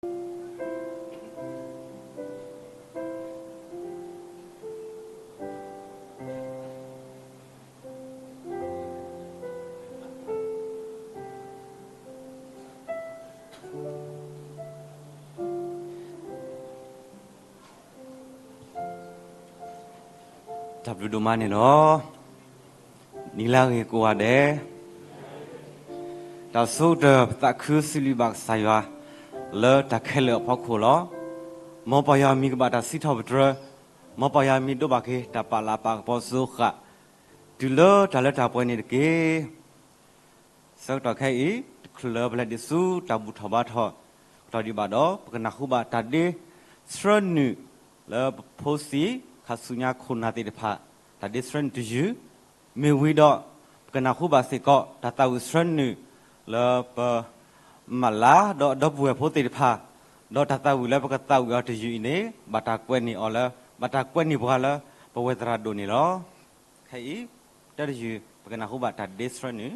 တၢ်ဘျုးဒိၣ်မးန့ၣ်လီၤ. နံၤလၢအဂ့ၤကိးဂၤဒဲး, တၢ်ဆိကတၢၢ် ပသးခုစံးဘျုးဘၣ်ကစၢ်ယွၤ လၢတၢ်ခဲလၢာ်အဖီခိၣ်လီၤ. မ်ပၢ်ယွၤမံၤကဘၣ်တၢ်စံးထီၣ်ပတြၢၤ, မ်ပၢ်ယွၤမံၤဒိးဘၣ်က့ၤ တၢ်ပာ်လၤပာ်ကပီၤစိဃာ် တုၤလၢတၢ်လၢတၢ်ပှဲၤန့ၣ်တက့ၢ်. ဆၢကတီၢ်ခဲအံၤ တချုးလၢပလဲၤဒံးဆူတၢ်ဘူၣ်ထီၣ်ဘါထီၣ်ကတီၢ်ဒံးဘၣ်ဒီး ပကနၢ်ဟူဘၣ်တၢ်ဒ့ဆှၢနုာ်လၢပဖိသံၣ် ခါဆူညါခိၣ်နၢ်သ့ၣ်တဖၣ် တၢ်ဒ့ဆှၢနုာ်တယုၢ်, မ့ၢ်ဝံၤဒီး ပကနၢ်ဟူဘၣ်စ့ၢ်ကီး တၢ်သးဝံၣ်ဆှၢနုာ်လၢပ မၤလၤဒီးဒီပုၢ်ဝဲၢ်ဖိသ့ၣ်တဖၣ်, ဒီးတၢ်သးဝံၣ်လၢပကသးဝံၣ်အီၤတယုၢ်အံၤန့ၣ် ဘၣ်တၢ်ကွဲးန့ၢ်အီၤလၢ ဘၣ်တၢ်ကွဲးန့ၢ်ပှၤလၢပဝဲသရၣ်ဒိၣ်န့ၣ်လီၤ. ခဲအံၤ တၢ်တယုၢ် ပကနၢ်ဟူဘၣ်တၢ်ဒ့ဆှၢနုာ်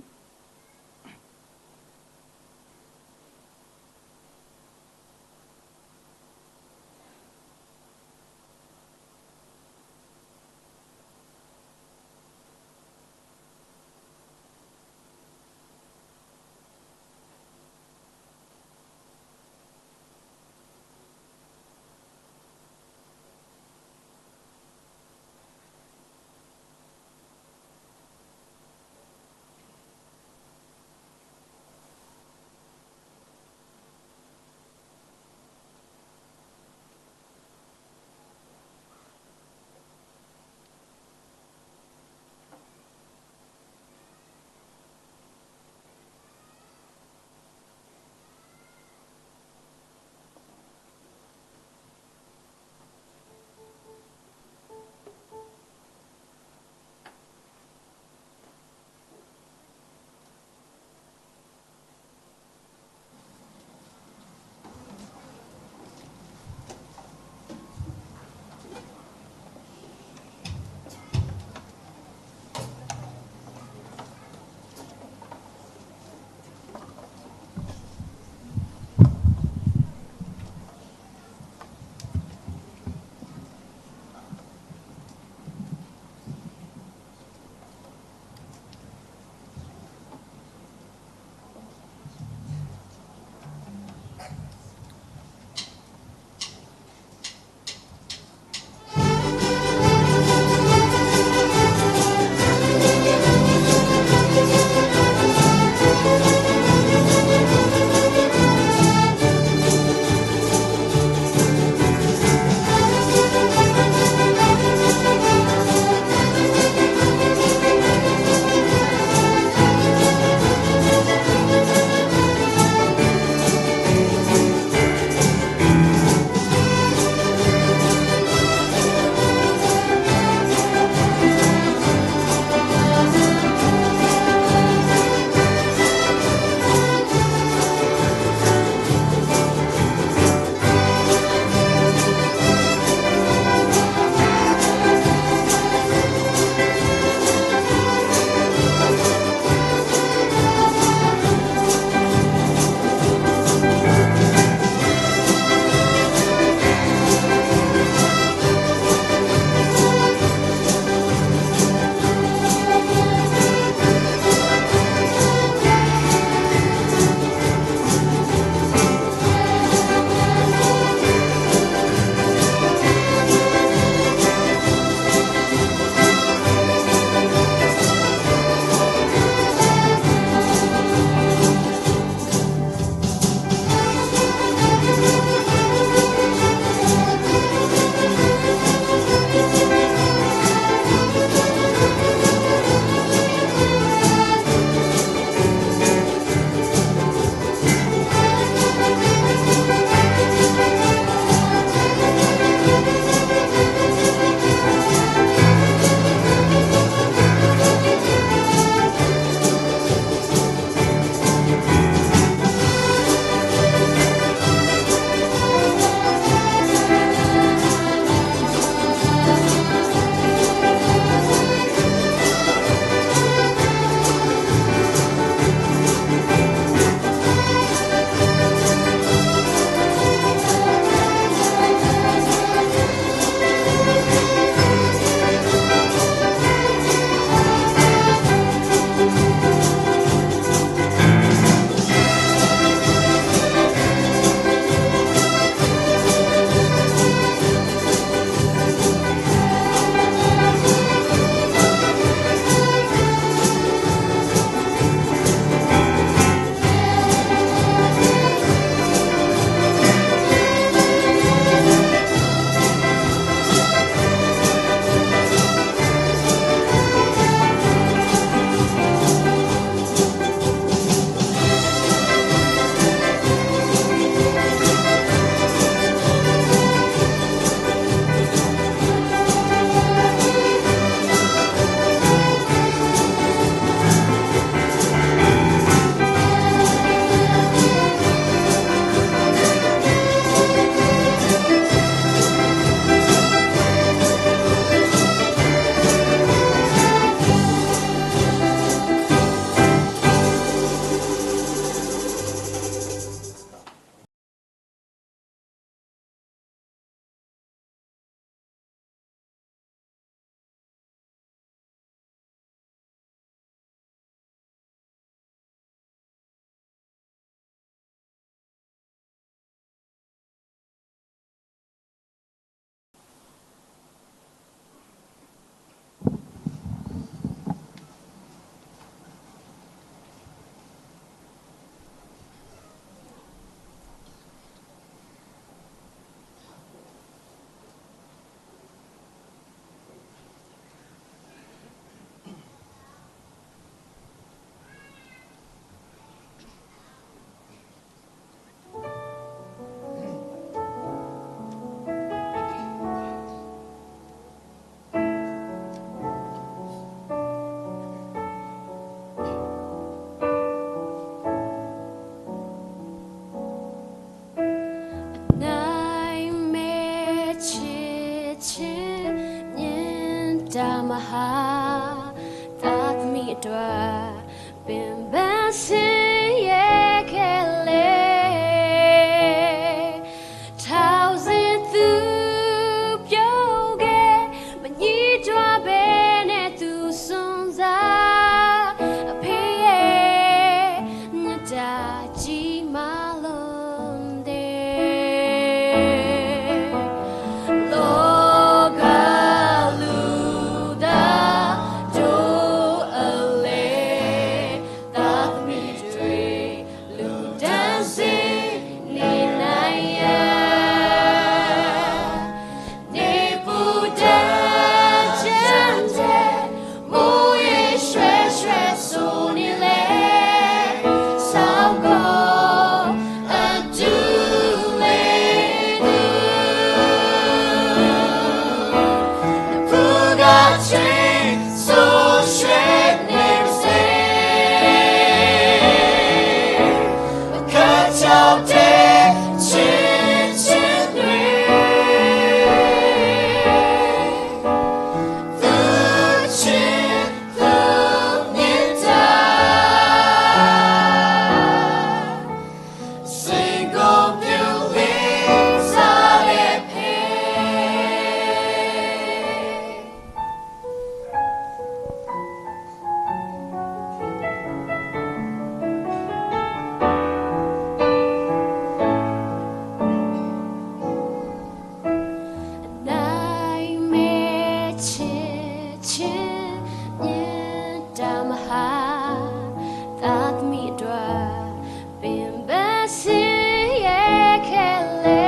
တၢ်မၤဟးသးသမံအတြၢ်, ပၢၢ်ဘၢဆ့ယဲၢ်ခဲလၢာ်, ထးစ့သူပျိကဲ, မနံၤဒွးဘဲန့ၣ်သူစွန်စၢ်, အဖဲယဲၢ် နတၢ်ကံမၤလီၤဒဲး, လီၤဂာ်လုၢ်ဒၣ်ဒိၣ်အလဲၣ်, သးသမံတြၢ် လုၢ်ဒၣ်စ့န့ၣ်နၤယၤ, န့ၣ်ပူၤတၢ်ကၢ်တဲ, မိၢ်ယ့ၢ်ရွှဲရွှဲစိန့ၣ်လဲၣ်, စီၤကီၢ်အဒူလဲၣ်ဒူ, နဖုဂၤဆ့စိၢ်ရွှဲန့ၣ်ပစ့ အခၢၣ်စီၤဒဲး ဆ့ဆ့နွံ, သုဆ့သုမ့ၢ်တၢ် စ့ၢ်ကီးပျိလံစးလဲဖဲ နမ့ၢ်ဆ့ဆ့န့ၣ် တၢ်မၤဟး သးသမံအတြၢ် ပၢၢ်ဘၢဆ့ယဲၢ်ခဲလၢာ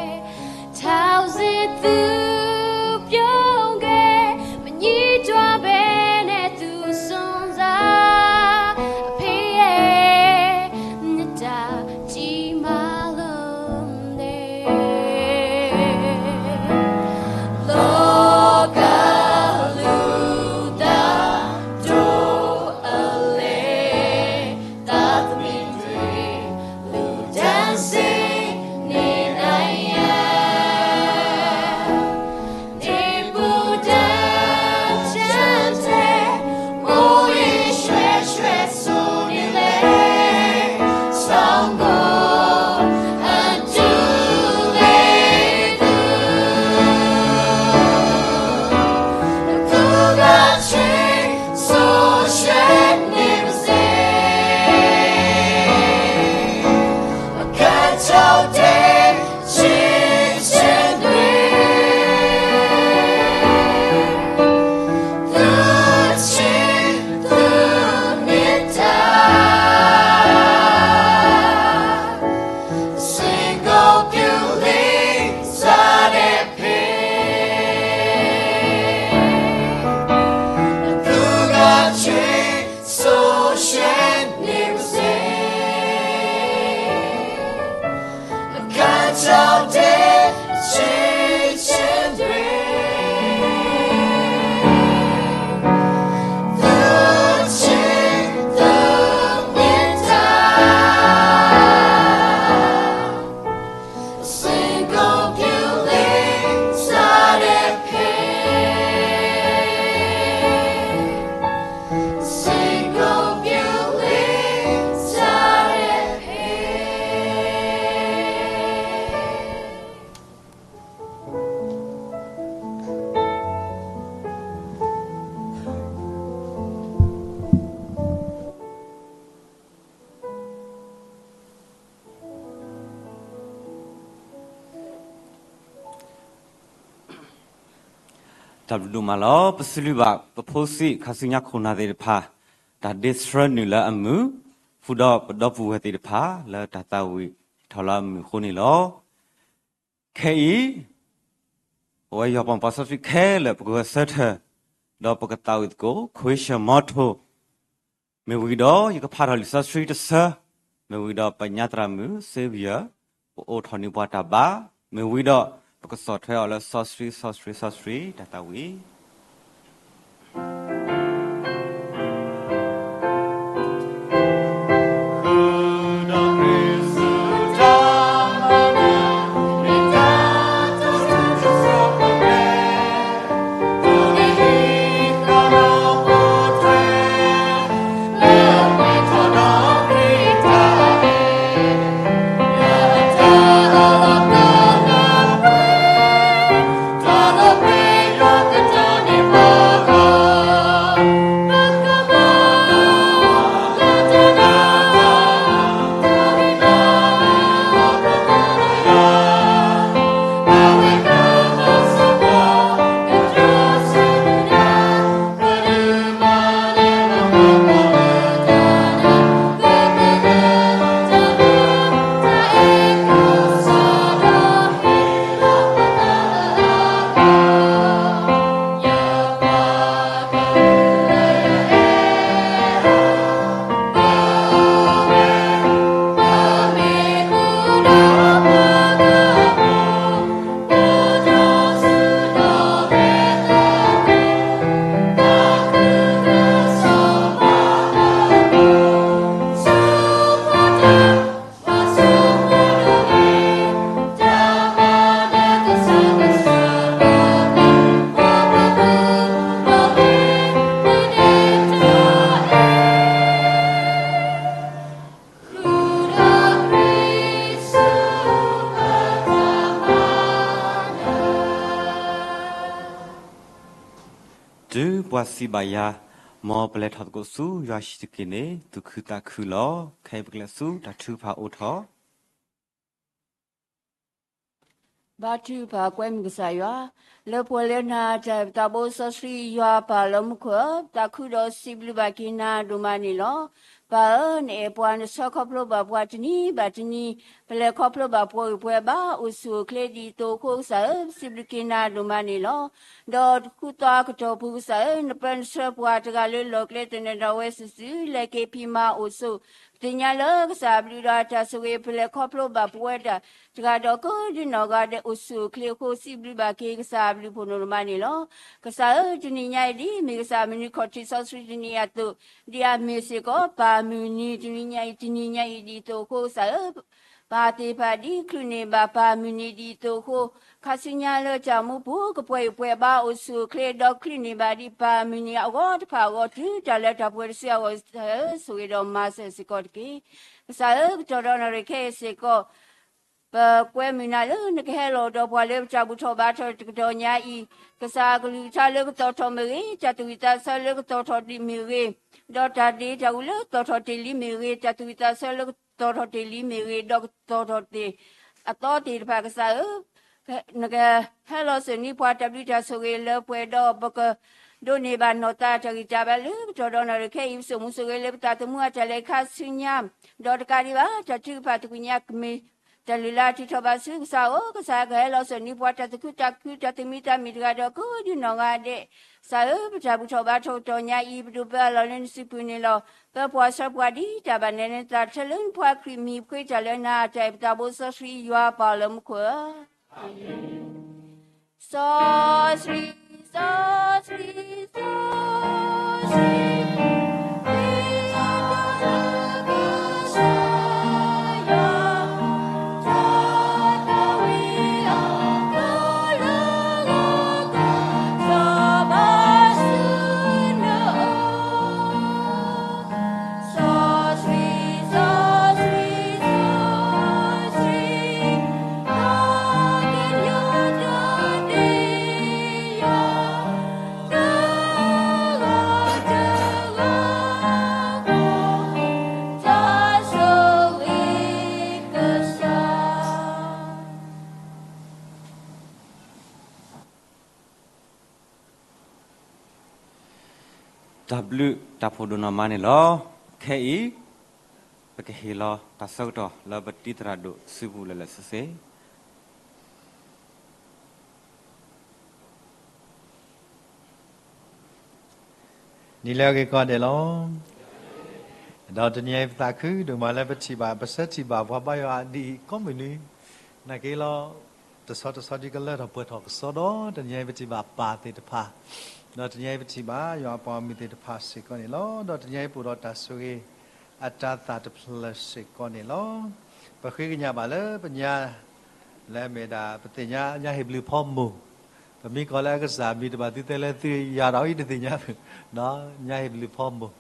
်, ထးစ့သူပျိကဲ, မနံၤဒွးဘဲန့ၣ်သူစွန်စၢ်, အဖဲယဲၢ် နတၢ်ကံမၤလီၤဒဲး, လီၤဂာ်လုၢ်ဒၣ်ဒိၣ်အလဲၣ်, သးသမံတြၢ် လုၢ်ဒၣ်စ့န့ၣ်နၤယၤ, န့ၣ်ပူၤတၢ်ကၢ်တဲ, မိၢ်ယ့ၢ်ရွှဲရွှဲစိန့ၣ်လဲၣ်, စီၤကီၢ်အဒူလဲၣ်ဒူ, နဖုဂၤဆ့စိၢ်ရွှဲန့ၣ်ပစ့ အခၢၣ်စီၤဒဲး ဆ့ဆ့နွံ, သုဆ့သုမ့ၢ်တၢ် စ့ၢ်ကီးပျိလံစးလဲဖဲ နဖုဂၤဆ့ စိၢ်ရွှဲန့ၣ်ပစ့, အခၢၣ်စီၤဒဲး ဆ့ဆ့နွံ, သုဆ့သုမ့ၢ်တၢ် စ့ၢ်ကီးပျိလံစးလဲဖဲ, စ့ၢ်ကီးပျိလံစးလဲဖဲ တၢ်ဘျုးဒိၣ်မးလီၤ. ပစံးဘျုးဘၣ် ပဖိဆံးခါဆူညါခိၣ်နၢ်သ့ၣ်တဖၣ်, တၢ်ဒ့ဆှၢနုာ်လၢအမုာ်, ဃုာ်ဒီးပဒီပုၢ်ဝဲၢ်သ့ၣ်တဖၣ် လၢတၢ်သးဝံၣ်ထီၣ်လၢအမုာ်အဃိန့ၣ်လီၤ. ခဲအံၤ ပဝဲယွၤပှၤပိာ်စီဆှံခဲလၢာ် ပကဂဲၤဆၢထၢၣ်, ဒီးပကသးဝံၣ်သကိး ခွ့ၡၢၣ်မီထိၣ် မ့ၢ်ဝံၤဒီး ယကဖးထီၣ်လံာ်စီဆှံတဆၢ, မ့ၢ်ဝံၤဒီးပညါသရၣ်မုၣ် Xavier ကအိးထီၣ်န့ၢ်ပှၤတၢ်ဘါ, မ့ၢ်ဝံၤဒီး ပကဆီၣ်ထွဲအီၤလၢစီဆှံ စီဆှံ စီဆှံ တၢ်သးဝံၣ် တုၤပှၤစံးဘၣ်ယၤ, မ်ပလဲၤထီၣ်သကိးဆူယွၤဟံၣ်တက့ၢ်န့ၣ် သူၣ်ခုသးခုလီၤ. ခဲအံၤပကလဲၤဆူတၢ်ထုကဖၣ်အိၣ်ထီၣ် ဘါထုကဖၣ်ကွဲမုာ်ကစၢ်ယွၤ, လၢပှဲၤလၢနၤတၢ်အဲၣ်ပသးဘိစီဆှံယွၤပၢ်လၢမူခိၣ်ဧၢ, ပသးခုဒီးစံးဘျုးဘၣ်က့ၤနၤဒိၣ်မးန့ၣ်လီၤ. ပၢ်ဧၢ, နအဲၣ်ပှၤနဆၢခီဖျိဘၣ်ပှၤတနံၤဘၣ်တနံၤ, ပလဲၤခီဖျိဘၣ်ပှၤဂ့ၢ်ပှဲၤဘါအိၣ်ဆူၣ်အိၣ်ချ့ဒ်သိးအဃိကစၢ်ဧၢ, ပစံးဘျုးက့ၤနၤဒိၣ်မးန့ၣ်လီၤ. ဒီးတဃုသီအကတီၢ်ပူၤကစၢ်ဧၢ, နပၢနဆှၢပှၤတဂၤလၢလီၢ်ကျဲသနၢၣ်ဒၣ်ဝဲစုာ်စုာ် လဲၤက့ၤဖံးမၤအိၣ်ဆိး ပသ့ၣ်ညါလၢကစၢ်အဘျုးဒီးအတၢ်ဆိၣ်ဂ့ၤ ပလဲၤခီဖျိဘၣ်ပဝဲတဂၤဒီးကိးဒ်နီၢ်ဂၤဒဲးအိၣ်ဆူၣ်အိၣ်ချ့အဃိ စံးဘျုးဘၣ်က့ၤကစၢ်အဘျုးဖှိၣ်နီၢ်ဒိၣ်မးန့ၣ်လီၤ. ကစၢ်ဧၢ, တနံၤညါအံၤဒ်မ့ၢ်ကစၢ်မုၢ်နံၤခီၣ်ထံးစီဆှံတနံၤအသိး, ဒ်အမ့ၢ်စ့ၢ်ကီး ပၢ်မုၢ်နံၤတနံၤညါအံၤ, တနံၤညါအံၤဒ်သိးအဃိကစၢ်ဧၢ, ပာ်သ့ၣ်တဖၣ်ဒ်ချုးန့ၢ်ဘၣ်ပၢ်မုၢ်နံၤဒ်သိးအဃိ, ခါဆူညါလၢတၢ်မူပူၤ ကပှဲၤဂ့ၢ်ပှဲၤဘါအိၣ်ဆူၣ်အိၣ်ချ့ ဒီးချုးန့ၢ်ဘၣ်ဒ်ပၢ်မုၢ်နံၤအဂီၢ်တဖၣ်အဂီၢ် တုၤတၢ်လၢတၢ်ပှဲၤတစုအဂီၢ်ကစၢ်ဧၢ, ဆိၣ်ဂ့ၤဒီးမၤစၢၤစ့ၢ်ကီးတက့ၢ်. ကစၢ်ဧၢ, ကတီၢ်ဒီးနၣ်ရံၣ်ခဲအံၤစ့ၢ်ကီး ပကွဲမုာ်နၤလၢနကဟဲလီၤဒီးပှၤလၢပတၢ်ဘူၣ်ထီၣ်ဘါထီၣ်တကတီၢ်ညါအံၤ, ကစၢ်အကလုၢ်ကထါလၢကသီၣ်ထီၣ်မ့ၢ်ဂ့ၤ, တၢ်သူၣ်ဝံၣ်သးဆၢလၢကသီၣ်ထီၣ်ဒံးမ့ၢ်ဂ့ၤ, ဒီးတၢ်ဒ့တၢ်အူလၢကသီၣ်ထီၣ်တ့ၢ်လံမ့ၢ်ဂ့ၤ, တၢ်သူၣ်ဝံၣ်သးဆၢလၢကသီၣ်ထီၣ်တ့ၢ်လံမ့ၢ်ဂ့ၤ, ဒီးကသီၣ်ထီၣ်တ့ၢ်အသီသ့ၣ်တဖၣ်ကစၢ်ဧၢ, နကဟဲလီၤစၢၤန့ၢ်ပှၤတၢ်ဘျုးတၢ်ဆိၣ်ဂ့ၤလၢပှဲၤဒီး ပကဒိးန့ၢ်ဘၣ်နီၢ်သးတၢ်ဂံၢ်တၢ်ဘါလၢကတီၢ်ဒီးနၣ်ရံၣ်ခဲအံၤ ပဆိၣ်မူဆိၣ်ဂ့ၤလၢပသးသမူအတၢ်လဲၤခါဆူညါ, ဒီးတကးဒံးဘၣ် တၢ်ထုကဖၣ်သကွံာ်ညါကမ့ၢ် တၢ်လုၢ်လၢ်ထုးထီၣ်ဘၣ်ဆူကစၢ်ဧၢ, ကစၢ်ကဟဲလီၤစၢၤန့ၢ်ပှၤတၢ်သူၣ်ခုသးခု တၢ်သူၣ်မံသးမုာ်တဂၤဒီးကိးဒ်နီၢ်ဂၤဒဲး, ကစၢ်ဧၢ, ပတၢ်ဘူၣ်ထီၣ်ဘါထီၣ်ကတီၢ်ညါအံၤ ပဒိးပၢအလီၢ်လၢနစုပူၤန့ၣ်လီၤ. ပၢ်ပှၤဆှၢပှၤဒ်တၢ်ဘၣ်နဲၣ်လၢနသး ထဲလၢနဖိခွါခရံာ်မံၤ ပဃ့တၢ်လၢနၤ တၢ်အဲၣ်ပသးဘိစီဆှံယွၤပၢ်လၢမူခိၣ်ဧၢ, စီဆှံ, စီဆှံ, စီဆှံ, တၢ်ဘျုးတၢ်ဖှိၣ်ဒိၣ်နီၢ်မးန့ၣ်လီၤ. ခဲအံၤ ပကဟ့ၣ်လီၤတၢ်ဆၢကတီၢ်လၢပတံၤသရၣ်ဒိၣ်စုပူၤလၢာ်လၢာ်ဆ့ဆ့ နံၤလၢအဂ့ၤကိးဂၤဒဲးလီၤ. ဒီးတနံၤအံၤပသးခုဒိၣ်မးလၢပထံၣ်ဘၣ် ပဆၢထံၣ်ဘၣ်ပှၤဘါယွၤဒ်အံၤကိးမုၢ်နံၤ, နာ်က့လီၤ, တဆီတဆီဒ်ကလၢထီၣ်ပှဲၤထီၣ်ကစီဒီ, တနံၤအံၤပထံၣ်ဘၣ်ပၢ်သ့ၣ်တဖၣ်, ဒီးတနံၤအံၤပထံၣ်ဘၣ်ယွၤအပှၤဂီၢ်မုၢ်သ့ၣ်တဖၣ်စ့ၢ်ကီးန့ၣ်လီၤ. ဒီးတနံၤအံၤပအိၣ်ဒီးတၢ်ဆိၣ်ဂ့ၤ အတၤသၣ်တဖျၢၣ်စ့ၢ်ကီးန့ၣ်လီၤ. ပဃ့ကညးဘၣ်လၢပညါ လၢအမ့ၢ်ဒၣ် ပသ့ၣ်ညါညါဟ့ၣ်ဘျုးဖီမိၢ်, ပမ့ၢ်ကိးလၢအကစၢ်မံၤတဘၣ်သုသဲလၢသု ယၤဒီးအံၤတသ့ၣ်ညါ, ညါဟ့ၣ်ဘျုးဖီမိၢ်,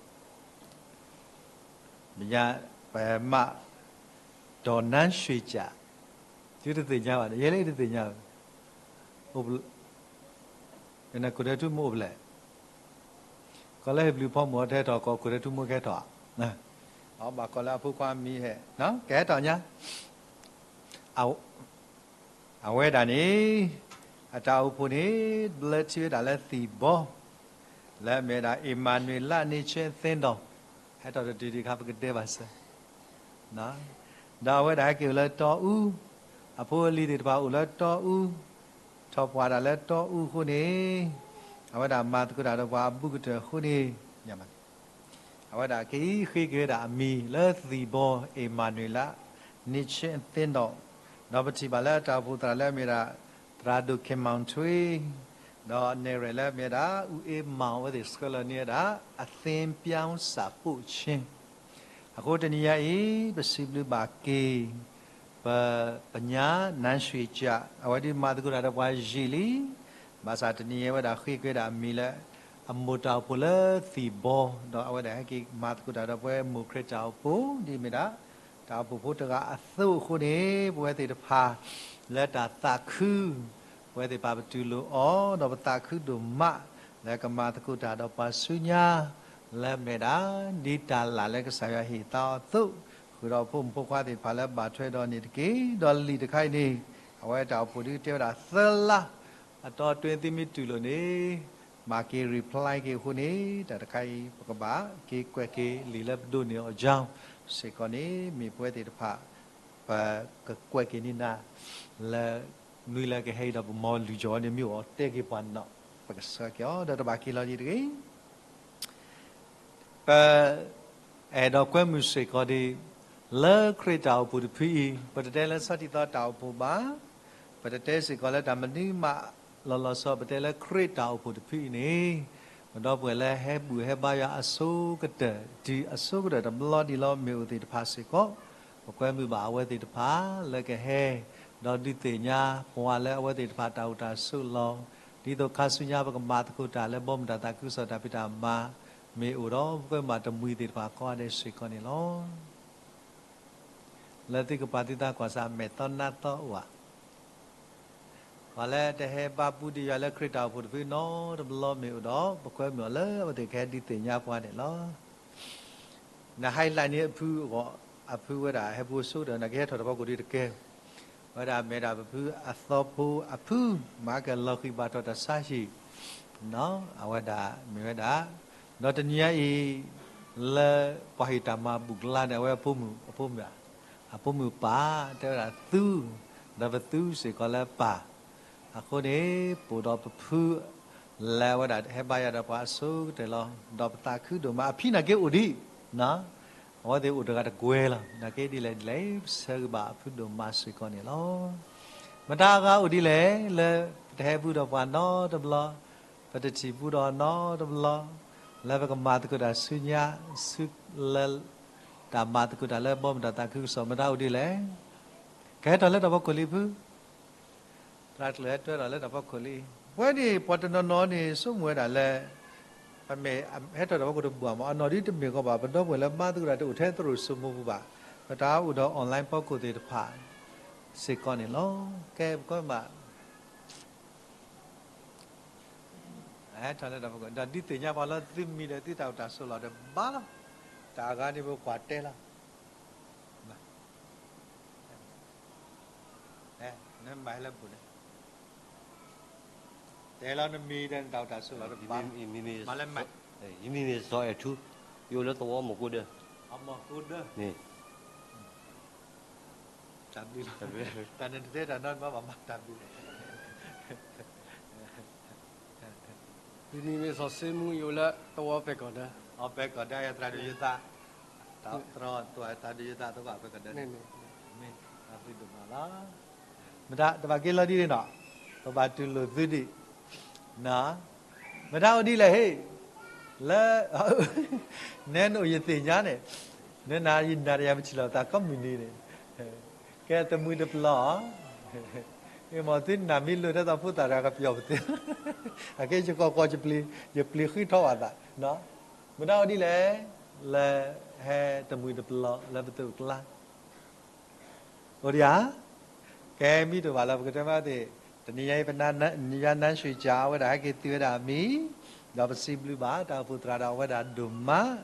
ပညါ ပမး ဒီးနါရွှ့ၣ်ကၠး, သုတသ့ၣ်ညါဘၣ်, ယဲလၢအံၤတသ့ၣ်ညါ, အိၣ် နကိးထဲထူမိၢ်အိၣ်ဖျဲၣ်, ကိးလၢဟ့ၣ်ဘျုးဖီမိၢ်အီၤတဟဲထီၣ် ကိးကိးထဲထူမိၢ်ကဟဲထီၣ်, အဘၣ်ကိးလၢအဖိခွါမံၤဟဲ, ကဟဲထီၣ်ညါ, အဝဲဒၣ်န့ၣ် အတၢ်အိၣ်ဖှိၣ်န့ၣ် ဘျၢထံဝဲဒၣ်လၢသံၣ်ဘီ, လၢအမ့ၢ်ဝဲဒၣ် အ့မၤနွ့ၤလး န့ဆၢၣ်သ့ဒီး, ဟဲထီၣ်တတုၤဒံးခါ ပကတဲဘၣ်စၢၤ ဒီးအဝဲဒၣ်ဟဲက့ၤအိၣ်လၢတီအူ, အဖိအလံၤသ့ၣ်တဖၣ်အိၣ်လၢတီအူ, ထီၣ်ပှၢ်တၢ်လၢတီအူအဃိန့ၣ်, အဝဲဒၣ်မၤသကိးတၢ်ဒီးပှၤအဘူးကတၢၢ်အဃိန့ၣ်, အဝဲဒၣ်က့ၤဃ့က့ၤဝဲဒၣ်အမံၤလၢသံၣ်ဘီ အ့မၤနွ့ၤလး န့ဆၢၣ်သ့ဒီး, ဒီးပထံၣ်ဘၣ်လၢတၢ်အိၣ်ဖှိၣ်သရၣ်လၢအမ့ၢ်ဒၣ် သရၣ်ဒိၣ် ခင်မောင်ထွေး, ဒီးနဲၣ်ရွဲၣ်လၢအမ့ၢ်ဒၣ် ဦးအေးမောင် အဝဲသ့ၣ်ဆှၢလီၤန့ၢ်ဝဲဒၣ် အသ့ပၠီစးပိးဆ့ အဃိတနံၤညါအံၤ ပစံးဘျုးဘၣ်က့ၤ ပ ပညါ နါရွှ့ၣ်ကၠး အဝဲဒၣ်မၤသကိးတၢ်ဒီးပှၤယံာ်လံ, ဘၣ်ဆၣ်တနံၤအံၤအဝဲဒၣ်ဃ့က့ၤဝဲဒၣ်အမံၤလၢ အမိၢ်တၢ်အိၣ်ဖှိၣ်လၢသံၣ်ဘီ, ဒီးအဝဲဒၣ်ဟဲက့ၤမၤသကိးတၢ်ဒီးပဝဲမိၢ်ခရံာ်တၢ်အိၣ်ဖှိၣ် ဒ်အမ့ၢ်ဒၣ် တၢ်အိၣ်ဖှိၣ်ဖိတဂၤအသိးအဃိန့ၣ်, ပဝဲသ့ၣ်တဖၣ် လၢတၢ်သးခု, ပဝဲသ့ၣ်ပာ်ပတုာ်လိာ်အီၤ ဒီးပသးခုဒိၣ်မး လၢကမၤသကိးတၢ်ဒီးပှၤဆူညါ လၢအမ့ၢ်ဒၣ် ဒ်တၢ်လၢ်လၢကစၢ်ယွၤဟ့ၣ်သါအီၤအသိး, ဃုာ်ဒီးဖိမုၣ်ဖိခွါသ့ၣ်တဖၣ်လၢဘၣ်ထွဲဒီးန့ၣ်တက့ၢ်. ဒီးလံာ်တခါအံၤန့ၣ် အဝဲတၢ်အိၣ်ဖှိၣ်ဒုးတဲဝဲဒၣ်သၢလါ အတီတွဲသုမ့ၢ်တူၢ်လိာ်န့ၣ် မၤက့ၤ reply က့ၤအဃိန့ၣ် တၢ်တခါအံၤ ပကဘၣ်က့ၤကွဲးက့ၤလံာ်လၢပဒိးန့ၢ်အီၤ အကြောင်း စ့ၢ်ကီးန့ၣ် မ့ၢ်ပဝဲသ့ၣ်တဖၣ် ပကကွဲးက့ၤန့ၢ်နၤ လၢ နွံလၢကဟဲအံၤဒီးပမ်လုၢ်ကၠီၤန့ၣ် မ့ၢ်အိၣ်တဲက့ၤပှၤနီၣ် ပကဆှၢက့ၤအီၤ ဒီးတဘၣ်က့ၤလီၤဒံးတဂ့ၤ. ပ အဲၣ်ဒိးကွဲမုာ်စ့ၢ်ကီးဒံး လၢခရံာ်တၢ်အိၣ်ဖှိၣ်တဖုအံၤ ပတတဲလၢဆီၣ်တံၢ်သီတၢ်အိၣ်ဖှိၣ်ဘၣ်, ပတတဲစ့ၢ်ကီးလၢတၢ်မနုၤမးလီၤလီၤဆီ ပတဲလၢခရံာ်တၢ်အိၣ်ဖှိၣ်တဖုအံၤန့ၣ် ပဒီပုၢ်ဝဲၢ်လၢဟဲဘူၣ်ဟဲဘါယွၤအဆိကတၢၢ် တုၤအဆိကတၢၢ်တဘျီဒံးလီၤ မ့ၢ်အိၣ်သ့ၣ်တဖၣ်စ့ၢ်ကီး ပကွဲမုာ်ဘၣ်အဝဲသ့ၣ်တဖၣ်လၢကဟဲ ဒီးဒုးသ့ၣ်ညါပှၤလၢအဝဲသ့ၣ်တဖၣ်တၢ်အိၣ်တၢ်ဆိးလီၤ. ဒ်သိးခါဆူညါပကမၤသကိးတၢ်လၢဘီမုၢ်တၢ်သးခုကစီၣ်တၢ်ဖံးတၢ်မၤ မ့ၢ်အိၣ်ဒီး ပကွဲမုာ်ဘၣ်တမှံၤသ့ၣ်တဖၣ်ကိးဂၤဒဲးစ့ၢ်ကီးန့ၣ်လီၤ. လၢသုကပာ်သုသးကွၢ်ဆၢမဲာ်သီနါသီအိၣ်ဧါ. ပှၤလၢတဟဲဘါပူၤဒံးယွၤလၢခရံာ်တၢ်အိၣ်ဖှိၣ်တဖုနီတဘျီမ့ၢ်အိၣ်ဒီး ပကွဲမုာ်အီၤလၢအဝဲသ့ၣ်ကဟဲဒုးသ့ၣ်ညါပှၤန့ၣ်လီၤ. န highlight န့ၣ်အဖုအဂီၢ် အဖုဝဲဒၣ်ဟဲပူၤဆိကတၢၢ် နကဟဲထီၣ်တၢ်ဖီခိၣ်ဒ်တကဲ ဝဲဒၣ်မ့ၢ်ဒၣ်ပဖုအသီဖိအဖု မၤကလီၤဃံၤဘၣ်ထီၣ်တၢ်ဆါဟံၣ် အဝဲဒၣ်မ့ၢ်ဝဲဒၣ် ဒီးတနံၤညါအံၤ လၢပှၤဟ့ၣ်တၢ်မၤဘူၣ်ကျါန့ၣ် အဝဲအဖိမုၣ် အဖိမုၣ် အဖိမုၣ်ပၢ် တဲဝဲဒၣ်သူ ဒီးပသူစ့ၢ်ကီးလၢပၢ် အဃိန့ၣ် ပအိၣ်ဒီးပဖု လၢအဝဲဒၣ်ဟဲဘါယွၤဒီးပှၤအဆိကတၢၢ်လီၤ. ဒီးပသးခုဒိၣ်မး အဖံနာ်က့အိၣ်ဒံး အဝဲသ့ၣ်အိၣ်တဂၤတကွဲၤလီၤ. နာ်က့ဒ်လဲၣ်ဒ်လဲၣ် ပဆၢဂ့ၤဘၣ်အဖုဒိၣ်မးစ့ၢ်ကီးန့ၣ်လီၤ. မတၤအဂၤအိၣ်ဒ်လဲၣ် လၢပတဟဲဘူးဒီးပှၤနီတဘျီ, ပတထံၣ်ဘူးဒီးနီတဘျီ, လၢပကမၤသကိးတၢ်ဆူညါ ဆူလၢ တၢ်မၤသကိးတၢ်လၢဘီမုၢ်တၢ်သးခုကစီၣ် မတၤအိၣ်ဒ်လဲၣ်. ကဟဲထီၣ်လၢတၢ်ဖီခိၣ်လံဖု သရၣ်ကျၢၢ်ဟဲတွဲထီၣ်လၢတၢ်ဖီခိၣ်လံ. ပဝဲန့ၣ် ပှၤတနီၤနီၤန့ၣ် ဆိကမိၣ်ဝဲဒၣ်လၢ ပမ့ၢ်ဟဲထီၣ်တၢ်ဖီခိၣ်တဘၣ်မး အနီၢ်ဒ်တမ့ၢ်ကီးဘၣ် ပဒီပုၢ်ဝဲၢ်လၢမၤသကိးတၢ်တအိၣ်ထဲသရိာ်စိမိပူၤဘၣ်. ပတၢ်အိၣ်ဒီး online ဖီခိၣ်သ့ၣ်တဖၣ် စ့ၢ်ကီးန့ၣ်လီၤ. ကဲပကီမး ဟဲထီၣ်လၢတၢ်ဖီခိၣ် ဒီးဒုးသ့ၣ်ညါပှၤလၢသုမံၤဒီးသုတၢ်အိၣ်တၢ်ဆိးလီၤဒီးဘၣ်လီၤ. တၢ်အဂၤန့ၣ်ပကွၢ်တဲလီၤ. နမၤဟဲလၢပူၤန့ၣ် တဲလီၤနမံၤဒီးနတၢ်အိၣ်တၢ်ဆိးလီၤဒီးဘၣ်လီၤ. မၤလၢမး ယမံၤန့ၣ်စီၤအဲၣ်ထူ, ယအိၣ်လၢသဝီမီၢ်ကိးဒၢ, မီၢ်ကိးဒၢ, တၢ်ဘျုးလီၤ. တၢ်နတတဲတၢ်နီတမံၤဘၣ်မၤတၢ်ဘျုးလီၤ. ယမံၤမ့ၢ်စီၤစ့မူ ယအိၣ်လၢသဝီပဲၣ်ကီၢ်ဒၢ, ပဲၣ်ကီၢ်ဒၢ ယသရၣ်ဒိၣ်ယသး, သရၣ်ဒိၣ်ယသးသဝီပဲၣ်ကီၢ်ဒၢန့ၣ်, မ့ၢ်တၢ်ဘျုးဒိၣ်မးလီၤ. မတၤတဘၣ်က့ၤလီၤဒ်န့ၣ်နီၤ, ပဘၣ်တူၢ်လိာ်သုဒံး, မတၤအိၣ်ဒ်လဲၣ်ဟ့ၣ်, လၢ နဲနအိၣ်ယသ့ၣ်ညါန့ၣ်, နနၤယနၤဒီးယၤပထံၣ်လိာ်သးကိးမုၢ်နံၤန့ၣ်, ကဲတမှံၤတပျီၤ, မ့ၢ်သုနၢ်မံလိာ်တဲသးဖိသၣ်တဂၤကပျီၤပသ့, အကဲယကီၢ်ကီၢ် ယပျံၤဃ့ထီၣ်ဘၣ်သး, မတၤအိၣ်ဒ်လဲၣ်, လၢဟဲတမှံၤတပျီၤလၢပသိးပကျါ အိၣ်ဒံးဧါ. ကဲမ့ၢ်တအိၣ်ဘၣ်လၢပကတဲမးသ့ၣ်, တနံၤညါအံၤ ပနၢ်ယါနါရွှ့ၣ်ကၠၢ် အဝဲဒၣ်ဟဲက့ၤသုဝဲဒၣ်အမံၤ, ဒီးပစံးဘျုးဘၣ်တၢ်အိၣ်ဖှိၣ်သရၣ်ဒီးအဝဲဒၣ်ဒိၣ်မး,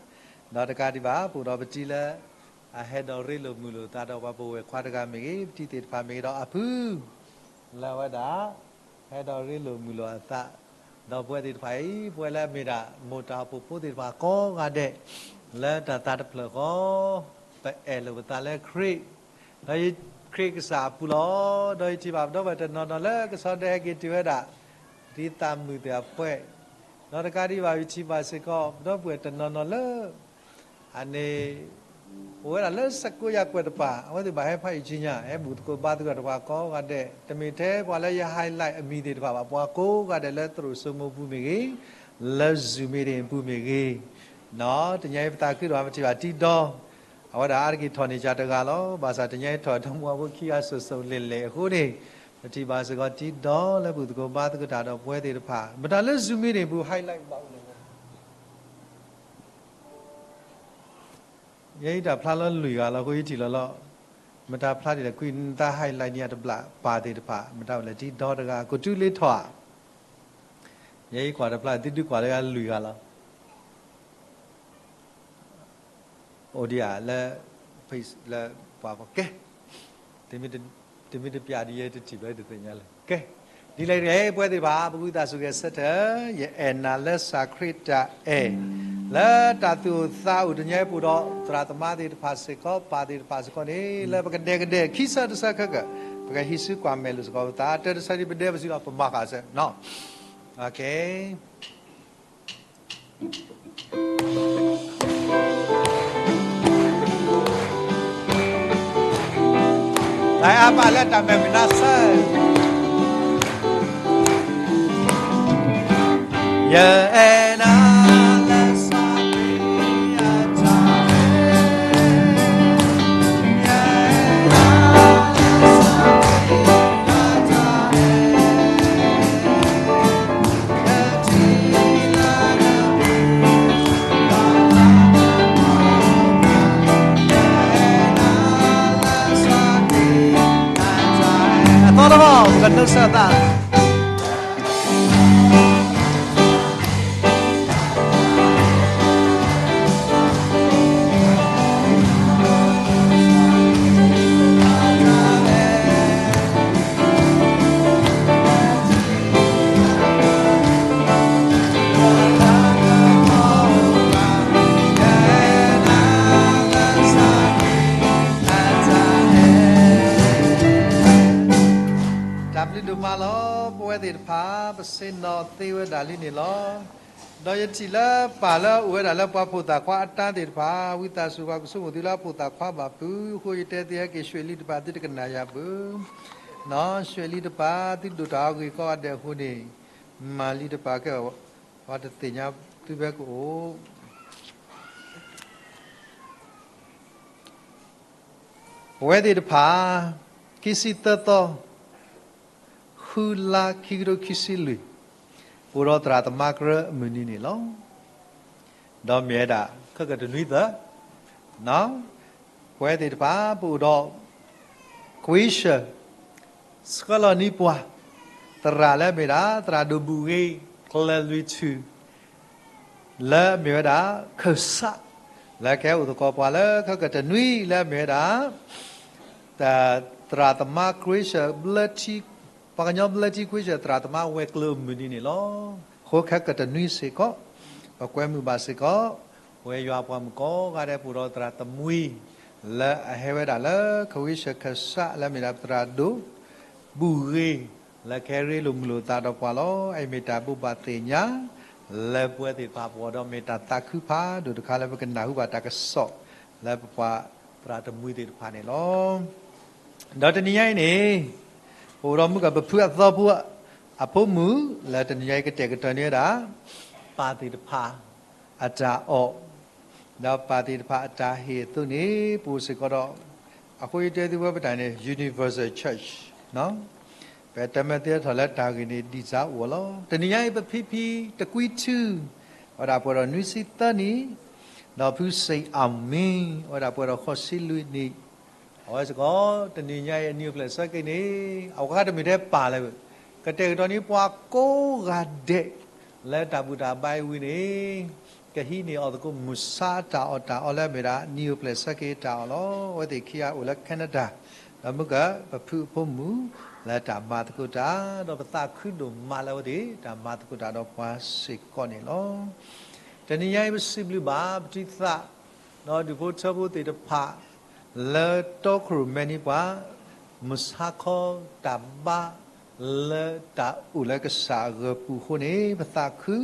ဒီးတကးဒံးဘၣ် ပအိၣ်ဒီးပတံၤလၢ အဟဲဒီးရ့လိာ်မုာ်လိာ်သးဒီးပှၤပဝဲၢ်ခွါတဂၤမ့ၢ်ဂ့ၤ, ပတံၤသ့ၣ်တဖၣ်မ့ၢ်ဂ့ၤဒီးအဖု လၢအဝဲဒၣ် ဟဲဒီးရ့လိာ်မုာ်လိာ်အသး, ဒီးပဝဲသ့ၣ်တဖၣ်အံၤ ပဝဲလၢအမ့ၢ်ဒၣ် မိၢ်တၢ်အိၣ်ဖှိၣ်ဖိသ့ၣ်တဖၣ်ကိးဂၤဒဲး လၢတၢ်သးတဖျၢၣ်ဃီ ပအဲၣ်လိာ်ပသးလၢခရံာ်, ဒီးခရံာ်ကစၢ်အပူၤလီၤ. ဒီးယထံၣ်ဘၣ်ပဒီပုၢ်ဝဲၢ်တနီၤနီၤလၢကဆီဒဲဟဲက့ၤတုၤဝဲဒၣ် ဒ်သးမုာ်သ့ၣ်အပှဲၤ, ဒီးတကးဒံးဘၣ် ယထံၣ်ဘၣ်စ့ၢ်ကီး ပဒီပုၢ်ဝဲၢ်တနီၤနီၤလၢ အန့ၣ် အိၣ်ဝဲဒၣ်လၢစကိးယၤကွဲၢ်တပၤ အဝဲသ့ၣ်ဘၣ်ဟဲဖးအံၣ်ကံညါ ဟဲဘူၣ်သကိးဘါသကိးတၢ်တဖၣ်ကိးဂၤဒဲး, တမ့ၢ်ထဲပှၤလၢယ highlight အမံၤသ့ၣ်တဖၣ်ဘၣ်, ပှၤကိးဂၤဒဲးလၢသရိာ်စိမိပူၤမ့ၢ်ဂ့ၤ, လၢ Zoom meeting ပူၤမ့ၢ်ဂ့ၤ, တနံၤညါအံၤပသးခုဒိၣ်မး ပထံၣ်ဘၣ်တံဒီ အဝဲဒၣ်အါတက့ၢ်ထီၣ်န့ၢ်ကၢ်တဂၤလီၤ. ဘၣ်ဆၣ်တနံၤညါအံၤထီၣ်ဒီးမုၢ်အဖိခံဂၤ စိၤစိၤလ့ၣ်လ့ၣ်အဃိန့ၣ်, ပထံၣ်ဘၣ်စ့ၢ်ကီးတံဒီလၢဘူၣ်သကိးဘါသကိးတၢ်ဒီးပဝဲသ့ၣ်တဖၣ်, မတၤလၢ Zoom meeting ပူၤ highlight ဘၣ်အိၣ်လဲၣ် ယဲယတၢ်ဖျါလီၤလွံၢ်ဂၤလီၤအဃိ ယထံၣ်လီၤလီၤ. မတၤဖျါဒ်လဲၣ် ကွံာ်နတၢ် highlight န့ၢ်အတဘျၣ်ပၢ်သ့ၣ်တဖၣ်, မတၤအိၣ်လဲၣ် တံဒီတဂၤ ကိးတုၤလ့ထီၣ်ဧါ. ယဲယကွၢ်တဖျါ သုဒုးကွၢ်လၢယၤလွံၢ်ဂၤလီၤ. အိၣ်ဒံးဧါလၢ လၢပှၤကဲ, တမ့ၢ်တပျၢ်ဒ်ယဲတထံၣ်ဘၣ်တသ့ၣ်ညါလၢကဲ, ဒ်လဲၣ်ဒ်လဲၣ် ပဝဲသ့ၣ်တဖၣ် ပဝံသးစူၤဂဲၤဆၢထၢၣ် ယအဲၣ်နၤလၢစၢ်ခရံာ်တၢ်အဲၣ်, လၢတၢ်သူၣ်အိၣ်သးအိၣ်တညါအံၤ ပအိၣ်ဒီးသရၣ်သမါသ့ၣ်တဖၣ်စ့ၢ်ကီး ပၢ်သ့ၣ်တဖၣ်စ့ၢ်ကီးန့ၣ် လၢပကဒဲကဒဲ ခံဆၢတဆၢခဲကၢၣ် ပကဟံးစုကွၢ်မဲာ်လိာ်စ့ၢ်ကီးပသး တၢ်တဆၢဒ်ပဒဲပစုဒီးပမၤဃာ်စၢၤ Okay. တၢ်အါဘၣ်လၢတၢ်မဲာ်မုာ်နါဆၢ, ယအဲၣ်နၤလၢ အသီတဘီ ပကဒိးဆၢသး တၢ်ဘျုးဒိၣ်မးလီၤ. ပဝဲသ့ၣ်တဖၣ် ပဆ့ၣ်နီၤသ့ဝဲဒၣ်လံန့ၣ်လီၤ. ဒီးယထံၣ်လၢပၢ်လၢအအိၣ်ဝဲဒၣ်လၢပှၤဖိသၣ်ခွါအတၢ်သ့ၣ်တဖၣ် ဝံသးစူၤပှၤကဆိကမိၣ်သုလၢအဖိသၣ်ခွါဘၣ်ဖုးအဃိ ယတဲသ့ဟဲက့ၤ ရွှေလီၤတပၤ သုတကနၣ်ယၤဘၣ်, ရွှေလီၤတပၤ သုဒိၣ်တၢ်အဂ့ၢ်ကိးဂၤဒဲးအဃိန့ၣ် မၤလံတပၤကဲ ပှၤတသ့ၣ်ညါသုဖဲကအိၣ် ပဝဲသ့ၣ်တဖၣ် ခံဆံသၢသီ ဃုလါ ခံကထိခံဆံလွံၢ် ပအိၣ်ဒီးသရၣ်သမါကရၢအမုၢ်နံၤန့ၣ်လီၤ. ဒီးမ့ၢ်ဝဲဒၣ် ခဲကတနွံသၢ ပဝဲသ့ၣ်တဖၣ် ပအိၣ်ဒီး ခွ့ၡၢၣ် ဆှၢလီၤန့ၢ်ပှၤ သရၣ်လၢအမ့ၢ်ဒၣ် သရၣ်ဒိၣ်ဘူၣ်ဂ့ၤ ကျၢၤလွံၢ်ထူၣ် လၢအမ့ၢ်ဝဲဒၣ် ခၢၣ်စး လၢကဟဲအိၣ်သကိးပှၤလၢခဲကတနွံ လၢအမ့ၢ်ဝဲဒၣ် သရၣ်သမါခွ့ၡၢၣ် ပှၤကညီဘျၢထံခွ့ၡၢၣ် သရၣ်သမါဝဲၤကျိၤအမုၢ်နံၤန့ၣ်လီၤ. အဃိခဲကတနွံစ့ၢ်ကီး ပကွဲမုာ်ဘၣ်စ့ၢ်ကီး ပဝဲယွၤပှၤမုၣ်ကိးဂၤဒဲး ပအိၣ်ဒီးသရၣ်သမူ လၢအဟဲဝဲဒၣ်လၢ ခွ့ၡၢၣ်ခၢၣ်စး လၢအမ့ၢ်ဒၣ်သရၣ်ဒိၣ် ဘူၣ်ဂ့ၤ လၢကဟဲရ့လိာ်မုာ်လိာ်သးဒီးပှၤလီၤ. အအံၤမ့ၢ်တၢ်ဘိးဘၣ်သ့ၣ်ညါ လၢပဝဲသ့ၣ်တဖၣ်ပဂီၢ် ဒီးမ့ၢ်တၢ်သးခုဖးဒိၣ်တခါလၢပကနၢ်ဟူဘၣ်တၢ်ကစီၣ် လၢပပှၤသရၣ်သမူသ့ၣ်တဖၣ်န့ၣ်လီၤ. ဒီးတနံၤညါအံၤန့ၣ် ပအိၣ်ဒီးမုၢ်ကပဖုအသီဖိ အဖိမုၣ် လၢတနံၤညါအံၤကတဲာ်ကတီၤန့ၢ်ဝဲဒၣ် ပၢ်သ့ၣ်တဖၣ် အတၢ်အီၣ် ဒီးပၢ်သ့ၣ်တဖၣ်အတၢ်ဟ့ၣ်အသိးန့ၣ် ပအိၣ်စ့ၢ်ကီးဒီး အဃိယတဲသုဝဲပတၢ်န့ၣ် universal church ပတဲမ့ၢ်သ့ထီၣ်လၢတၢ်ဂ့ၢ်န့ၣ် ဒ်စၢ်အိၣ်လီၤ. တနံၤညါအံၤ ပဖံဖံတကွံထူ အဝဲဒၣ်ပှဲၤဒီးနွံဆံသၢနံၣ်, ဒီးဖုစ့ၣ်အမံ အဝဲဒၣ်ပှဲၤဒီးဃိးဆံလွံၢ်နံၣ်, အဝဲစ့ၢ်ကီး တနံၤညါအံၤ အနံၣ်အိၣ်ဖျဲၣ်ဆၢက့ၤန့ၣ် အဝဲတမ့ၢ်ထဲပၢ်လၢၤဘၣ်, ကတဲာ်ကတီၤန့ၢ်ပှၤကိးဂၤဒဲး လၢတၢ်ဘူၣ်တၢ်ဘါအံၤဝံၤန့ၣ် ကဟံးန့ၢ်အီၣ်သကိးမုၢ်ဆါတၢ်အီၣ်တၢ်အီလၢအမ့ၢ်ဒၣ် နံၣ်အိၣ်ဖျဲၣ်ဆၢက့ၤတၢ်အီၣ်လီၤ. အဝဲသ့ၣ်ခံဂၤအိၣ်လၢ Canada ဒီးမုၢ်ကပဖုအဖိမုၣ် လၢတၢ်မၤသကိးတၢ်, ဒီးပသးခုဒိၣ်မးလၢအဝဲသ့ၣ် တၢ်မၤသကိးတၢ်ဒီးပှၤစ့ၢ်ကီးန့ၣ်လီၤ. တနံၤညါအံၤ ပစံးဘျုးဘၣ်ပထံသး ဒီးဒူၣ်ဖိထၢဖိသ့ၣ်တဖၣ် လၢတီခိၣ်ရိၣ်မဲန့ၢ်ပှၤ မုၢ်ဆါခီတၢ်ဘါ လၢတၢ်အိၣ်လၢကစၢ်အဂီၢ်ပူၤအဃိန့ၣ် ပသးခု,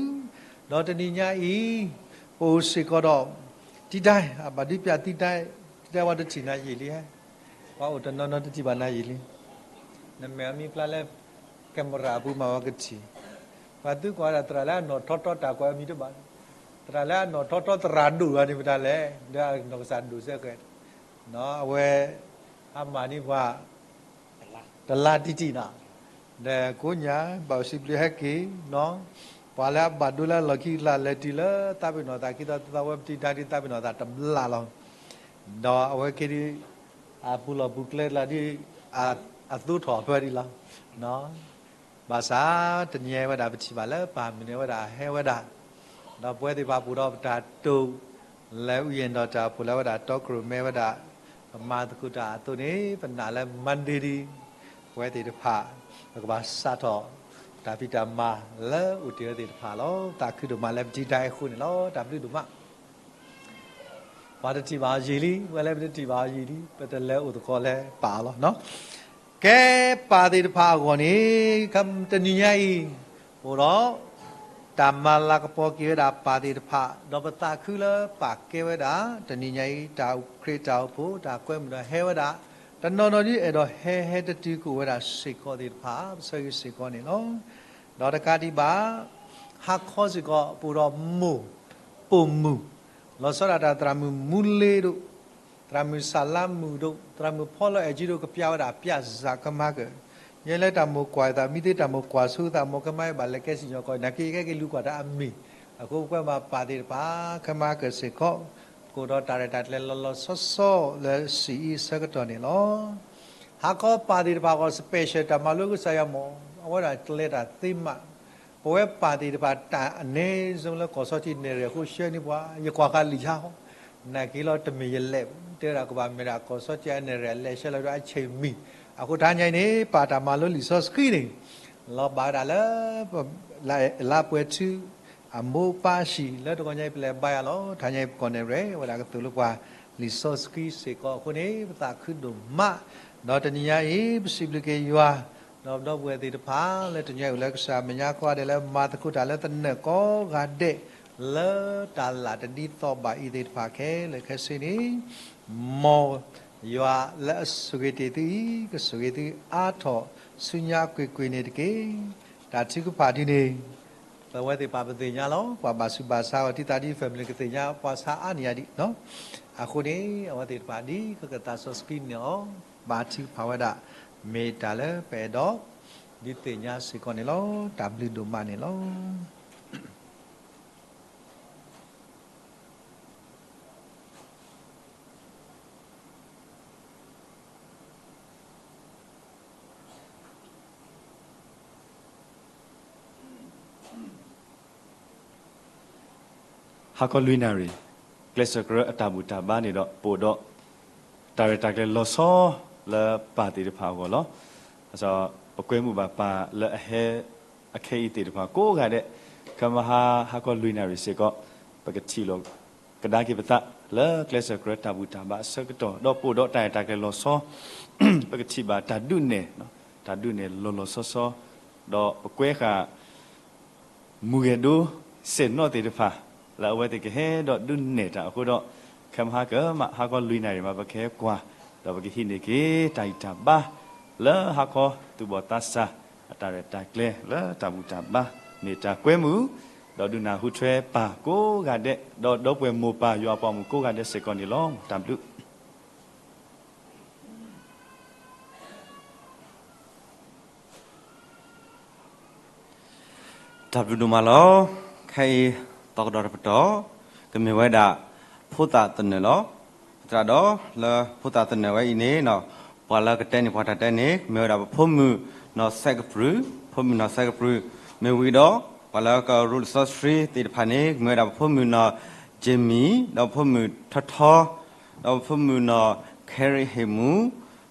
ဒီးတနံၤညါအံၤ ပအိၣ်စ့ၢ်ကီးဒီး တံဒၢ် အဘၣ်ဒုးပျးတံဒၢ်, တံဒၢ်ဝဲတထံၣ်နၤယံာ်လံဧါ, ပှၤအိၣ်တနီၤနီၤတထံၣ်ဘၣ်နၤယံာ်လံ, နမဲာ်မံဖျါလၢ camera အပူၤမးဝဲကထံၣ်, ပှၤသုကွၢ်ဒၣ်သရၣ်လၢအနီၣ်ထီထီတၢ်ကွၢ်အမံၤတဘၣ်, သရၣ်လၢအနီၣ်ထီထီသရၣ်ဒိၣ်ဂၤန့ၣ်မတၤလဲၣ်, ဒီးအနီၢ်ကစၢ်ဒိၣ်စဲဃဲ, အဝဲ အမၤန့ၢ်ပှၤ တလါတံၢ်တံၢ်နီၤ, ဒီးကိးညါ ဘၣ်အိၣ်စံးဘျုးဟဲက့ၤနီၤ, ပှၤလၢအဘၣ်ဒိလၢအလီၢ်ခံကလး လဲၤတုၤလၢသးပ့ၤနီၣ်သးခံသီသီဝဲ ပတံၤတၢ်ဒ်သးပ့ၤနီၣ်သးတဘျီလီၤ, ဒီးအဝဲက့ၤဒ် အပူၤလီၢ်ပူၤကျဲလီၤဒ် အသိးထီၣ်အဖၢဒ်လီၤ. ဘၣ်ဆၣ် တနံၤညါအံၤဝဲဒၣ် ပထံၣ်ဘၣ်လၢပၢ်မုၢ်နံၤဝဲဒၣ်ဟဲဝဲဒၣ်, ဒီးပဝဲသ့ၣ်တဖၣ်ပအိၣ်ဒီးပတၢ်တိာ် လၢ ဥယျာဉ်တော် တၢ်အိၣ်ဖှိၣ်လၢဝဲဒၣ်တီခိၣ်ရိၣ်မဲဝဲဒၣ်, ပမၤသကိးတၢ်အသိးန့ၣ် ပနာ်လၢ Monday ဒ် ပဝဲသ့ၣ်တဖၣ် ပကဘၣ်စးထီၣ် တၢ်ဖံးတၢ်မၤလၢအိၣ်တ့ၢ်ဝဲသ့ၣ်တဖၣ်လီၤ. သးခုဒိၣ်မးလၢပထံၣ်တၢ်အဲၣ်အဃိန့ၣ်လီၤ. တၢ်ဘျုးဒိၣ်မး. ပှၤတထံၣ်ဘၣ်အီၤယံာ်လံ, ဝဲလၢပတထံၣ်ဘၣ်အီၤယံာ်လံ, ပတလဲၤအိၣ်သကိးလၢပၢ်အီၤလီၤ. ကဲ, ပၢ်သ့ၣ်တဖၣ်အဂီၢ်န့ၣ် တနံၤညါအံၤ အိၣ်ဒီး တၢ်မၤလၤကပီၤက့ၤဝဲဒၣ်ပၢ်သ့ၣ်တဖၣ်, ဒီးပသးခုလၢပၢ်ကဲဝဲဒၣ် တနံၤညါအံၤ တၢ်ခရံာ်တၢ်အိၣ်ဖှိၣ် တၢ်ကွဲမုာ်ဒီးဟဲဝဲဒၣ်, တနီၤနီၤဒ်အဲၣ်ဒိးဟဲ ဟဲတတုၤကအိၣ်ဝဲဒၣ်စ့ၢ်ကီးသ့ၣ်တဖၣ် ပဆၢဂ့ၤစ့ၢ်ကီးန့ၣ်လီၤ. ဒီးတကးဒံးဘၣ် ဟါခီစ့ၢ်ကီး ပအိၣ်ဒီးမိၢ် ပိာ်မုၣ် လီၤဆီဒၣ်တၢ်သရၣ်မုၣ်မူလ့ဒိၣ်, သရၣ်မုၣ်စၣ်လါမုၣ်ဒိၣ်, သရၣ်မုၣ်ဖီလီၤအဲၣ်ကၠံဒိၣ် ကပျၢ်ဝဲဒၣ်ပျၢ်စၢ်ခမါကၢၢ်, ယဲလၢတၢ်မိၢ်ကွၢ်အသး မ့ၢ်သ့တၢ်မိၢ်ကွၢ်ဆိသး မိၢ်ခမါအံၤဘၣ်လဲၤကဲစံၣ်ညီၣ်ကွီၢ် နာ်က့ယကဲက့ၤလူၤကွၢ်တၢ်အမ့ၢ်, အဃိပကွဲမုာ်ပၢ်သ့ၣ်တဖၣ် ခမါကၢၢ်စ့ၢ်ကီး ကအိၣ်ဒီးတၢ်ရဲၣ်တၢ်ကျဲၤလီၤလီၤဆီဆီလၢစံၣ်အံၤအဆၢကတီၢ်န့ၣ်လီၤ. ဟါခီပၢ်သ့ၣ်တဖၣ်အဂီၢ် special တၢ်မၤလိကစၢ်ယွၤမ့ၢ် အဝဲဒၣ်ကျဲၤတၢ်သ့မး, ပဝဲပၢ်သ့ၣ်တဖၣ်တၢ်အနဲစိလၢကီၢ်စီထံ နဲၣ်ရဲၣ်အဃိ ဆှၢန့ၢ်ပှၤ ယကွၢ်ဃာ်လံာ်ဆါဟီ, နာ်က့လီၤတမ့ၢ်ယလဲၣ်, တဲဝဲဒၣ်ကဘၣ်မ့ၢ်ဒၣ်ကီၢ်စီထံအနဲၣ်ရဲၣ်အလဲၤဆှၢလီၤဒီးအဆဲးမံၤ, အဃိတဟါညါအံၤန့ၣ် ပၢ်တၢ်မၤလိလံာ်စီဆှံန့ၣ် လီၤဘၣ်ဝဲဒၣ်လၢ လါပှဲၤထူ အမိၢ်ပၢ်ဟံၣ် လၢတဂီၤညါအံၤပလဲၤဘါယွၤလီၤ. တဟါညါအံၤပကီၢ်နဲၣ်ရဲၣ်ဝဲဒၣ်ကသိၣ်လိပှၤလံာ်စီဆှံစ့ၢ်ကီးအဃိန့ၣ် ပသးခုဒိၣ်မး, ဒီးတနံၤညါအံၤ ပစံးဘျုးက့ၤယွၤ, ဒီးပဒီပုၢ်ဝဲၢ်သ့ၣ်တဖၣ် လၢတနံၤညါအံၤအိၣ်လၢကစၢ်မဲာ်ညါကိးဂၤဒဲး လၢမၤသကိးတၢ်လၢသနၢၣ်ကိးဂၤဒဲး လၢတၢ်လၢ်တဒ်သိးဘၣ်အံၤသ့ၣ်တဖၣ်ခဲလၢာ်ခဲဆ့န့ၣ် မ်ယွၤလၢအဆိၣ်ဂ့ၤတ့ၢ်သုအံၤ ကဆိၣ်ဂ့ၤသုအါထီၣ်ဆူညါကွ့ၢ်ကွ့ၢ်န့ၣ်တက့ၢ်. တၢ်ထုကဖၣ်ဒ်န့ၣ် ပဝဲသ့ၣ်တဖၣ်ပသ့ၣ်ညါလီၤ. ပှၤဘၣ်ဆူးဘၣ်ဆါအီၤ ဒ်သိးဒ် family ကသ့ၣ်ညါ ပှၤဆါအါန့ၢ်ယၤဒံး, အဃိန့ၣ် အဝဲသ့ၣ်တဖၣ်ဒ်ကကသးစီဆှံန့ၣ်အီၤ ဘၣ်ထုကဖၣ်ဝဲဒၣ် မ့ၢ်တၢ်လၢပအဲၣ်ဒိး ဒုးသ့ၣ်ညါစ့ၢ်ကီးန့ၣ်လီၤ. တၢ်ဘျုးဒိၣ်မးန့ၣ်လီၤ. ဟါခီလွံၢ်နၣ်ရံၣ် ကျဲးစၢးကရၢအတၢ်ဘူၣ်တၢ်ဘါန့ၣ်ဒီး ပအိၣ်ဒီး တၢ်ရဲၣ်တၢ်ကျဲၤလီၤဆီ လၢပၢ်သ့ၣ်တဖၣ်အဂီၢ်လီၤ. ပကွဲမုာ်ဘၣ်ပၢ်လၢအဟဲ အခဲအံၤသ့ၣ်တဖၣ်ကိးဂၤဒဲး, ခဲမဟါ ဟါခီလွံၢ်နၣ်ရံၣ်စ့ၢ်ကီး ပကထံၣ်လိာ်ကဒါက့ၤပသး လၢကျဲးစၢးကရၢတၢ်ဘူၣ်တၢ်ဘါအဆၢကတီၢ် ဒီးပအိၣ်ဒီးတၢ်ရဲၣ်တၢ်ကျဲၤလီၤဆီ ပကထံၣ်ဘၣ်တၢ်ဒုးနဲၣ်, တၢ်ဒုးနဲၣ်လီၤလီၤဆီဆီ, ဒီးပကွဲဃာ် မူၤဂဲၤဒိ စဲၣ်နီၣ်သ့ၣ်တဖၣ် လၢအဝဲသ့ၣ်ကဟဲဒီးဒုးနဲၣ်တၢ်အဃိဒီး ခဲမဟါကမး ဟါခီလွံၢ်နၣ်ရံၣ်မး ပကဟဲကွၢ် ဒီးပကဟံးန့ၢ်က့ၤတၢ်ဂံၢ်တၢ်ဘါ လၢဟါခီသူၣ်ဘီၣ်သးစၢ် အတၢ်ရဲၣ်တၢ်ကျဲၤလၢတၢ်ဘူၣ်တၢ်ဘါ မ့ၢ်တၢ်ကွဲမုာ် ဒီးဒုးနၢ်ဟူထွဲပၢ်ကိးဂၤဒဲး ဒီးဒီပုၢ်ဝဲၢ်မိၢ်ပၢ်ယွၤအပှၤမုၣ်ကိးဂၤဒဲးစ့ၢ်ကီးန့ၣ်လီၤ. တၢ်ဘျုး တၢ်ဘျုးဒိၣ်မးလီၤ. ခဲအံၤ သီကဒီးတပတီၢ် ကမ့ၢ်ဝဲဒၣ် ဖိသၣ်သနၢၣ်လီၤ. သရၣ်ဒီး လၢဖိသၣ်သနၢၣ်ဝဲအံၤန့ၣ် ပှၤလၢကတဲန့ၢ်ပှၤတၢ်တဲန့ၣ် ကမ့ၢ်ဝဲဒၣ်ပဖိမုၣ်နီၢ်စဲးကပြုၢ်, ဖိမုၣ်နီၢ်စဲးကပြုၢ်, မ့ၢ်ဝံၤဒီး ပှၤလၢကရူးလံာ်စီဆှံသ့ၣ်တဖၣ်န့ၣ် ကမ့ၢ်ဝဲဒၣ်ပဖိမုၣ်နီၢ် Jamie, ဒီးပဖိမုၣ်ထီထီ, ဒီးပဖိမုၣ်နီၢ် Carrie ဟ့ၣ်မူ,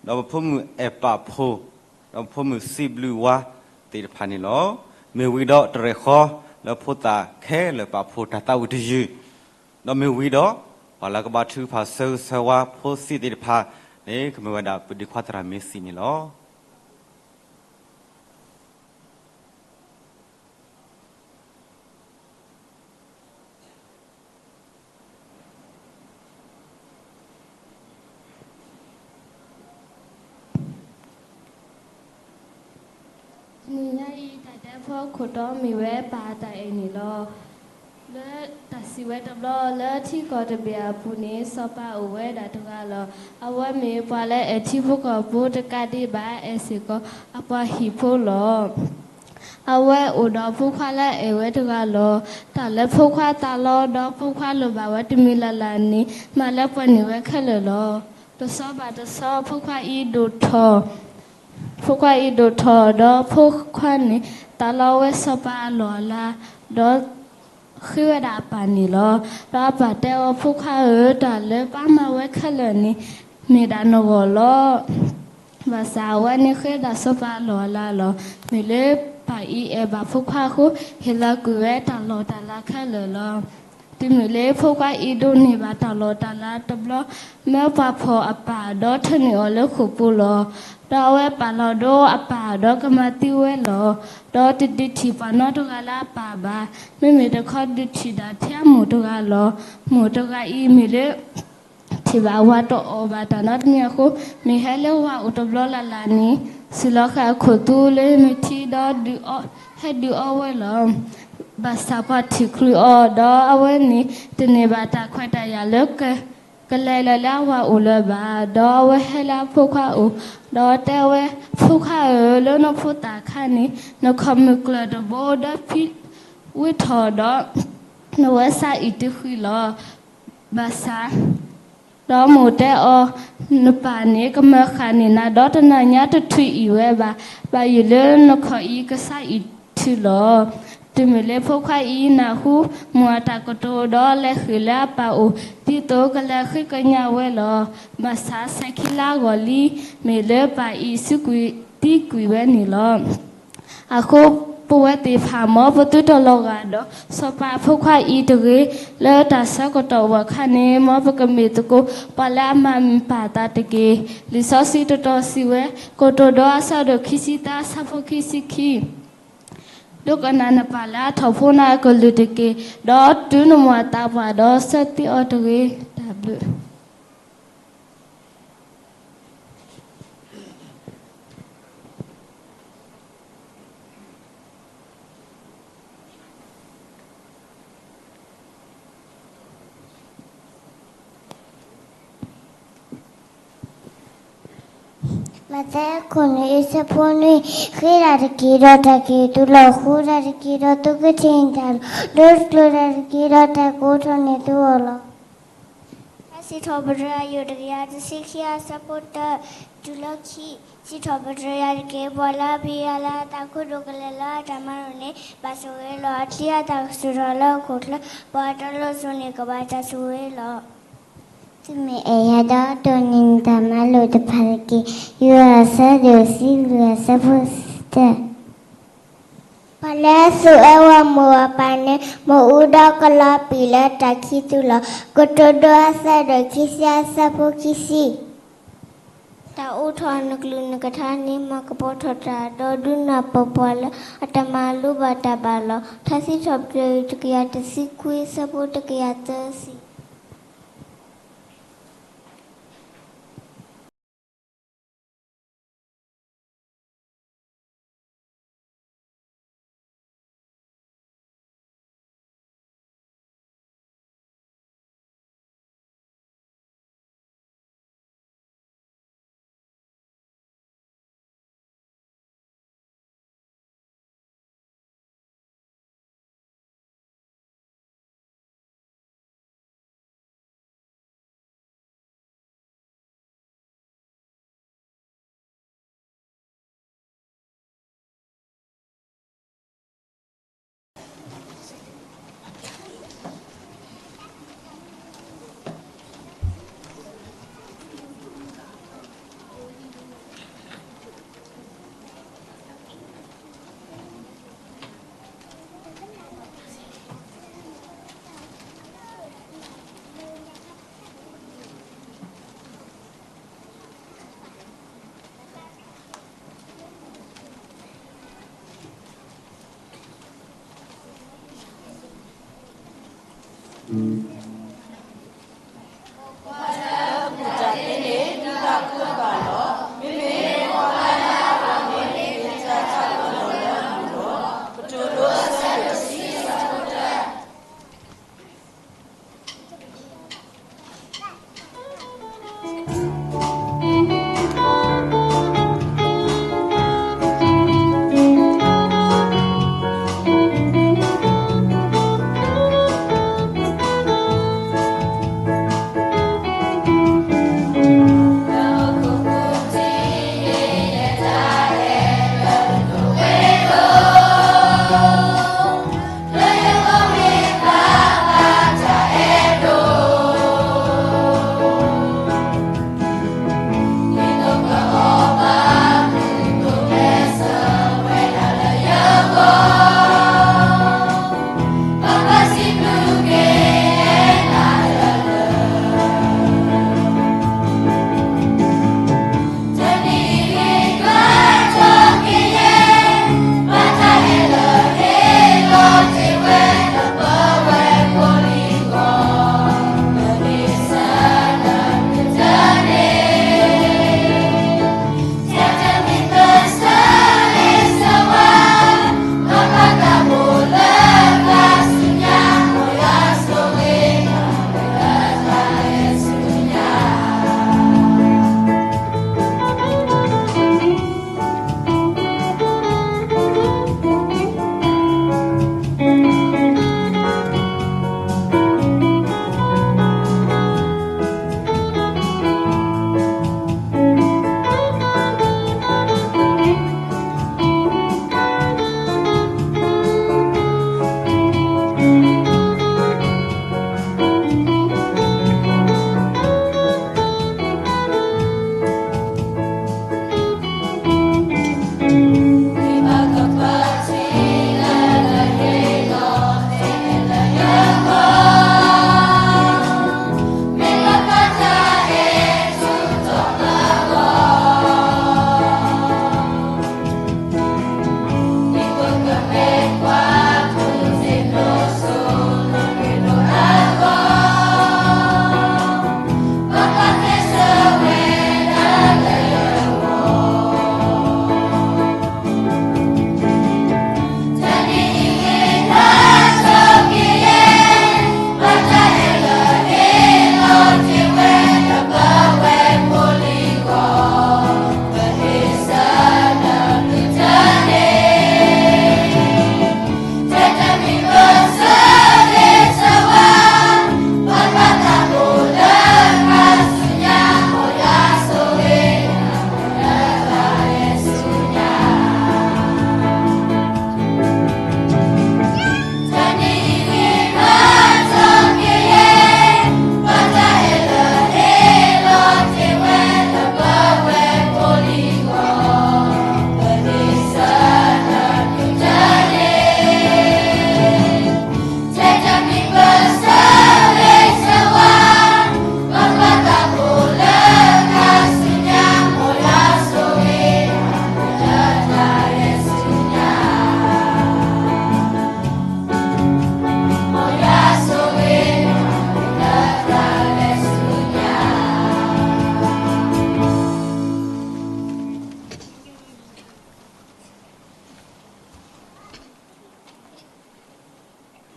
ဒီးပဖိမုၣ်အဲၣ်ပာ်ဖိ ဒီးပဖိမုၣ်စံးဘျုးဝါသ့ၣ်တဖၣ်န့ၣ်လီၤ. မ့ၢ်ဝံၤဒီးတရဲၣ်ဃီလၢဖိသၣ်ခဲလၢာ်ပာ်ဖှိၣ်တၢ်သးဝံၣ်တယုၢ်, ဒီးမ့ၢ်ဝံၤဒီး ပှၤလၢကဘါထုကဖၣ်ဆၢဂ့ၤဆၢဝါဖိသ့ၣ်သ့ၣ်တဖၣ်န့ၣ် ကမ့ၢ်ဝဲဒၣ်ပဒံးခွါသရၣ်မ့ၢ်စံးန့ၣ်လီၤ. တနံၤညါအံၤ တၢ်တဲဖီခိၣ်တီမ့ၢ်ဝဲပၢ်တၢ်အဲၣ်န့ၣ်လီၤ. လၢတၢ်စံးဝဲတဘျီ လၢထံကီၢ်တဘ့ၣ်အပူၤန့ၣ် စီၤပၤအိၣ်ဝဲဒၣ်တဂၤလီၤ. အဝဲမ့ၢ်ပှၤလၢအဲၣ်ထံဖိကီၢ်ဖိတကးဒံးဘၣ် အဲၣ်စ့ၢ်ကီးအပှၤဟံၣ်ဖိလီၤ. အဝဲအိၣ်ဒီးဖိခွါလၢအဲၣ်ဝဲတဂၤလီၤ. တၢ်လၢဖိခွါသးလီဒီးဖိခွါလိၣ်ဘၣ်ဝဲတမံၤလၢ်လၢ်န့ၣ် မၤလၢပှဲၤန့ၢ်ဝဲခဲလၢာ်လီၤ. တဆီဘၣ်တဆီ ဖိခွါအံၤဒိၣ်ထီၣ် ဖိခွါအံၤဒိၣ်ထီၣ်ဒီးဖိခွါန့ၣ် သးလီဝဲစီၤပၤအလီၢ်အလၤ, ဒီးဃ့ဝဲဒၣ်အပၢ်န့ၣ်လီၤ. ဒီးအပၢ်တဲအီၤ, ဖိခွါဧၢ, တၢ်လၢပၢ်မၤဝဲခဲလၢာ်န့ၣ် မ့ၢ်ဒၣ်နဂီၢ်လီၤ. ဘၣ်ဆၣ်အဝဲန့ၣ်ဃ့ဒၣ်စီၤပၤအလီၢ်အလၤလီၤ. မ့ၢ်လၢပၢ်အံၤအဲၣ်ဘၣ်ဖိခွါအဃိ, ဟ့ၣ်လီၤကွံာ်ဝဲတၢ်လီၢ်တၢ်လၤခဲလၢာ်လီၤ. တုၤမ့ၢ်လၢဖိခွါအံၤဒိးန့ၢ်ဘၣ်တၢ်လီၢ်တၢ်လၤတဘျီ, မၢပှၤဖီၣ်အပၢ်ဒီးထၢနုာ်အီၤလၢဃိာ်ပူၤလီၤ. ဒီးအဝဲပာ်လီၤဒိအပၢ်ဒီးကမၤသံဝဲလီၤ. ဒီးတဒုးထံၣ်ပှၤနီတဂၤလၢအပၢ်ဘၣ်. မ့မ့ၢ်တခီဒုးထံၣ်ဒၣ်ထဲအမိၢ်တဂၤလီၤ. မိၢ်တဂၤအံၤမ့ၢ်လၢ ထံၣ်ဘၣ်ဝၤတအီၣ်ဘၣ်တၢ်နီတမံၤအဃိ, မ့ၢ်ဟဲလၢဝၤအိၣ်တဘျီလၢ်လၢ်န့ၣ်, စူၢ်လီၤဃာ်အခိၣ်သူလၢမ့ၢ်ထံဒီး ဟဲဒုးအီဝဲလီၤ. ဘၣ်ဆၣ်ပှၤထံၣ်ချုးအီၤ, ဒီးအဝဲန့ၣ်တန့ၢ်ဘၣ်တၢ်ခွဲးတၢ်ယာ်လၢ ကလဲၤလၢအဝၤအိၣ်လၢၤဘၣ်. ဒီးအဝဲဟဲလၢအဖိခွါအိၣ်, ဒီးတဲဝဲ, ဖိခွါဧၢ, လၢနဖိသၣ်ခါန့ၣ် နခီၣ်မုၢ်ကျၢၢ်တဘိဒီးဖံးဝံထီၣ်ဒီး နဝဲစၢ်အံၤတဃံလီၤ. ဘၣ်ဆၣ် ဒီးမိၢ်တဲအီၤ, နပၢ်န့ၣ်ကမၢဃာ်န့ၢ်နၤဒီးတနၤညါတထုးအံၣ်ဝဲဘၣ်. ဘၣ်ယိၣ်လၢနခီၣ်အံၤကစၢ်အံၤထုးလီၤ. တုၤမ့ၢ်လၢဖိခွါအံၤနၢ်ဟူမိၢ်အတၢ်ကတိၤဒီးလဲၤဃ့ၢ်လၢအပၢ်အိၣ်, ဒ်သိးကလဲၤဃ့ကညးဝဲလီၤ. ဘၣ်ဆၣ်ဆဲးခံလါအဂီၢ်လံ, မ့ၢ်လၢပၢ်အံၤစူးကွံာ်သံကွံာ်ဝဲန့ၣ်လီၤ. အဃိပဝဲသ့ၣ်တဖၣ် မ်ပသုတလီၤဂာ်ဒီးစီၤပၤအဖိခွါအံၤတဂ့ၤ. လၢတၢ်ဆၢကတီၢ်ဝဲအခါန့ၣ် မ်ပကမ့ၢ်သကိးပှၤလၢအမၤမုာ်ပၢ်အသးတက့ၢ်. လံာ်စီဆှံတတီၤစံးဝဲ, ကတိၤဒိအဆၢဒိၣ်ခံဆံသၢ အဆၢဖိခံဆံခံ, ဒိကနၣ်နပၢ်လၢအထီၣ်ဖိနၤအကလုၢ်တက့ၢ်. ဒီးတုၤနမိၢ်အသးပှၢ်ဒီး ဆၢသံအီၤတဂ့ၤ. တၢ်ဘျုး မးသဲအခိၣ်နွံ အဆၢဖိနွံ, ဃ့တၢ်တက့ၢ်ဒီးတၢ်က့ၤသုလီၤ, ဃုတၢ်တက့ၢ်ဒီးသုကထံၣ်တၢ်လီၤ, ဒိတကျိၤတၢ်တက့ၢ်ဒီးတၢ်ကအိးထီၣ်န့ၢ်သုအီၤလီၤ. စံးထီၣ်ပတြၢၤယိၤတကယၤတဆံခံ အဆၢဖိတၢ တုၤလၢခံ, စံးထီၣ်ပတြၢၤယၤတက့ၢ်. ပှၤလၢအပျံၤယွၤလၢအသးခုဒိၣ်ကလဲာ်လၢအတၢ်မၤလိာ်န့ၣ် ဘၣ်ဆိၣ်ဂ့ၤလီၤ. အချံအသၣ်ကစူၢ်ထီၣ်လၢဟီၣ်ခိၣ်ချၢ, ပှၤအတီအလိၤစိၤန့ၣ် ကဘၣ်တၢ်ဆိၣ်ဂ့ၤလီၤ. သုမ့ၢ်အဲၣ်ယၤဒီးတိၢ်န့ၢ်နတၢ်မၤလိာ်တဖၣ်တက့ၢ်. ယိၤဟၣ်အဆၢဒိၣ်တဆံလွံၢ် အဆၢဖိတၢ ပှၤလၢအဆိၣ်အၢဝဲမိၢ်အပၢ်န့ၣ် မ့ၢ်အူဒီးကလီၤပံာ်လၢတၢ်ခံးသူလီၤ. ကတိၤဒိအဆၢဒိၣ်ခံဆံ အဆၢဖိခံဆံ, တၢ်အိးထီၣ်နကလုၢ်နကထါန့ၣ် မ်ကပီၤထီၣ်တၢ် ဒီးဒုးနၢ်ပၢၢ်ပှၤလၢအတမၤလိဘၣ်တၢ်ဘၣ်လီၤ. ထါစံးထီၣ်ပတြၢၤယိၤတကယၤတဆံခွံ အဆၢဖိတကယၤသၢဆံ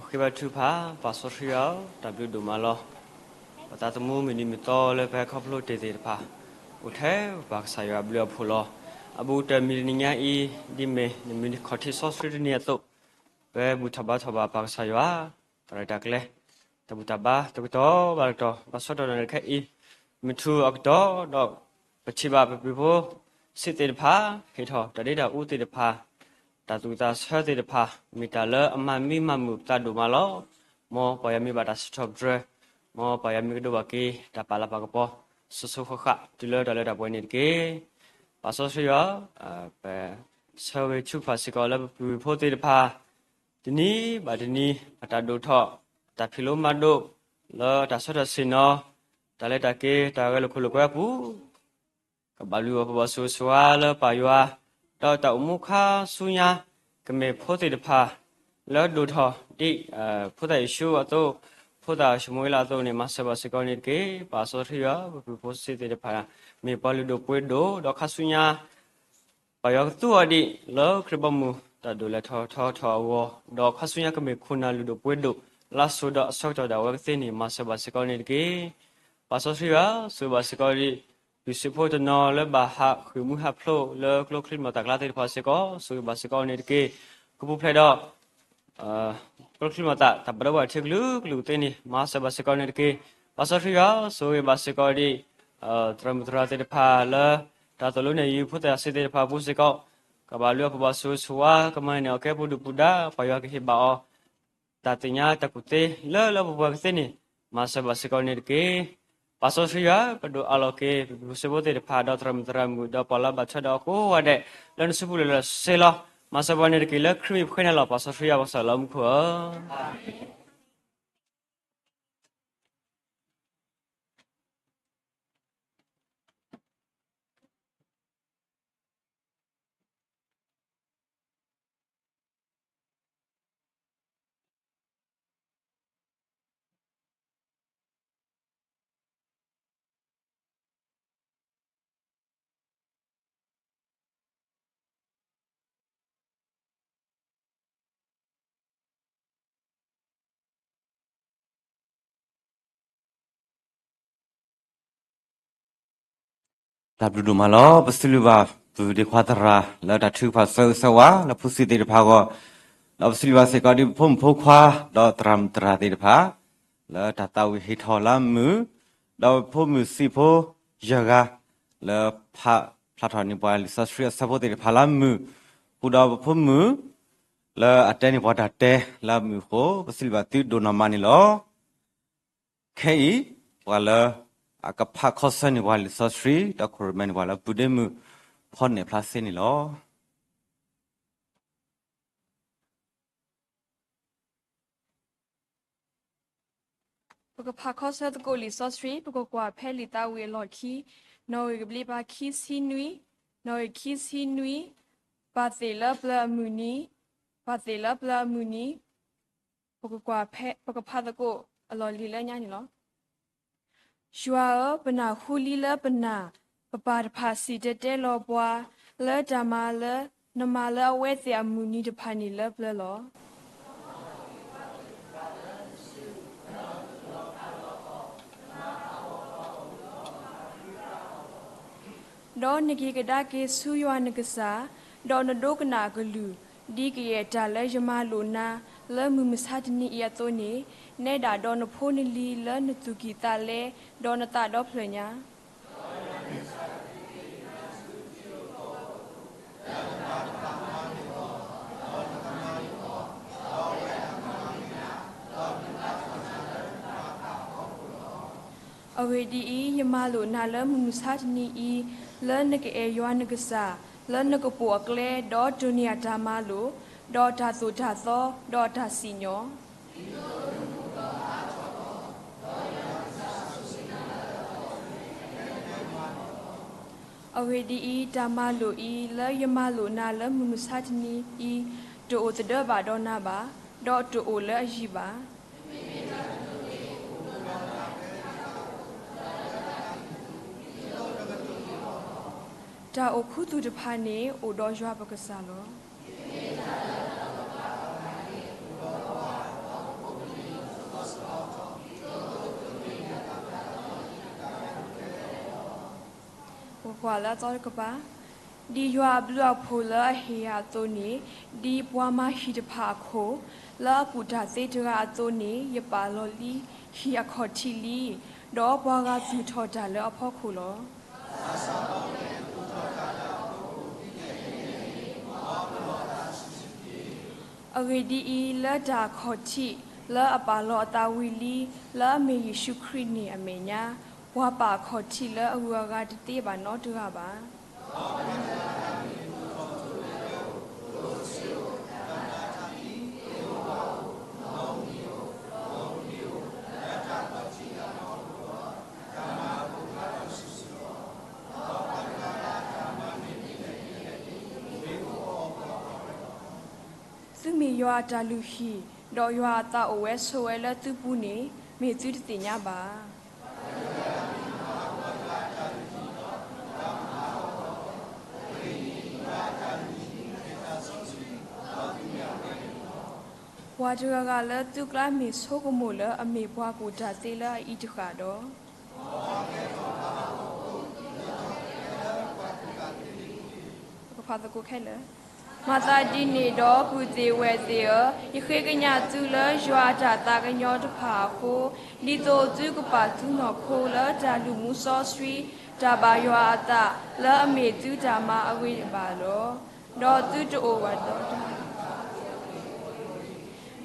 ခ့ဘၣ်ထုကဖၣ်, ပၢ်စီဆှံယွၤဧၢ, တၢ်ဘျုးဒိၣ်မးလီၤ. ပသးသမူမုၢ်နံၤမုၢ်သီလၢပဟဲခီဖျိတ့ၢ်သ့ၣ်တဖၣ်, အိၣ်ထဲပပၢ်ကစၢ်ယွၤအဘျုးအဖှိၣ်လီၤ. အဘူးကတၢၢ်မုၢ်တနံၤညါအံၤ, ဒ်မ့ၢ်နမုၢ်နံၤခီၣ်ထံးစီဆှံတနံၤအသိး, ပဘူၣ်ထီၣ်ဘါထီၣ်ဘၣ်ပၢ်ကစၢ်ယွၤ, တၢ်ရဲၣ်တၢ်ကျဲၤ, တၢ်ဘူၣ်တၢ်ဘါတကတီၢ်ဘၣ်တကတီၢ်, ဘၣ်ဆၣ်ဒီးနၤခဲအံၤ, မုၢ်ထူၣ်အကတီၢ်ဒီး ပထံၣ်ဘၣ်ပပုၢ်ဖိသ့ၣ်တဖၣ်, ဟ့ၣ်ထီၣ်တၢ်ဒ့တၢ်အူသ့ၣ်တဖၣ်, တၢ်သူၣ်ဝံၣ်သးဆၢသ့ၣ်တဖၣ်, မ့ၢ်တၢ်လၢအမၤမံမၤမုာ်ပသးဒိၣ်မးလီၤ. မ်ပၢ်ယွၤမ့ၢ်ဘၣ်တၢ်စံးထီၣ်ပတြၢၤ, မ်ပၢ်ယွၤမ့ၢ်ကဒိးဘၣ်က့ၤ တၢ်ပာ်လၤပာ်ကပီၤ, စိၤစိၤဃၣ်ဃၣ်တုၤလၢတၢ်လၢတၢ်ပှဲၤန့ၣ်တက့ၢ်. ပၢ်စီဆှံယွၤ, ပဆၢဂ့ၤထုကဖၣ်စ့ၢ်ကီးလၢပပုၢ်ဖိသ့ၣ်တဖၣ်, တနံၤဘၣ်တနံၤ အတၢ်ဒိၣ်ထီၣ်, အတၢ်ဖံးလိမၤဒိး, လၢတၢ်ဆၢထၢၣ်ဆ့ၣ်နီၤ, တၢ်လဲၤတၢ်က့ၤ တၢ်ဂဲၤလိာ်ခိၣ်လိာ်ကွဲအပူၤ ကဘၣ်လုၢ်အီၣ်ပဘၣ်ဆိၣ်ဂ့ၤဆိၣ်ဝါလၢပၢ်ယွၤ, ဒီးတၢ်အိၣ်မူခါဆူညါ, ကမ့ၢ်ဖိသ့ၣ်တဖၣ်, လၢဒိၣ်ထီၣ်ဒ်, ဖိသၣ်ယ့ၣ်ၡူးအသိး, ဖိသၣ်ၡမူၤအ့လးအသိးန့ၣ် မၤစၢၤဘၣ်စ့ၢ်ကီးန့ၣ်တက့ၢ်. ပၢ်စီဆှံယွၤ, ပပုၢ်ဖိသ့ၣ်တဖၣ်, မ့ၢ်ပှၤလုၢ်ဒိၣ်ပှ့ၤဒိၣ်, ဒီးခါဆူညါ ပၢ်ယွၤကသူအီၤဒံး လၢခရံာ်ဘီမုၢ် တၢ်ဒိၣ်လဲၤထီၣ်ထီထီၣ်အဂီၢ်, ဒီးခါဆူညါကမ့ၢ်ခိၣ်နၢ်လုၢ်ဒိၣ်ပှ့ၤဒိၣ်, လါစိၤဒီးအဆၢကတီၢ်ဒၣ်ဝဲကသ့န့ၣ် မၤစၢၤဘၣ်စ့ၢ်ကီးန့ၣ်တက့ၢ်. ပၢ်စီဆှံယွၤ, ဆိၣ်ဂ့ၤဘၣ်စ့ၢ်ကီးဒံး, ပုၢ်စ့ဖိတနီၤလၢဘၣ်ဟးဃုာ်မူဟးဖျိးလၢကျိချံမျိာ်သၣ်ကျါသ့ၣ်တဖၣ်စ့ၢ်ကီး, ဆိၣ်ဂ့ၤဘၣ်စ့ၢ်ကီးန့ၣ်တက့ၢ်. ကပူၤဖျဲးဒီး ကျိချံမျိာ်သၣ် တၢ်ဘၣ်ဒိဘၣ်ထံးကလုာ်ကလုာ်သ့န့ၣ် မၤစၢၤဘၣ်စ့ၢ်ကီးန့ၣ်တက့ၢ်. ပၢ်စီဆှံယွၤ, ဆိၣ်ဂ့ၤဘၣ်စ့ၢ်ကီးဒံး, သရၣ်မုၣ်သရၣ်သ့ၣ်တဖၣ်လၢ တၢ်သိၣ်လိနဲၣ်ယုၤဖိသၣ်စ့ၢ်သ့ၣ်တဖၣ်အပူၤစ့ၢ်ကီး, ကဘၣ်လုၢ်အီၣ်ပဘၣ်ဆိၣ်ဂ့ၤဆိၣ်ဝါ, ကမၤန့ၢ်အီၣ်ကဲပူၤဒုၣ်ပူၤဒါ, ပၢ်ယွၤကဟ့ၣ်ဘၣ်အီၤ တၢ်သ့ၣ်ညါတၢ်ကူၣ်သ့လၢလၢပှဲၤပှဲၤကသ့န့ၣ်, မၤစၢၤဘၣ်စ့ၢ်ကီးန့ၣ်တက့ၢ်. ပၢ်စီဆှံယွၤ, ပဒိၣ်အးလီၤက့ၤ ပပုၢ်ဖိစ့ဖိသ့ၣ်တဖၣ် ဒီးသရၣ်မုၣ်သရၣ်မုၣ် ဒီးပှၤလၢဘၣ်ထွဲဒီးအကိးဂၤဒဲး လၢနစုပူၤလၢာ်လၢာ်စ့လီၤ. မၤစၢၤပှၤန့ၣ်တက့ၢ် လၢခရံာ်မံၤပဃ့နၤလီၤ. ပၢ်စီဆှံယွၤပကစၢ်လၢမူခိၣ်ဧၢ. တၢ်ဘျုးဒိၣ်မးလီၤ. ပစံးဘျုးဘၣ်ပုၢ်သ့ၣ်ခွါသရၣ် လၢတၢ်ထုကဖၣ်ဆၢဂ့ၤဆၢဝါ လၢဖိဆံးသ့ၣ်တဖၣ်အဂီၢ်, ဒီးပစံးဘျုးဘၣ်စ့ၢ်ကီးဒ်ပဖိမုၣ်ဖိခွါ ဒီးသရၣ်မုၣ်သရၣ်သ့ၣ်တဖၣ် လၢတၢ်သးဝံၣ်ဟ့ၣ်ထီၣ်လၢအမုာ်, ဒီးပဖိမုၣ်ဆံးဖိယဲၢ်ဂၤ လၢဖးဖျါထီၣ်န့ၢ်ပှၤလံာ်စီဆှံအဆၢဖိသ့ၣ်တဖၣ်လၢအမုာ်, ဃုာ်ဒီးပဖိမုၣ် လၢအတဲန့ၢ်ပှၤတၢ်တဲလၢအမုာ်အဃိ ပစံးဘျုးဘၣ်သုဒိၣ်နီၢ်မးန့ၣ်လီၤ. ခဲအံၤ ပှၤလၢအကဖးခီဆၢန့ၢ်ပှၤလံာ်စီဆှံ ဒီးခိၣ်ရိၣ်မဲန့ၢ်ပှၤလၢပုၢ်ဒ့မုၣ် ဖီနဲၣ်ဖျါစ့န့ၣ်လီၤ. ပကဖးခီဆၢသကိးလံာ်စီဆှံ ပကကွၢ်ဖဲလံာ်သးဝံၣ်အလီၢ်ခံ, နီၣ်ဂံၢ်ကဘျံးပၤခံဆံနွံ, နီၣ်ဂံၢ်ခံဆံနွံ, ပာ်သ့ၣ်လၢပျၢၤအမုၢ်နံၤ, ပာ်သ့ၣ်လၢပျၢၤအမုၢ်နံၤ, ပကကွၢ်ဖဲ ပကဖးသကိးအလီၢ်လံၤလၢညါန့ၣ်လီၤ. ယွၤဧၢ, ပနၢ်ဟူလံလၢပနၢ်, ပပၢ်တဖၣ်စံၣ်တဲၤတဲလီၤပှၤ, လၢတၢ်မၤလၢနမၤလၢအဝဲသ့ၣ်အမုၢ်နံၤတဖၣ်န့ၣ်လၢပျၢၤလီၤ. ဒီးနက့ၤကဒါက့ၤဆူယွၤနကစၢ်, ဒီးနဒိကနၣ်အကလုၢ်, ဒ်ကယဲၢ်တၢ်လၢယမၤလိာ်နၤ လၢမုၢ်မဆါတနံၤအံၤအသိးန့ၣ်, နဲဒၣ်ဒီးနဖိနလံၤလၢနသူၣ်ကံၢ်သးလဲ, ဒီးနသးဒီဖျၢၣ်ညါ အဂ့ၢ်ဒ်အံၤ, ယမၤလိာ်နၤလၢမုၢ်မဆါတနံၤအံၤ, လၢနကအဲၣ်ယွၤနကစၢ်, လၢနကပိာ်အကျဲ, ဒီးတိၢ်န့ၢ်အတၢ်မၤလိာ်, ဒီးတၢ်သိၣ်တၢ်သီ, ဒီးအတၢ်စံၣ်ညီၣ် အဂ့ၢ်ဒ်အံၤ, တၢ်မၤလိာ်အံၤ လၢယမၤလိာ်နၤလၢမုၢ်မဆါတနံၤအံၤ, တအိၣ်သဒၢဘၣ်ဒီးနၤဘၣ်, ဒီးတအိၣ်လၢအယံၤဘၣ်. တၢ်အိၣ်ခူသူၣ်တဖၣ်န့ၣ် အိၣ်ဒီးယွၤပကစၢ်လီၤ. ပှၤလၢအသီတကပၤ, ဒ်ယွၤအဘျုးအဖှိၣ်လၢအဟ့ၣ်ယၤအသိးန့ၣ်, ဒ်ပှၤမၤဟံၣ်တဖၣ်အခိၣ်, လၢအကူၣ်တၢ်သ့တဂၤအသိးန့ၣ်, ယပာ်လီၤလံဟံၣ်အခီၣ်ထံးလံ, ဒီးပှၤဂၤသူၣ်ထီၣ်တၢ်လၢအဖီခိၣ်လီၤ. အဂ့ၢ်ဒ်အံၤ, လၢတၢ်အခီၣ်ထံးလၢအပာ်လီၤအသးဝံၤလံ, လၢအမ့ၢ်ယ့ၣ်ၡူးခရံာ်န့ၣ်အမဲာ်ညါ, ပှၤပာ်အခီၣ်ထံးလၢအဂုၤအဂၤတသ့ဘၣ်နီတဂၤဘၣ်. သုမ့ၢ်ယွၤအတၢ်လုၢ်ဟံၣ်, ဒီးယွၤအသးအိၣ်ဝဲဆိးဝဲလၢသုပူၤန့ၣ်, မ့ၢ်သုတသ့ၣ်ညါဘၣ်. ပှၤတဂၤဂၤလၢသုကျါမ့ၢ်ဆိကမိၣ်လၢအမ့ၢ်ပှၤကူၣ်တၢ်သ့လၢအအံၤတဃၣ်ဒီး, ပကဖးသကိးခဲလၢာ်. မၤသးဒ်န့ၣ်ဒီး ပုၢ်သ့ၣ်ဝဲၢ်သ့ၣ်ဧၢ, ယဃ့ကညးသုလၢယွၤအတၢ်သးကညီၤတဖၣ်အဃိ, ဒ်သိးသုကပာ်သုနီၢ်ခိလၢတၢ်လုၢ်မူစီဆှံ, တၢ်ဘၣ်ယွၤအသး, လၢအမ့ၢ်သုတၢ်မၤအဂ့ၤဘၣ်လီၤ. ဒီးသုတအိၣ်ဘၣ်ဒီးတၢ်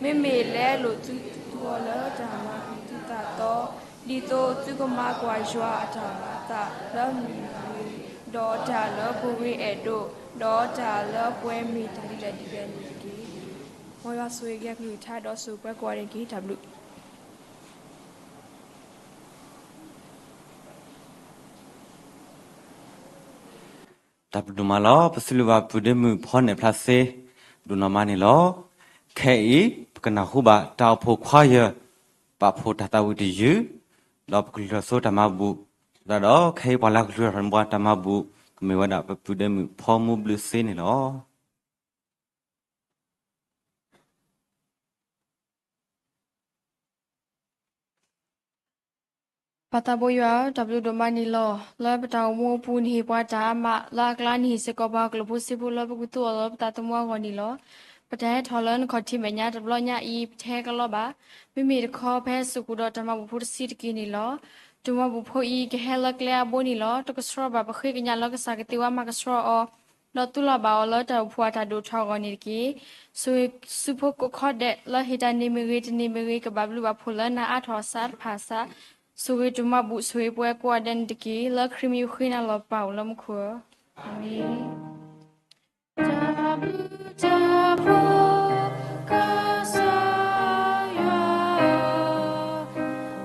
မ့မ့ၢ်လဲလိာ်သုသူၣ်အီၤလၢတၢ်မၤအုၣ်သုသးသီ, ဒ်သိးသုကမၤကွၢ်ယွၤအတၢ်ဘၣ်သးလၢမုၢ်နံၤဝံၤ, ဒီးတၢ်လၢပဂ့ၤအဲၣ်ဒိး, ဒီးတၢ်လၢပှဲၤမ့ၢ်တၢ်လံၤတၢ်ဒံးဘၣ်န့ၣ်တက့ၢ်. မ်ယွၤဆိၣ်ဂ့ၤက့ၤအကလုၢ်ကထါဒီးဆိၣ်ဂ့ၤပှၤကိးဂၤဒဲးတက့ၢ်. တၢ်ဘျုး တၢ်ဘျုးဒိၣ်မးလီၤ. ပစံးဘျုးဘၣ်ပုၢ်ဒ့မုၣ်ဖီနဲၣ်ဖျါသ့ ဒိၣ်နီၢ်မးန့ၣ်လီၤ. ခဲအံၤ ပကနၢ်ဟူဘၣ်တၢ်အိၣ်ဖှိၣ်ခွါယၢၢ် ပာ်ဖှိၣ်တၢ်သးဝံၣ်တယုၢ်, ဒီးပကလုၢ်ထီၣ်ဆိတၢ်မၤဘူၣ်, ဒီးခဲအံၤပှၤလၢကလုၢ်ထီၣ်န့ၢ်ပှၤတၢ်မၤဘူၣ် ကမ့ၢ်ဝဲဒၣ်ပပုၢ်ဒ့မုၣ်ဖီမူဘျုးသ့န့ၣ်လီၤ. ပၢ်သးဘိယွၤဧၢ, တၢ်ဘျုးဒိၣ်မးန့ၣ်လီၤ. လၢပတၢ်အိၣ်မူအပူၤ နဟ့ၣ်ပှၤတၢ်အါမး, လၢအကျါနဟ့ၣ်စ့ၢ်ကီးပှၤကျိာ်ဖိစ့ဖိလၢပကသူအီၤလၢပသးသမူအဂီၢ်န့ၣ်လီၤ. ပတၢ်ဟဲထီၣ်လၢနခီၣ်ထံးမဲာ်ညါတဘျီညါအံၤ ပတဟဲကလီဘၣ်. မ့မ့ၢ်တခီပဟဲစိာ်ဃုာ်ဒီးတၢ်မၤဘူၣ်ဖိတဆံးတက့ၢ်န့ၣ်လီၤ. တၢ်မၤဘူၣ်ဖိအံၤ ကဟဲလၢကျဲအဘိန့ၣ်လီၤ. တကဆှီဘၣ် ပဃ့ကညးလၢကစၢ်ကသ့ဝဲမၤကဆှီအီၤ ဒီးသူလီၤဘၣ်အီၤလၢတၢ်အိၣ်ဖှိၣ်အတၢ်ဒိၣ်ထီၣ်အဂီၢ်န့ၣ်တက့ၢ်. ဆိၣ်ဂ့ၤစုဖိကိးခီဒဲး လၢဟ့ၣ်တၢ်န့ၣ်မ့ၢ်ဂ့ၤ တန့ၢ်မ့ၢ်ဂ့ၤ ကဘၣ်ဘျုးဘၣ်ဖှိၣ်လၢနၤအါထီၣ်အစးတဖၣ်အစး, ဆိၣ်ဂ့ၤတၢ်မၤဘူၣ် ဆိၣ်ဂ့ၤပှၤကိးဂၤဒဲးန့ၣ်တက့ၢ်. လၢခရံာ်မံၤဃ့နၤလီၤပၢ်အိၣ်လၢမူခိၣ်ဧၢ, အၤမ့ၣ်. တၢ်ဘျုးတၢ်ဖှိၣ် ကစၢ်ယွၤ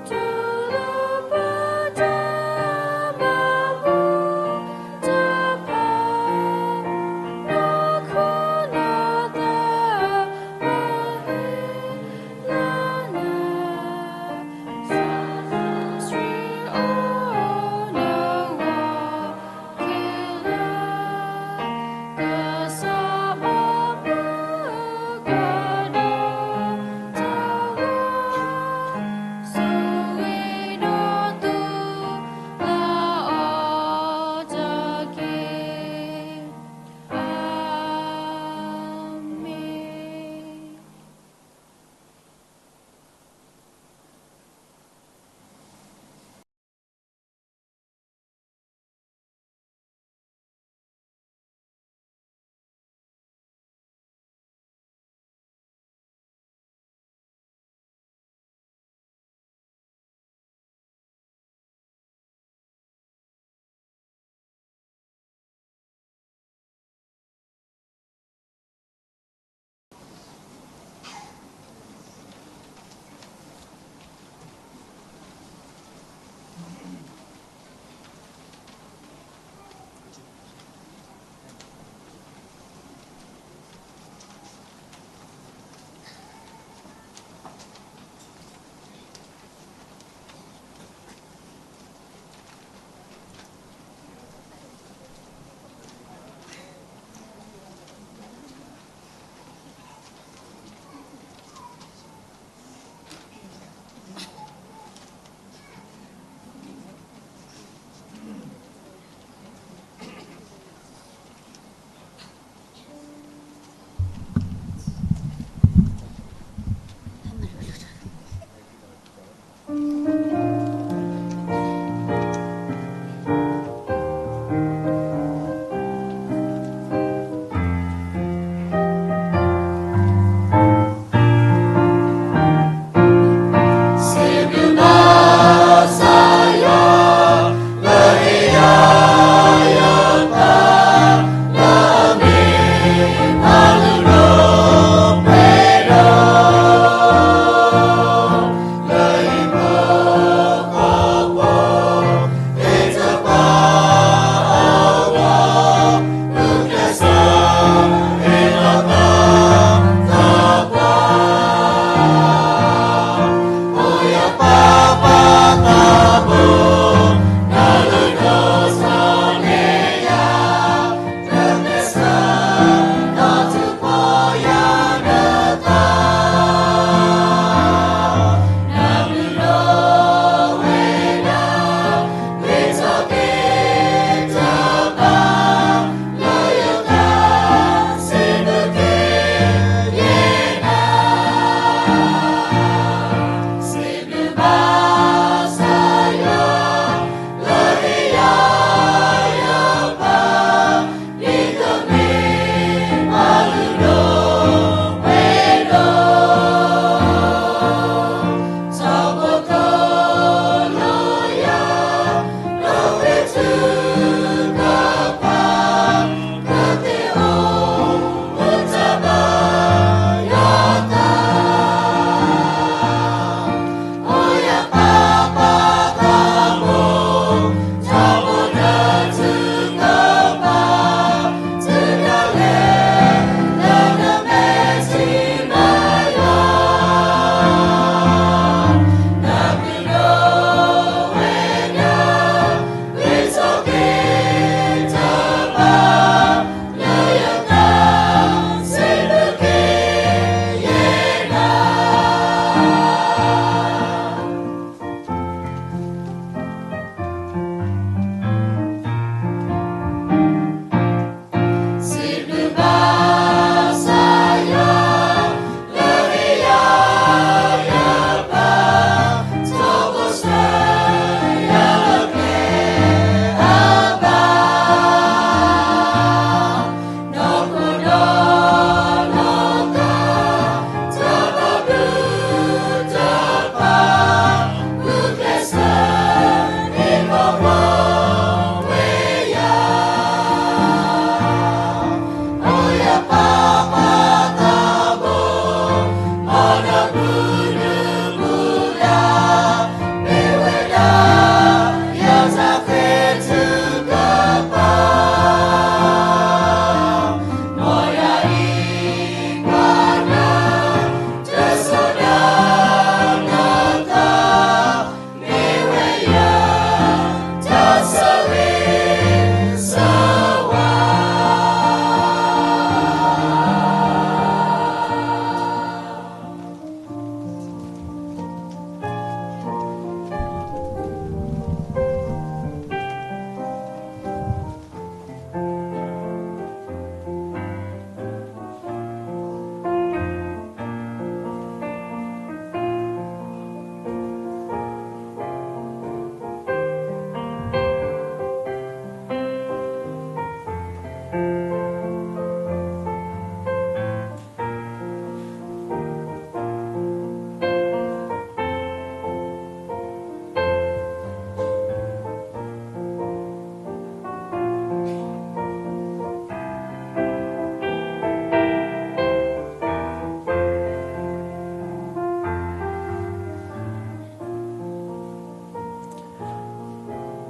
တူၢ်လိာ်ပတၢ်မၤဘူၣ်တဖၣ်, နီၢ်ခိနီၢ်သး ပဃ့လၢနၤ, စီဆှံအိၣ်နဂီၢ်ခဲလၢာ်.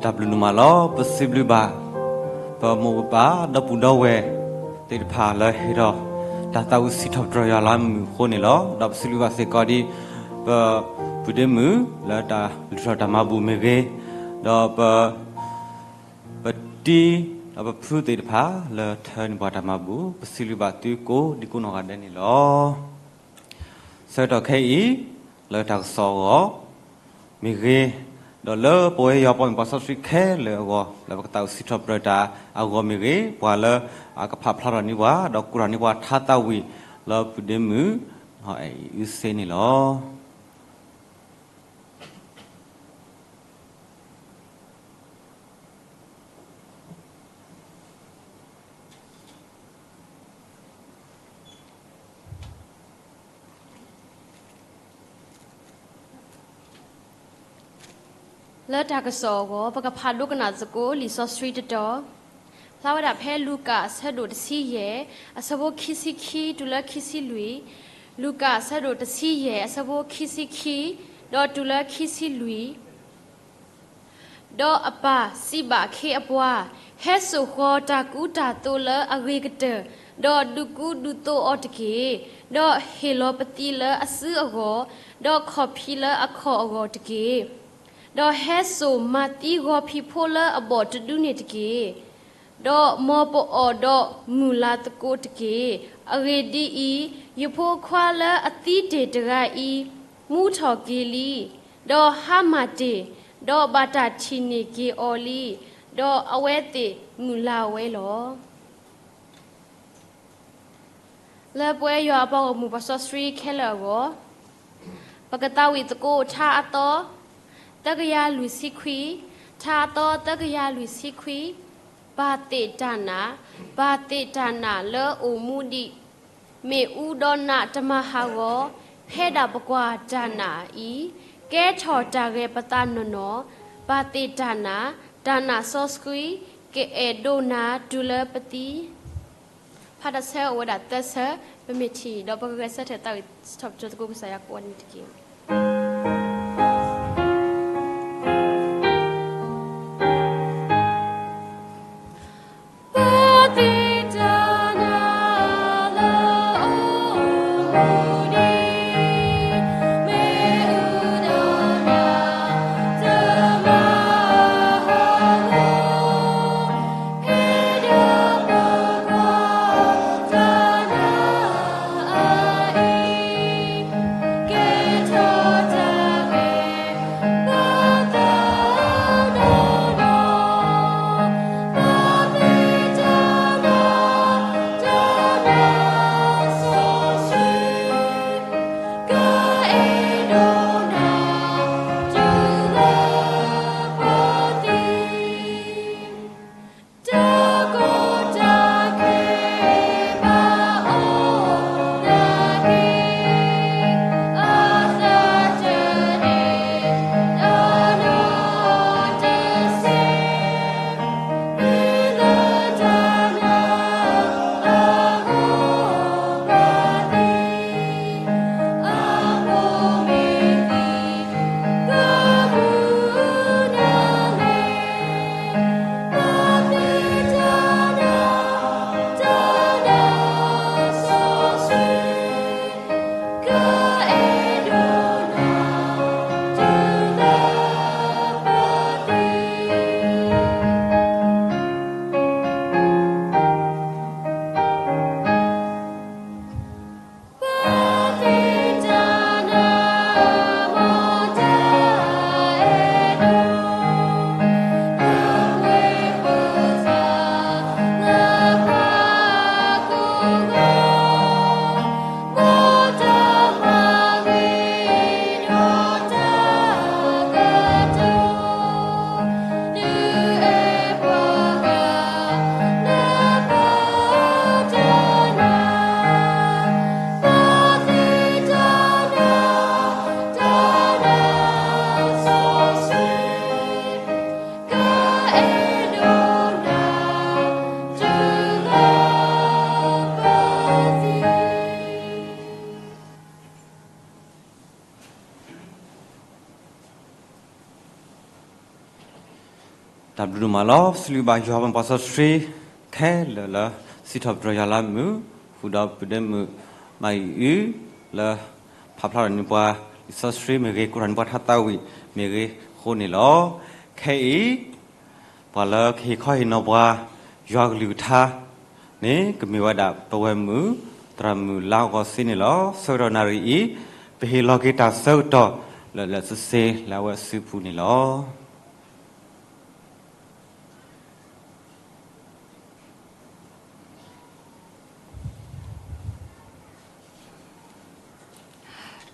တၢ်ဘျုးဒိၣ်မးလီၤ. ပစံးဘျုးဘၣ် ပမိၢ်ပပၢ် ဒီပုၢ်ဒီဝဲၢ်သ့ၣ်တဖၣ်လၢဟ့ၣ်ထီၣ် တၢ်သးဝံၣ်စံးထီၣ်ပတြၢၤယွၤလၢအမုာ်အဃိန့ၣ်လီၤ. ဒီးပစံးဘျုးဘၣ်စ့ၢ်ကီးဒ် ပပုၢ်ဒ့မုၣ်လၢတၢ်လုၢ်ထီၣ်တၢ်မၤဘူၣ်မ့ၢ်ဂ့ၤ, ဒီးပ ပတံၤ ဒီးပဖုသ့ၣ်တဖၣ်လၢထၢန့ၢ်ပှၤတၢ်မၤဘူၣ် ပစံးဘျုးဘၣ်သုကိးဒံကိးနီၢ်ဂၤဒဲးန့ၣ်လီၤ. ဆၢကတီၢ်ခဲအံၤ လၢတၢ်ကစီၣ်အဂီၢ်မ့ၢ်ဂ့ၤ, ဒီးလၢပဝဲယွၤပှၤမ့ၢ်ပှၤစီဆှံခဲလၢာ်အဂီၢ် လၢပကသးဝံၣ်စံးထီၣ်ပတြၢၤတၢ်အဂီၢ်မ့ၢ်ဂ့ၤ, ပှၤလၢအကဖးဖျါထီၣ်န့ၢ်ပှၤ ဒီးကိးထီၣ်န့ၢ်ပှၤထါသးဝံၣ်လၢပုၢ်ဒ့မုၣ် အအံၤအုစ့န့ၣ်လီၤ. လၢတၢ်ကစီၣ်အဂီၢ် ပကဖးဒိကနၣ်သကိးလံာ်စီဆှံတတီၤ, ဖျါဝဲဒၣ်ဖဲလူၤကၣ်အဆၢဒိၣ်တဆံယဲၢ် အဆၢဖိခံဆံခံတုၤလၢခံဆံလွံၢ်, လူၤကၣ်အဆၢဒိၣ်တဆံယဲၢ် အဆၢဖိခံဆံခံ ဒီးတုၤလၢခံဆံလွံၢ် ဒီးအပၢ်စံးဘၣ်အခ့အပှၤ, ဟဲစိာ်ဃီၤတၢ်ကူတၢ်သိးလၢအဂ့ၤကတၢၢ်, ဒီးဒုးကူဒုးသိးအီၤတက့ၢ်. ဒီးဟ့ၣ်လီၤပသံလၢအစုအဂီၢ်, ဒီးခီၣ်ဖံးလၢအခီၣ်အဂီၢ်တက့ၢ်. ဒီးဟဲစိာ်မၤသံဂီၤဖံးဖိလၢအဘီၣ်တဒုန့ၣ်တက့ၢ်. ဒီးမ်ပအီၣ်ဒီးမုၢ်လၢ်သကိးတက့ၢ်. အဂ့ၢ်ဒ်အံၤ, ယဖိခွါလၢအသံတ့ၢ်တဂၤအံၤ မူထီၣ်က့ၤလံ, ဒီးဟါမၢ်တ့ၢ်, ဒီးဘၣ်တၢ်ထံၣ်န့ၢ်က့ၤအီၤလံ. ဒီးအဝဲသ့ၣ်မုၢ်လၢ်ဝဲလီၤ. လၢပဝဲယွၤအပှၤဂီၢ်မုၢ်ပှၤစီဆှံခဲလၢာ်အဂီၢ်, ပကသးဝံၣ်သကိးထါအသီ သၢကယၤလွံၢ်ဆံခွံ, ထါအသီသၢကယၤလွံၢ်ဆံခွံ, ဘၣ်သ့ၣ်တၢ်နာ်, ဘၣ်သ့ၣ်တၢ်နာ်လၢအိၣ်မူဒံး, မ့ၣ်အူဒီးနးတမၤဟးဂီၤ, ဖဲဒၣ်ပကွၢ်တၢ်နာ်အံၤ, ကဲထီၣ်တၢ်ဂဲၤပသးနီၢ်နီၢ်, ဘၣ်သ့ၣ်တၢ်နာ်, တၢ်နာ်စီဆှံ ကအဲၣ်ဒိးနၤတုၤလၢပသံ. ဖးတၢ်ဆၢအိၣ်ဝဲဒၣ်သၢဆၢ, ပမ့ၢ်ထံၣ်ဒီးပကဂဲၤဆၢထၢၣ်သးဝံၣ်စံးထီၣ်ပတြၢၤသကိးကစၢ်ယွၤကိးဂၤဒဲးန့ၣ်တက့ၢ်. တၢ်ဘျုးဒိၣ်မးလီၤ. ပစံးဘျုးဘၣ်ယွၤပှၤစီဆှံခဲလၢာ်လၢ စံးထီၣ်ပတြၢၤယွၤလၢမုာ် ဃုာ်ဒီးပုၢ်ဒ့မုၣ်မၤအံၤအု လၢ ဖးဖျါထီၣ်န့ၢ်ပှၤ လံာ်စီဆှံမ့ၢ်ဂ့ၤ ကိးထီၣ်န့ၢ်ပှၤထါသးဝံၣ်မ့ၢ်ဂ့ၤအဃိန့ၣ်လီၤ. ခဲအံၤ ပှၤလၢကဟ့ၣ်ခီဟ့ၣ်နီၤပှၤ ယွၤကလုၢ်ကထါန့ၣ် ကမ့ၢ်ဝဲဒၣ် ပဝဲၢ်မုၣ် သရၣ်မုၣ်လါဂီၤစ့န့ၣ်လီၤ. ဆၢကတီၢ်နၣ်ရံၣ်အံၤ ပဟ့ၣ်လီၤက့ၤတၢ်ဆၢကတီၢ် လၢလၢစ့စ့လၢအဝဲအစုပူၤန့ၣ်လီၤ.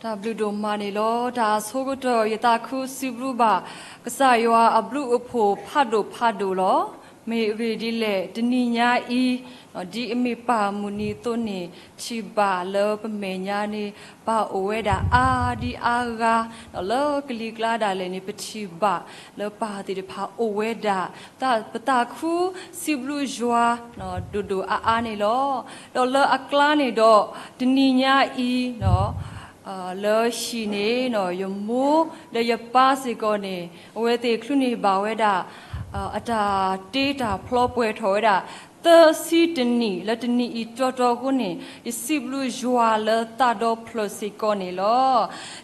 တၢ်ဘျုးဒိၣ်မးန့ၣ်လီၤ. တၢ်အဆိကတၢၢ် ယသးခုစံးဘျုးဘၣ် ကစၢ်ယွၤအဘျုးအဖှိၣ်ဖးဒိၣ်ဖးဒိၣ်လီၤ. မ့ၢ်အဂ့ၢ်ဒ်လဲၣ် တနံၤညါအံၤ ဒ်အမ့ၢ်ပၢ်အမုၢ်နံၤအသိးန့ၣ် ထံၣ်ဘၣ်လၢပမဲာ်ညါန့ၣ် ပၢ်အိၣ်ဝဲဒၣ်အါဒံအါဂၤ ဒီးလၢကလံၤကျါဒၣ်လဲာ်န့ၣ် ပထံၣ်ဘၣ် လၢပၢ်သ့ၣ်တဖၣ်အိၣ်ဝဲဒၣ် ပသးခုစံးဘျုးယွၤ ဒိၣ်ဒိၣ်အါအါန့ၣ်လီၤ. ဒီးလၢအကျါန့ၣ်ဒီး တနံၤညါအံၤ လၢဟံၣ်န့ၣ် ယမိၢ်ဒီးယပၢ်စ့ၢ်ကီးန့ၣ် အဝဲသ့ၣ်ချုးန့ၢ်ဘၣ်ဝဲဒၣ် အတၢ်တ့တၢ်ဖျီပှဲၤထီၣ်ဝဲဒၣ် သၢဆံတနံၣ် လၢတနံၤအံၤတီတီအဃိန့ၣ် ယစံးဘျုးယွၤလၢသးဒီဖျၢၣ်စ့ၢ်ကီးန့ၣ်လီၤ.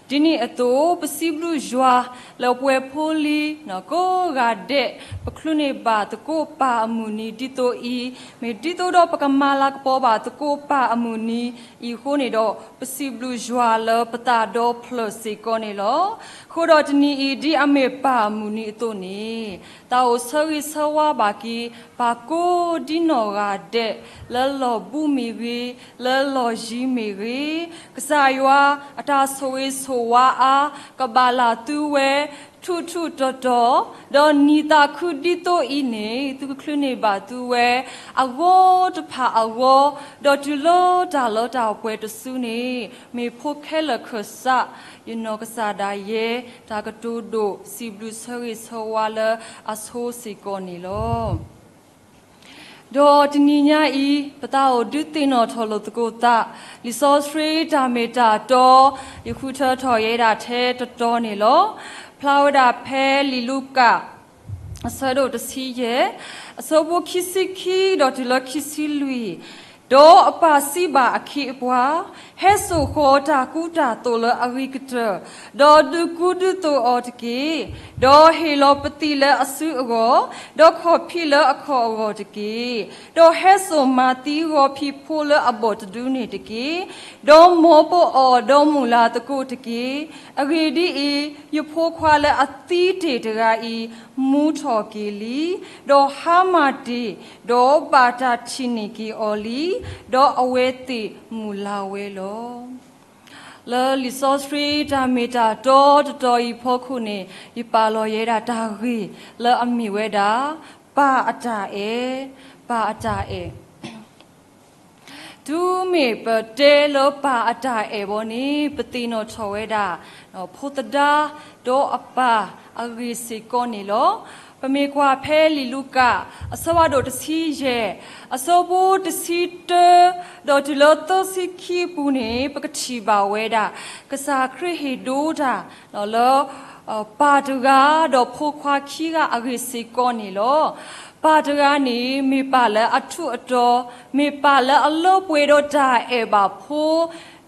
ဒ်န့ၣ်အသိး ပစံးဘျုးယွၤလၢပှဲၤဖိလံၤ ကိးဂၤဒဲး ပချုးန့ၢ်ဘၣ်သကိးပၢ်အမုၢ်နံၤဒ်သိးအံၤ မ့ၢ်ဒ်သိးဒီးပကမၤလၤကပီၤဘၣ်သကိးပၢ်အမုၢ်နံၤအံၤအဃိန့ၣ်ဒီး ပစံးဘျုးယွၤလၢပသးဒီဖျၢၣ်စ့ၢ်ကီးန့ၣ်လီၤ. အဃိဒီးတနံၤအံၤ ဒ်အမ့ၢ်ပၢ်အမုၢ်နံၤအသိးန့ၣ် သးအိၣ်ဆၢဂ့ၤဆၢဝါဘၣ်က့ၤ ပၢ်ကိးဒ်နီၢ်ဂၤဒဲး လၢလီၢ်ဘူးမ့ၢ်ဂ့ၤ, လၢလီၢ်ယံၤမ့ၢ်ဂ့ၤ, ကစၢ်ယွၤအတၢ်ဆိၣ်ဂ့ၤဆိၣ်ဝါအါ ကဘၣ်လၢသုဝဲ ထူးထူးတီၤတီၤ, ဒီးနံၤသးခုဒ်သိးအံၤန့ၣ် သုကချုးန့ၢ်ဘၣ်သုဝဲ အဂီၢ်တဖၣ်အဂီၢ်, ဒီးတုၤလၢတၢ်လၢတၢ်ပှဲၤတစုန့ၣ် မ့ၢ်ဖိခဲလၢာ်ခၢၣ်စး ယနီၢ်ကစၢ်ဒၣ်ယဲ တၢ်ကတိၤဒိၣ်စံးဘျုးဆၢဂ့ၤဆၢဝါလၢအဆိစ့ၢ်ကီးန့ၣ်လီၤ. ဒီးတနံၤညါအံၤ ပသးအိၣ်ဒုးသ့ၣ်နီၣ်ထီၣ်လိာ်သကိးသး လံာ်စီဆှံတၢ်မ့ၢ်တၢ်တီ ယဃုထၢထီၣ်ယဲဒၣ်ထဲတတီန့ၣ်လီၤ. ဖျါဝဲဒၣ်ဖဲလံာ်လူၤကၣ် အဆၢဒိၣ်တဆံယဲၢ်, အဆၢဖိခံဆံခံဒီးတုၤလၢခံဆံလွံၢ်, ဒီးအပၢ်စံးဘၣ်အခ့အပှၤ, ဟဲစိာ်ဃီၤတၢ်ကူတၢ်သိးလၢအဂံၢ်ကတၢၢ်, ဒီးဒုးကူဒုးသိးအီၤတက့ၢ်. ဒီးဟ့ၣ်လီၤပသံးလၢအစုအဂီၢ်, ဒီးခီၣ်ဖံးလၢအခီၣ်အဂီၢ်တက့ၢ်. ဒီးဟဲစိာ်မၤသံဂီၤဖံးဖိလၢအဘီၣ်တဒုန့ၣ်တက့ၢ်. ဒီးမိၢ်ပိာ်အီၤဒီးမုၢ်လၢ်သကိးတက့ၢ်. အဂ့ၢ်ဒ်အံၤ, ယဖိခွါလၢအသံတ့ၢ်တဂၤအံၤ မူထီၣ်က့ၤလံ, ဒီးဟါမၢ်တ့ၢ်, ဒီးဘၣ်တၢ်ထံၣ်န့ၢ်က့ၤအီၤလံ, ဒီးအဝဲသ့ၣ်မုၢ်လၢ်ဝဲလီၤ. လၢလံာ်စီဆှံတၢ်မ့ၢ်တၢ်တီတတီၤအံၤဖီခိၣ်န့ၣ် ယပာ်လီၤယဲဒၣ်တၢ်ဂ့ၢ်လၢအမ့ၢ်ဝဲဒၣ် ပၢ်အတၢ်အဲၣ်, ပၢ်အတၢ်အဲၣ် တုၤမ့ၢ်ပတဲလၢပၢ်အတၢ်အဲၣ်ဘီန့ၣ် ပသ့ၣ်နီၣ်ထီၣ်ဝဲဒၣ် ဖိသဒါဒီးအပၢ်အဂ့ၢ်စ့ၢ်ကီးန့ၣ်လီၤ. ပမ့ၢ်ကွၢ်ဖဲလံာ်လူၤကၣ် အဆၢဖးဒိၣ်တဆံယဲၢ်, အဆၢဖိတဆံတၢ ဒီးတုၤလၢသၢဆံခံအပူၤန့ၣ် ပကထံၣ်ဘၣ်ဝဲဒၣ် ကစၢ်ခရံာ်ဟ့ၣ်ဒိတၢ်လၢ ပၢ်တဂၤဒီးဖိခွါခံဂၤအဂ့ၢ်စ့ၢ်ကီးန့ၣ်လီၤ. ပၢ်တဂၤန့ၣ် မ့ၢ်ပၢ်လၢအထူးအတီၤ, မ့ၢ်ပၢ်လၢအလၢပှဲၤဒီးတၢ်အဲၣ်ဘၣ်ဖိ,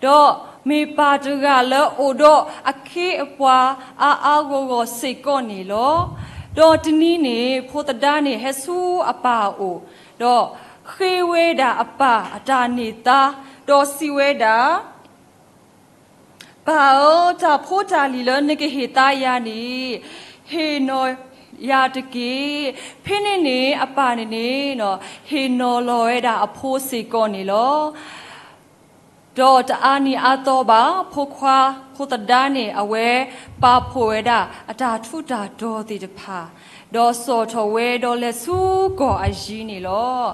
ဒီးမ့ၢ်ပၢ်တဂၤလၢအိၣ်ဒီးအခ့အပှၤအါအါဂီၢ်ဂီၢ်စ့ၢ်ကီးန့ၣ်လီၤ. ဒီးတနံၤန့ၣ် ဖိသဒါန့ၣ်ဟဲဆူအပၢ်အအိၣ်, ဒီးဃ့ဝဲဒၣ်အပၢ်အတၢ်န့ၢ်သါ, ဒီးစံးဝဲဒၣ် ပၢ်ဧၢ, တၢ်ဖိတၢ်လံၤလၢနကဟ့ၣ်သါယၤန့ၣ် ဟ့ၣ်နီၤယၤတက့ၢ်. ဖဲန့ၣ်န့ၣ် အပၢ်န့ၣ်န့ၣ် ဟ့ၣ်နီၤလီၤဝဲဒၣ်အဖိစ့ၢ်ကီးန့ၣ်လီၤ. ဒီးတအါနံၤအါသီဘၣ် ဖိခွါ ဖိသဒါန့ၣ် အဝဲပာ်ဖှိၣ်ဝဲဒၣ်အတၢ်ထူးတၢ်တီၤသ့ၣ်တဖၣ်, ဒီးစိာ်ထီၣ်ဝဲဒီးလဲၤဆူကီၢ်အယံၤန့ၣ်လီၤ.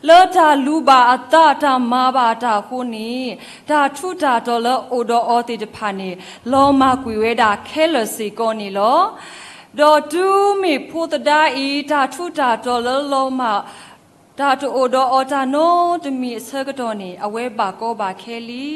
လၢတၢ်လူၤဘၣ်အသး တၢ်မၤဘၣ်တၢ်အဃိန့ၣ် တၢ်ထူးတၢ်တီၤလၢအိၣ်ဒီးအီၤသ့ၣ်တဖၣ်န့ၣ် လီၤမၢ်ကွံာ်ဝဲဒၣ်ခဲလၢာ်စ့ၢ်ကီးန့ၣ်လီၤ. ဒီးတုၤမ့ၢ်ဖိသဒါအံၤ တၢ်ထူးတၢ်တီၤလၢလီၤမၢ် တၢ်တအိၣ်ဒီးအီၤတၢ်နီတမံၤအဆၢကတီၢ်န့ၣ် အဝဲဘၣ်ကီဘၣ်ခဲလံ.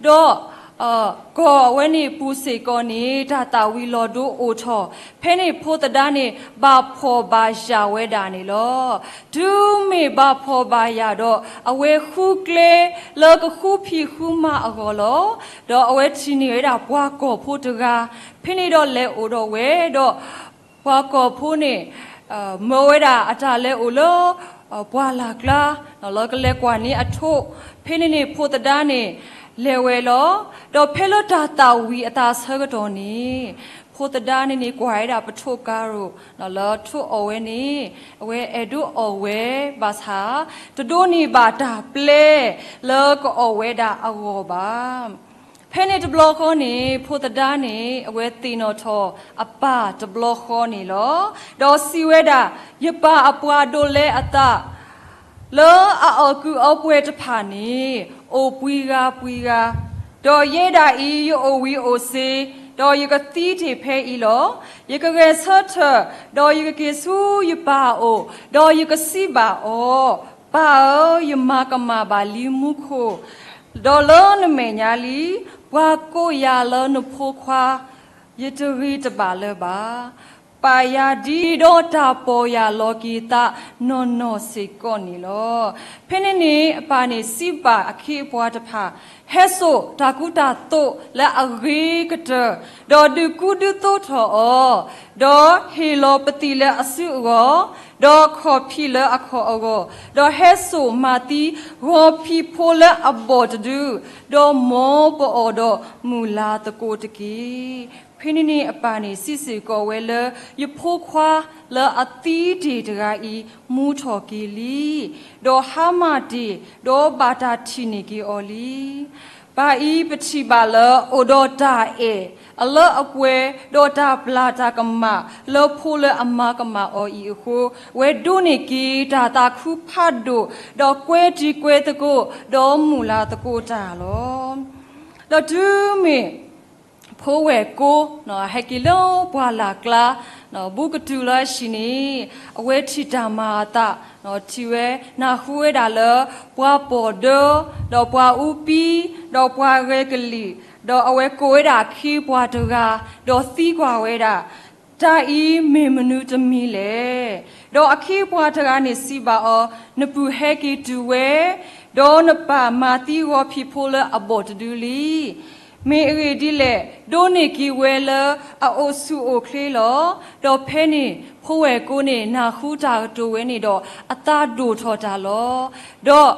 ဒီး ကီၢ်အဝဲန့ၣ်ပူၤစ့ၢ်ကီးန့ၣ် တၢ်သၣ်ဝံၤလီၤဒိအိၣ်ထီၣ်, ဖဲန့ၣ်ဖိသဒါန့ၣ် ဘၣ်ဖှီၣ်ဘၣ်ယာ်ဝဲဒၣ်န့ၣ်လီၤ. တုၤမ့ၢ်ဘၣ်ဖှီၣ်ဘၣ်ယာ်ဒီး အဝဲဃုကျဲလၢကဃုဖံးဃုမၤအဂီၢ်လီၤ. ဒီးအဝဲထံၣ်န့ၢ်ဝဲဒၣ်ပှၤကီၢ်ဖိတဂၤ, ဖဲန့ၣ်ဒီးလဲၤအိၣ်ဒီးဝဲဒီး ပှၤကီၢ်ဖိန့ၣ် မၢဝဲဒၣ်အတၢ်လဲၤအိၣ်လၢ ပှၢ်လၢ်ကျါ လၢကလဲၤကွၢ်န့ၢ်အထိး, ဖဲန့ၣ်န့ၣ်ဖိသဒါန့ၣ် လဲၤဝဲလီၤ. ဒီးဖဲလၢတၢ်သၣ်ဝံၤအသးဆၢကတီၢ်န့ၣ် ဖိသဒါန့ၣ်န့ၣ် ကွၢ်ဝဲဒၣ်ပထိးကၤရိၣ် လၢထိးအီၣ်ဝဲန့ၣ် အဝဲအဲၣ်ဒိးအီၣ်ဝဲဘၣ်ဆၣ် တဒိးန့ၢ်ဘၣ်တၢ်ပျဲလၢကအီၣ်ဝဲဒၣ်အဂီၢ်ဘၣ်. ဖဲန့ၣ်တဘျီဃီန့ၣ် ဖိသဒါန့ၣ် အဝဲသ့ၣ်နီၣ်ထီၣ်အပၢ်တဘျီဃီန့ၣ်လီၤ. ဒီးစံးဝဲဒၣ်, ယပၢ်အပှၤဒိးလဲအသး လၢအအီၣ်ကုးအီပှဲၤတဖၣ်န့ၣ် အိၣ်ပှံၤဂၤပှံၤဂၤ, ဒီးယဲဒၣ်အံၤ ယအိၣ်ဝံၤအိၣ်စ့ၤ, ဒီးယကသံတ့ၢ်ဖဲအံၤလီၤ. ယကဂဲၤဆၢထၢၣ်, ဒီးယကက့ၤဆူယပၢ်အအိၣ်, ဒီးယကစံးဘၣ်အီၤ, ပၢ်ဧၢ, ယမၤကမၣ်ဘၣ်လံမူခိၣ်, ဒီးလၢနမဲာ်ညါလံ, ပှၤကိးယၤလၢနဖိခွါ, ယတဂ့ၤတဘၣ်လၢၤဘၣ်. ပာ်ယၤဒ်ဒီးတၢ်ပီၢ်ယၢ်လီၤက့ၤသးနီၢ်နီၢ်စ့ၢ်ကီးန့ၣ်လီၤ. ဖဲန့ၣ်န့ၣ် အပၢ်န့ၣ်စံးဘၣ်အခ့အပှၤတဖၣ်, ဟဲစိာ်တၢ်ကူတၢ်သိးလၢအဂ့ၤကတၢၢ်, ဒီးဒုးကူဒုးသိးထီၣ်အီၤ, ဒီးဟ့ၣ်လီၤပသံးလၢအစုအဂီၢ်, ဒီးခီၣ်ဖံးလၢအခီၣ်အဂီၢ်, ဒီးဟဲစိာ်မၤသံဂီၤဖံးဖိလၢအဘီၣ်တဒု, ဒီးမ်ပအီၣ်ဒီးမုၢ်လၢ်သကိးတက့ၢ်. ဖဲန့ၣ်န့ၣ်အပၢ်န့ၣ်စံးစ့ၢ်ကီးဝဲလၢ, ယဖိခွါလၢအသံတ့ၢ်တဂၤအံၤ မူထီၣ်က့ၤလံ, ဒီးဟါမၢ်တ့ၢ်, ဒီးဘၣ်တၢ်ထံၣ်န့ၢ်က့ၤအီၤလံ. ပၢ်အံၤပထံၣ်ဘၣ်လၢအိၣ်ဒီးတၢ်အဲၣ်အလၢအပှဲၤ, ဒီးတၢ်ပျၢ်တၢ်ကမၣ်လၢဖိလၢအမၤကမၣ်အီၤအံၤအဃိ, ဝဲဒိးန့ၢ်က့ၤတၢ်သးခုဖးဒိၣ်, ဒီးကွဲတံၤကွဲသကိး, ဒီးမုၢ်လၢ်သကိးတၢ်လီၤ. ဒီးတုၤမ့ၢ် ဖိဝဲၢ်ကိ ဟဲက့ၤလၢပှၢ်လၢ်ကျါ, ဘူးကတုၤလၢအဟံၣ်န့ၣ်, အဝဲထံၣ်တၢ်မၤအသး, ထံၣ်ဝဲနၢ်ဟူဝဲဒၣ်လၢ ပှၤပီၣ်ဒၢ, ဒီးပှၤအူပံ, ဒီးပှၤဂဲၤကလံၣ်, ဒီးအဝဲကိးဝဲဒၣ်အခ့အပှၤတဂၤ, ဒီးသံကွၢ်ဝဲဒၣ်, တၢ်အံၤမ့ၢ်မနုၤတမံၤလဲၣ်. ဒီးအခ့အပှၤတဂၤန့ၣ်စံးဘၣ်အီၤ, နပုၢ်ဟဲက့ၤတုၤဝဲ, ဒီးနပၢ်မၤသံဂီၤဖံးဖိလၢအဘီၣ်တဒုလံ. မ့ၢ်အဂ့ၢ်ဒ်လဲၣ်, ဒိးန့ၢ်က့ၤဝဲလၢအအိၣ်ဆူၣ်အိၣ်ချ့လီၤ. ဒီးဖဲန့ၣ် ဖိဝဲၢ်ကိန့ၣ် နၢ်ဟူတၢ်ကတိၤဝဲန့ၣ်ဒီး အသးဒိၣ်ထီၣ်တၢ်လီၤ. ဒီး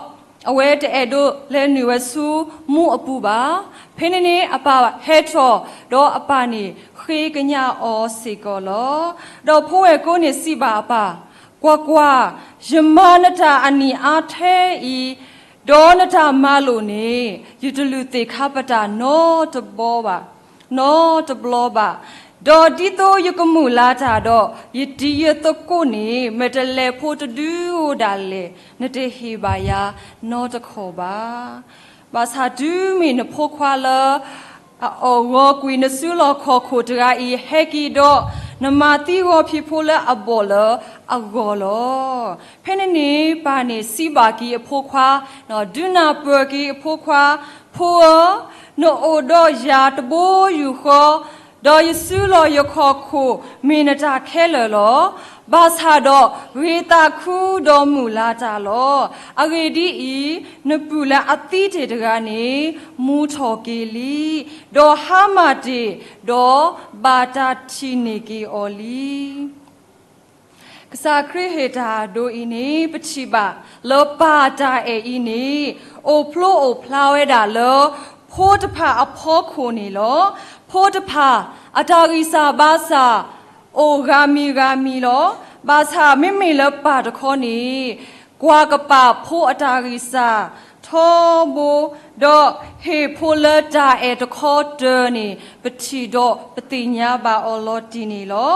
အဝဲတအဲၣ်ဒိးလဲၤနုာ်ဝဲဆူမူအပူၤဘၣ်. ဖဲန့ၣ်န့ၣ်အပၢ်ဟဲထီၣ်, ဒီးအပၢ်န့ၣ်ဃ့ကညးအီၤစ့ၢ်ကီးလီၤ. ဒီးဖိဝဲၢ်ကိန့ၣ်စံးဘၣ်အပၢ်, ကွၢ်ကွၢ်, ယမၤနတၢ်အနံၣ်အါထဲအံၤ, ဒီးနတၢ်မၤလိာ်န့ၣ် ယတလုၢ်သ့ၣ်ခါပတာ်နီတဘီဘၣ်, နီတဘျီဘၣ်. ဒီးဒ်သိးယကမုာ်လၤတၢ်ဒီး ယတံၤယသကိးန့ၣ် မ့ၢ်တလဲၤဖိတဒုဧိၤဒၣ်လဲာ် နတဟ့ၣ်ဘၣ်ယၤနီတခီၣ်ဘၣ်. ဘၣ်ဆၣ်တုၤမ့ၢ်နဖိခွါလၢ အအီၣ်ဂီၤကွံာ်နစုလီၢ်ခီၣ်ခိၣ်တဂၤအံၤ ဟဲက့ၤဒီး နမၤသံဂီၤဖံးဖိလၢအဘီၣ်လၢအဂီၢ်လီၤ. ဖဲန့ၣ်န့ၣ် ပၢ်န့ၣ်စံးဘၣ်က့ၤအဖိခွါ, ဒုးနၢ်ပၢၢ်က့ၤအဖိခွါ, ဖိဧၢ, နအိၣ်ဒီးယၤတဘိယူၢ်ဃီ, ဒီးယစုလီၢ်ယခီၣ်ခိၣ်မ့ၢ်နတၢ်ခဲလၢာ်လီၤ. ဘၣ်ဆၣ်ဒီးဂ့ၤသးခုဒီးမုာ်လၤတၢ်လီၤ. အဂ့ၢ်ဒ်အံၤ, နပုၢ်လၢအသံတ့ၢ်တဂၤန့ၣ် မူထီၣ်က့ၤလံ, ဒီးဟါမၢ်တ့ၢ်, ဒီးဘၣ်တၢ်ထံၣ်န့ၢ်က့ၤအီၤလံ. ကစၢ်ခရံာ်ဟ့ၣ်တၢ်ဒိအံၤန့ၣ် ပထံၣ်ဘၣ်လၢပၢ်တၢ်အဲၣ်အံၤန့ၣ် အိၣ်ဖျိအိၣ်ဖျါဝဲဒၣ်လၢ ဖိတဖၣ်အဖီခိၣ်န့ၣ်လီၤ. ဖိတဖၣ်အတၢ်ဂံၢ်စၢ်ဘါစၢ် အိၣ်ဂၤမံၤဂၤမံၤလီၤ. ဘၣ်ဆၣ်မ့မ့ၢ်လၢပၢ်တခီန့ၣ် ကွၢ်ကပာ်ဖိအတၢ်ဂံၢ်စၢ်ထီဘိ, ဒီးဟ့ၣ်ဖိလၢတၢ်အဲၣ်တခီတၢၤန့ၣ် ပထံၣ်ဒီးပသ့ၣ်ညါဘၣ်အီၤလီၤတံၢ်န့ၣ်လီၤ.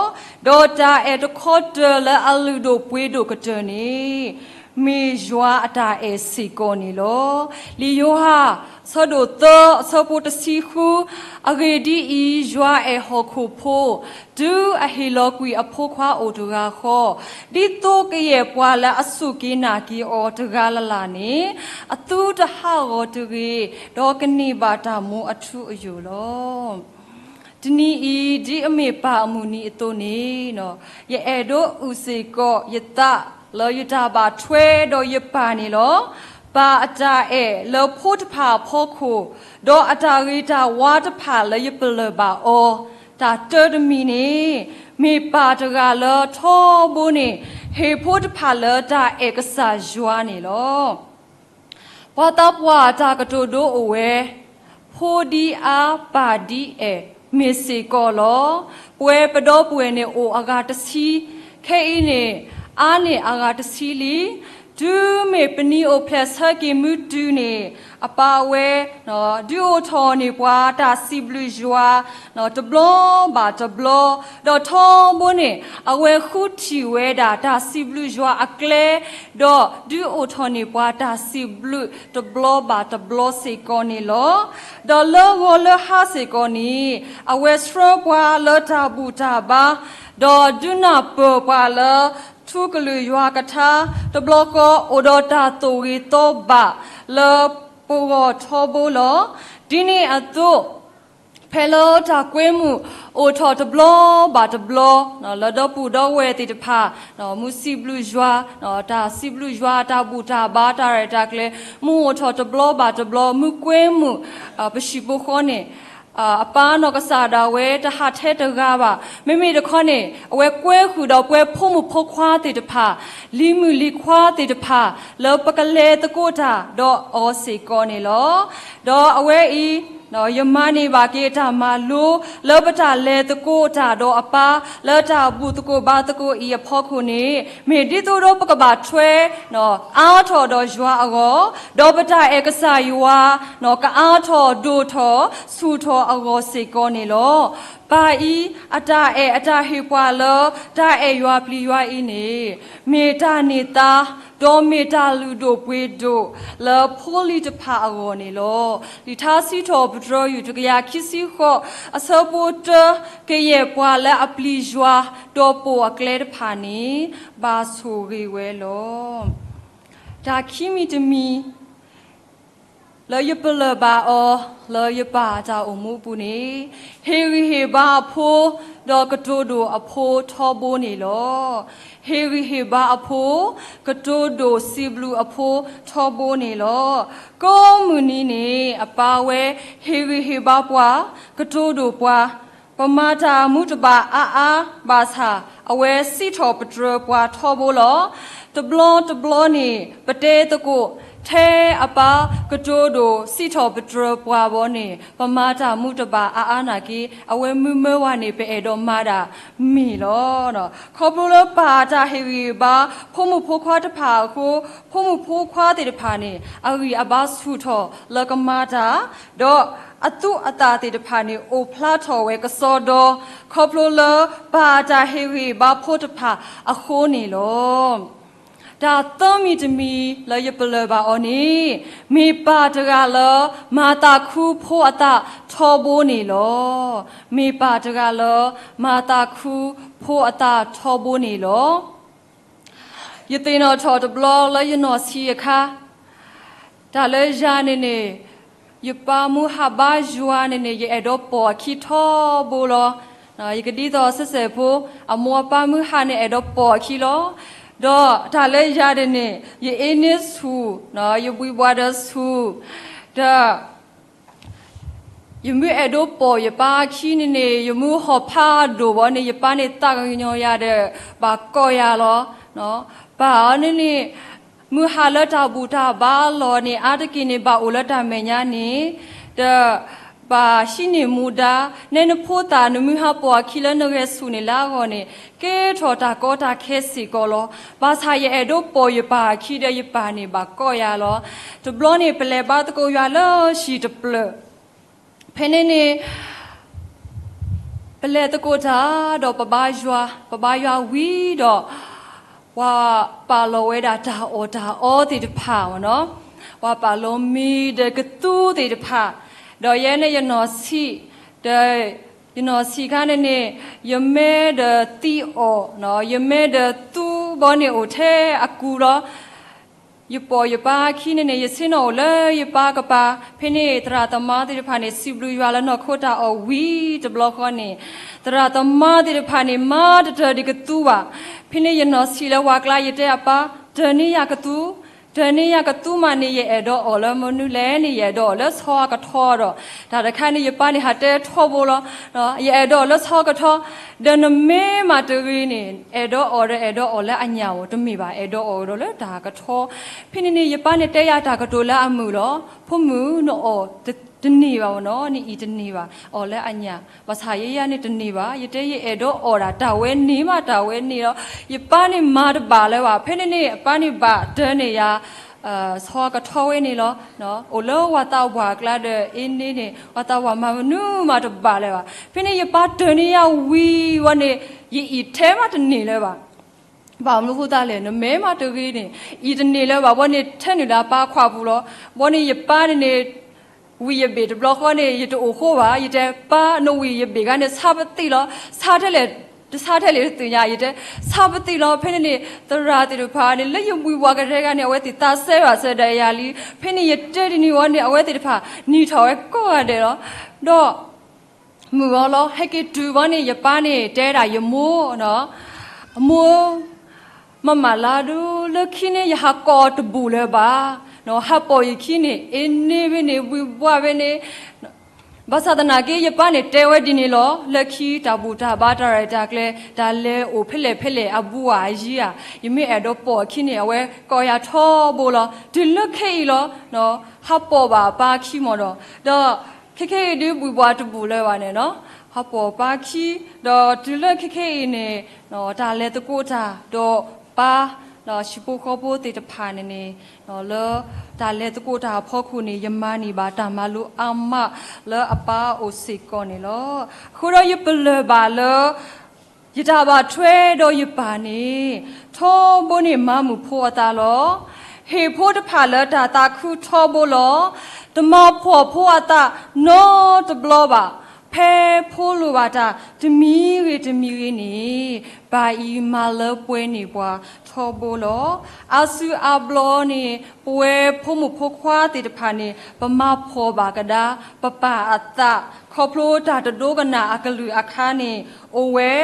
ဒီးတၢ်အဲၣ်တခီတၢၤလၢအလုၢ်ဒိၣ်ပှ့ၤဒိၣ်ကတၢၢ်န့ၣ် မ့ၢ်ယွၤအတၢ်အဲၣ်စ့ၢ်ကီးန့ၣ်လီၤ. လံာ်ယိၤဟၣ် ဆၢဒိၣ်သၢ အဆၢဖိတဆံဃု, အဂ့ၢ်ဒ်အံၤ, ယွၤအဲၣ်ဟီၣ်ခိၣ်ဖိ, တုၤအဟ့ၣ်လီၤကွံာ်အဖိခွါအိၣ်တဂၤဃီ, ဒ်သိးကယဲၢ်ပှၤလၢအစူၢ်က့ၤနာ်က့ၤအီၤတဂၤလၢ်လၢ်န့ၣ်, အသုတဟးဂီၤတဂ့ၤ, ဒီးကန့ၢ်ဘၣ်တၢ်မူအထူအယိာ်လီၤ. တနံၤအံၤ ဒ်အမ့ၢ်ပၢ်အမုၢ်နံၤအသိးန့ၣ်, ယအဲၣ်ဒိးအုၣ်စ့ၢ်ကီးယသးလၢယတၢ်ဘၣ်ထွဲဒီးယပၢ်န့ၣ်လီၤ. ပၢ်အတၢ်အဲၣ်လၢဖိတဖၣ်အဖီခိၣ်, ဒီးအတၢ်ဂ့ၤတၢ်ဝါတဖၣ်လၢယပလၢၢ်ဘၣ်အီၤ, တၢ်တၢတမံၤန့ၣ်, မ့ၢ်ပၢ်တဂၤလၢထီဘိန့ၣ် ဟ့ၣ်ဖိတဖၣ်လၢတၢ်အဲၣ်ကစၢ်ယွၤန့ၣ်လီၤ. ပှၤသးပှၢ်တၢ်ကတိၤဒိအိၣ်ဝဲ, ဖိဒ်အါပၢ်ဒ်အဲၣ် မ့ၢ်စ့ၢ်ကီးလီၤ. ပဝဲပဒီပုၢ်ဝဲၢ်န့ၣ်အိၣ်အဂၤတဆံ, ခဲအံၤန့ၣ် အါန့ၢ်အဂၤတဆံလံ. တုၤမ့ၢ်ပနံၤအိၣ်ဖျဲၣ်ဆၢက့ၤမုၢ်တုၤန့ၣ်, အပၢ်ဝဲ ဒုးအိၣ်ထီၣ်န့ၢ်ပှၤတၢ်စံးဘျုးယွၤ တဘျီဘၣ်တဘျီ, ဒီးထီဘိန့ၣ် အဝဲဃုထံၣ်ဝဲဒၣ်တၢ်စံးဘျုးယွၤအကျဲ, ဒီးဒုးအိၣ်ထီၣ်န့ၢ်ပှၤတၢ်စံးဘျုးတဘျီဘၣ်တဘျီစ့ၢ်ကီးန့ၣ်လီၤ. ဒီးလၢဂီၤလၢဟါစ့ၢ်ကီးန့ၣ်, အဝဲဆှၢပှၤလၢတၢ်ဘူၣ်တၢ်ဘါ, ဒီးဒုးနၢ်ပၢၢ်ပှၤလၢ ထူကလုာ်ယွၤကထါ, တဘျီဃီအိၣ်ဒီးတၢ်သိၣ်ဂ့ၤသီဘၣ်လၢ ပဂီၢ်ထီဘိလီၤ. ဒ်န့ၣ်အသိး, ဖဲလၢတၢ်ကွဲမုာ်အိၣ်ထီၣ်တဘျီဘၣ်တဘျီ, လၢဒီပုၢ်ဒီဝဲၢ်သ့ၣ်တဖၣ် မူစံးဘျုးယွၤ, တၢ်စံးဘျုးယွၤ တၢ်ဘူၣ်တၢ်ဘါ တၢ်ရဲၣ်တၢ်ကျဲၤ မူအိၣ်ထီၣ်တဘျီဘၣ်တဘျီ, မူကွဲမုာ် ပဟံၣ်ဖိဃီန့ၣ်, အပၢ်နီၢ်ကစၢ်ဒၣ်ဝဲတဟးထဲတဂၤဘၣ်. မ့မ့ၢ်တခီန့ၣ် အဝဲကွဲဃုာ်ဒီးပဝဲဖိမုၣ်ဖိခွါသ့ၣ်တဖၣ်, လံၤမုၣ်လံၤခွါသ့ၣ်တဖၣ် လၢပကလဲၤသကိးတၢ်ဒီးအီၤစ့ၢ်ကီးန့ၣ်လီၤ. ဒီးအဝဲအံၤ ယမၤန့ၢ်ဘၣ်က့ၤတၢ်မၤလိ လၢပတၢ်လဲၤသကိးတၢ်ဒီးအပၢ် လၢတၢ်ဘူၣ်သကိးဘါသကိးအံၤအဖီခိၣ်န့ၣ်, မ့ၢ်ဒ်သိးဒီးပကဘၣ်ထွဲ အါထီၣ်ဒီးယွၤအဂီၢ်, ဒီးပတၢ်အဲၣ်ကစၢ်ယွၤ ကအါထီၣ်ဒိၣ်ထီၣ်ဆူၣ်ထီၣ်အဂီၢ်စ့ၢ်ကီးန့ၣ်လီၤ. ပၢ်အံၤ အတၢ်အဲၣ်အတၢ်ဟ့ၣ်ပှၤလၢ တၢ်အဲၣ်ယွၤပျံၤယွၤအံၤန့ၣ်, မ့ၢ်တၢ်န့ၢ်သါ ဒီးမ့ၢ်တၢ်လုၢ်ဒိၣ်ပှ့ၤဒိၣ် လၢဖိလံၤတဖၣ်အဂီၢ်န့ၣ်လီၤ. လံာ်ထါစံးထီၣ်ပတြၢၤ ယူၢ်တကယၤခံဆံဃိး အဆၢဖိတၢ, ကယဲၢ်ပှၤလၢအပျံၤယွၤ ဒီးပိာ်အကျဲတဖၣ်န့ၣ် ဘၣ်ဆိၣ်ဂ့ၤဝဲလီၤ. တၢ်ခံမံၤတမံၤ လၢယပလၢၢ်ဘၣ်အီၤ လၢယပၢ်အတၢ်အိၣ်မူအပူၤန့ၣ်, ဟ့ၣ်ဂံၢ်ဟ့ၣ်ဘါအဖိ ဒီးကတိၤဒိၣ်အဖိထီဘိန့ၣ်လီၤ. ဟ့ၣ်ဂံၢ်ဟ့ၣ်ဘါအဖိ, ကတိၤဒိၣ်စံးဘျုးအဖိထီဘိန့ၣ်လီၤ. ကိးမုၢ်နံၤန့ၣ် အပၢ်ဝဲဟ့ၣ်ဂံၢ်ဟ့ၣ်ဘါပှၤ, ကတိၤဒိၣ်ပှၤ, ပမၤတၢ်မူတဘၣ်အါအါဘၣ်ဆၣ် အဝဲစံးထီၣ်ပတြၢၤပှၤထီဘိလီၤ. တဘျီတဘျီန့ၣ် ပတဲသကိး ထဲအပၢ်ကတိၤဒိၣ်စံးထီၣ်ပတြၢၤပှၤဘီန့ၣ် ပမၤတၢ်မူတဘၣ်အါအါနာ်က့ အဝဲမုၢ်မၢဝဲန့ၣ် ပအဲၣ်ဒိးမၤဒၣ်မ့ၢ်လီၤ. ခီဖျိလၢပၢ်တၢ်ဟ့ၣ်ဂံၢ်ဟ့ၣ်ဘါ ဖိမုၣ်ဖိခွါတဖၣ်အဃိ, ဖိမုၣ်ဖိခွါသ့ၣ်တဖၣ်န့ၣ် အဂံၢ်အဘါဆူၣ်ထီၣ်လၢကမၤတၢ်, ဒီးအသူအသၣ်သ့ၣ်တဖၣ်န့ၣ် အိၣ်ဖျါထီၣ်ဝဲကစီဒီ, ခီဖျိလၢပၢ်တၢ်ဟ့ၣ်ဂံၢ်ဟ့ၣ်ဘါဖိတဖၣ်အဃိန့ၣ်လီၤ. တၢ်သၢမံၤတမံၤလၢယပလၢၢ်ဘၣ်အီၤန့ၣ်, မ့ၢ်ပၢ်တဂၤလၢ မၤသးခုဖိအသးထီဘိန့ၣ်လီၤ. မ့ၢ်ပၢ်တဂၤလၢ မၤသးခုဖိအသးထီဘိန့ၣ်လီၤ. ယသ့ၣ်နီၣ်ထီၣ်တဘျီလၢယနီၢ်ဆံးအခါ, တၢ်လၢယၤန့ၣ်န့ၣ်, ယပၢ်မုၢ်ဟးဘါယွၤန့ၣ်န့ၣ် ယအဲၣ်ဒိးပိာ်အခံထီဘိလီၤ. ယကဒ်သိးစဲးစဲးဖိ, အမိၢ်အပၢ်မုၢ်ဟးန့ၣ် အဲၣ်ဒိးပိာ်အခံလီၤ. ဒီးတၢ်လၢယၤန့ၣ်န့ၣ်, ယအ့န့ဆူၣ်, ယဘှံးဘှးဒီးဆူၣ်, ဒီး ယမ့ၢ်အဲၣ်ဒိးပိာ်ယပၢ်အခံန့ၣ်န့ၣ်, ယမ့ၢ်ဟီၣ်ဖးဒိၣ်ဘီန့ၣ် ယပၢ်န့ၣ်သးကညီၤယၤဒီး ဘၣ်ကိးယၤလီၤ. ပၢ်အီၤန့ၣ်န့ၣ်, မုၢ်ဟးလၢတၢ်ဘူၣ်တၢ်ဘါအလီၢ်န့ၣ် အါတက့ၢ်န့ၣ် ဘၣ်အိၣ်လၢတၢ်မဲာ်ညါန့ၣ်, ဒီး ဘၣ်ဟံးန့ၢ်မူဒါ, နဲနဖိသၣ်နမုၢ်ဟးပိာ်အခံလၢနဂဲၤဆူၣ်န့ၣ်လၢအဂီၢ်န့ၣ်, ကဲထီၣ်တၢ်ကီတၢ်ခဲစ့ၢ်ကီးလီၤ. ဘၣ်ဆၣ်ယအဲၣ်ဒိးပိာ်ယပၢ်အခံဒီးယပၢ်န့ၣ်ဘၣ်ကိးယၤလီၤ. တဘျီန့ၣ် ပလဲၤဘါသကိးယွၤလၢဟံၣ်တဖျၢၣ်, ဖဲန့ၣ်န့ၣ် ပလဲၤသကိးတၢ်ဒီးပဘါယွၤ, ပဘါယွၤဝံၤဒီး ပှၤပာ်လီၤဝဲဒၣ်တၢ်အီၣ်တၢ်အီသ့ၣ်တဖၣ်မ့ၢ်နီၤ. ပှၤပာ်လီၤမံၤဒီးကသူသ့ၣ်တဖၣ်, ဒီးယဲန့ၣ်ယနီၢ်ဆံး, ဒီးယနီၢ်ဆံးခါန့ၣ်န့ၣ်, ယမ့ၢ်ဒီးသံအီၣ်, ယမ့ၢ်ဒီးသူဘီန့ၣ်အိၣ်ထဲအကူလီၤ. ယပိာ်ယပၢ်အခံန့ၣ်န့ၣ် ယဆ့ၣ်နီၤအိၣ်လၢယပၢ်ကပၤ, ဖဲန့ၣ်သရၣ်သမါသ့ၣ်တဖၣ်န့ၣ် စံးဘျုးယွၤလၢနီၢ်ခိတၢ်အီၣ်ဝံၤတဘျီဃီန့ၣ်, သရၣ်သမါသ့ၣ်တဖၣ်န့ၣ် မၤတတၢၢ်ဒံးကသူဘၣ်. ဖဲန့ၣ်ယနီၢ်ဆံးလၢဝၤကျါ ယတဲအပၢ်, တၢၢ်န့ၢ်ယၤကသူ, တၢၢ်န့ၢ်ယၤကသူမးန့ၣ် ယအဲၣ်ဒိးအီၣ်လၢမနုၤလဲၣ်န့ၣ် ယအဲၣ်ဒိးအီၣ်လၢဆီအကထီဒီး, တၢ်တခါန့ၣ် ယပၢ်န့ၣ်ဟးတဲထီဘိလီၤ. ယအဲၣ်ဒိးအီၣ်လၢဆီအကထီ, ဒီးနမ့ၢ်မၤတဂ့ၤန့ၣ် အဲၣ်ဒိးအီၣ်ဒီးအဲၣ်ဒိးအီၣ်လၢအညၣ်ဧိၤ တမ့ၢ်ဘၣ်, အဲၣ်ဒိးအီၣ်ဒီးလၢတၢ်ကထီ. ဖဲန့ၣ်န့ၣ် ယပၢ်န့ၣ်တဲယၤတၢ်ကတိၤလၢအမုာ်လီၤ. ဖိမုၣ် နအီၣ်တန့ၢ်ဘၣ်နီၤ, နအံၤတန့ၢ်ဘၣ်, အီၣ်လၢအညၣ်, ဘၣ်ဆၣ်ယဲယၤန့ၣ်တန့ၢ်ဘၣ်, ယတဲယအဲၣ်ဒိးအီၣ်ဒၣ် တၢ်ဝဲန့ၢ်မး တၢ်ဝဲန့ၢ်လီၤ. ယပၢ်န့ၣ်မၤတဘၣ်လၢၤဘၣ်. ဖဲန့ၣ်န့ၣ် အပၢ်န့ၣ်ဘၣ်တၢၢ်န့ၢ်ယၤ ဆီကထီဝဲန့ၣ်လီၤ. အိၣ်လၢဝၤသးဝၤအကျါဒီးအ့န့န့ၣ် ဝၤသးဝၤမၤမနုၤမးတဘၣ်လၢၤဘၣ်. ဖဲန့ၣ်ယပၢ်တၢၢ်န့ၢ်ယၤဝံၤဝဲန့ၣ် ယအံၤထဲမးတန့ၢ်လၢၤဘၣ်. ဘၣ်မနုၤဃိသတးလဲၣ်, နမ့ၢ်မၤတဂ့ၤန့ၣ် အံၤတန့ၢ်လၢၤဘၣ်. ဘီန့ၣ်ထဲနုာ်လၢအပၢ်အခွါပူၤလီၤ. ဘီန့ၣ်ယပၢ်န့ၣ်န့ၣ် ဝံၤယဘ့ၣ်တဘျီဃီန့ၣ် ယတအိၣ်ဃိဘၣ်, ယတဲပၢ် နဝံၤယဘ့ၣ်ခါန့ၣ် ဆါပသံၣ်လီၤ. ဆါထဲလဲၣ်, တဆါထဲလဲၣ်တသ့ၣ်ညါ, ယတဲဆါပသံၣ်လီၤ. ဖဲန့ၣ်န့ၣ် သရၣ်သ့ၣ်တဖၣ်န့ၣ် လၢယဝံၤဝၤကတၢၢ်တဂၤန့ၣ် အဝဲသ့ၣ်သးစဲဘၣ်စၢၤဒီးယၤလံ. ဖဲန့ၣ်ယတဲဒ်န့ၣ်ဝံၤန့ၣ် အဝဲသ့ၣ်တဖၣ်နံၤထီၣ်ဝဲကိးဂၤဒဲးလီၤ. ဒီး မုာ်ဂီၤလီၤ, ဟဲက့ၤတုၤဘီန့ၣ် ယပၢ်န့ၣ်တဲဒၣ်ယမိၢ်, အမိၢ်, မၤမၤလၢဒုး လၢခံန့ၣ် ယဟးကိးတဘူၣ်လၢၤဘၣ်. ဟးပိာ်ယခံန့ၣ် အ့န့ဖဲန့ၣ် ဘှံးဘှါဖဲန့ၣ်, ဘၣ်ဆၣ်သနာ်က့ ယပၢ်န့ၣ်တဲဝဲဒ်န့ၣ်လီၤ. လၢခံတၢ်ဘူၣ်တၢ်ဘါ တၢ်ရဲၣ်တၢ်ကျဲၤ တၢ်လဲၤအိၣ်ဖဲလဲၣ်ဖဲလဲၣ် အဘူးအယံၤဧါ, ယမ့ၢ်အဲၣ်ဒိးပိာ်အခံန့ၣ် အဝဲကိးယၤထီဘိလီၤ. တုၤလၢခဲအံၤလီၤ ဟးပိာ်ဘၣ်အပၢ်ခံမီၤဒီး, ဒီးခဲခဲအံၤဒုး ဘှံးဘှါတဘူၣ်လၢၤဘၣ်န့ၣ်, ဟးပိာ်ပၢ်ခံ, ဒီးတုၤလၢခဲခဲအံၤန့ၣ် တၢ်လဲၤသကိးတၢ်ဒီးပၢ်, ဟံၣ်ဖိဃီဖိသ့ၣ်တဖၣ်န့ၣ်န့ၣ်, လၢတၢ်လဲၤသကိးတၢ်အဖီခိၣ်န့ၣ် ယမၤန့ၢ်ဘၣ်တၢ်မၤလိအါမး လၢအပၢ်အိၣ်စ့ၢ်ကီးန့ၣ်လီၤ. အဃိဒီးယပလၢၢ်ဘၣ်လၢ ယတၢ်ဘၣ်ထွဲဒီးယပၢ်န့ၣ် ထီဘိန့ၣ်မၤမုာ်ဖိအသးလီၤ. ဟ့ၣ်ဖိတဖၣ်လၢတၢ်သးခုထီဘိလီၤ. တမၤဖှီၣ်ဖိအသးနီတဘျီဘၣ်. ဖဲဖိလိၣ်ဘၣ်တၢ်တမံၤဂ့ၤတမံၤဂ့ၤန့ၣ် ပၢ်အံၤမၤလၢပှဲၤန့ၢ်ပှၤထီဘိလီၤ. အါစုအါဘျီန့ၣ် ပဝဲဖိမုၣ်ဖိခွါသ့ၣ်တဖၣ်န့ၣ် ပမၤဖှီၣ်ဘၣ်ကဒါ ပပၢ်အသး ခီဖျိတၢ်တဒိကနၣ်အကလုၢ်အခါန့ၣ် အိၣ်ဝဲ,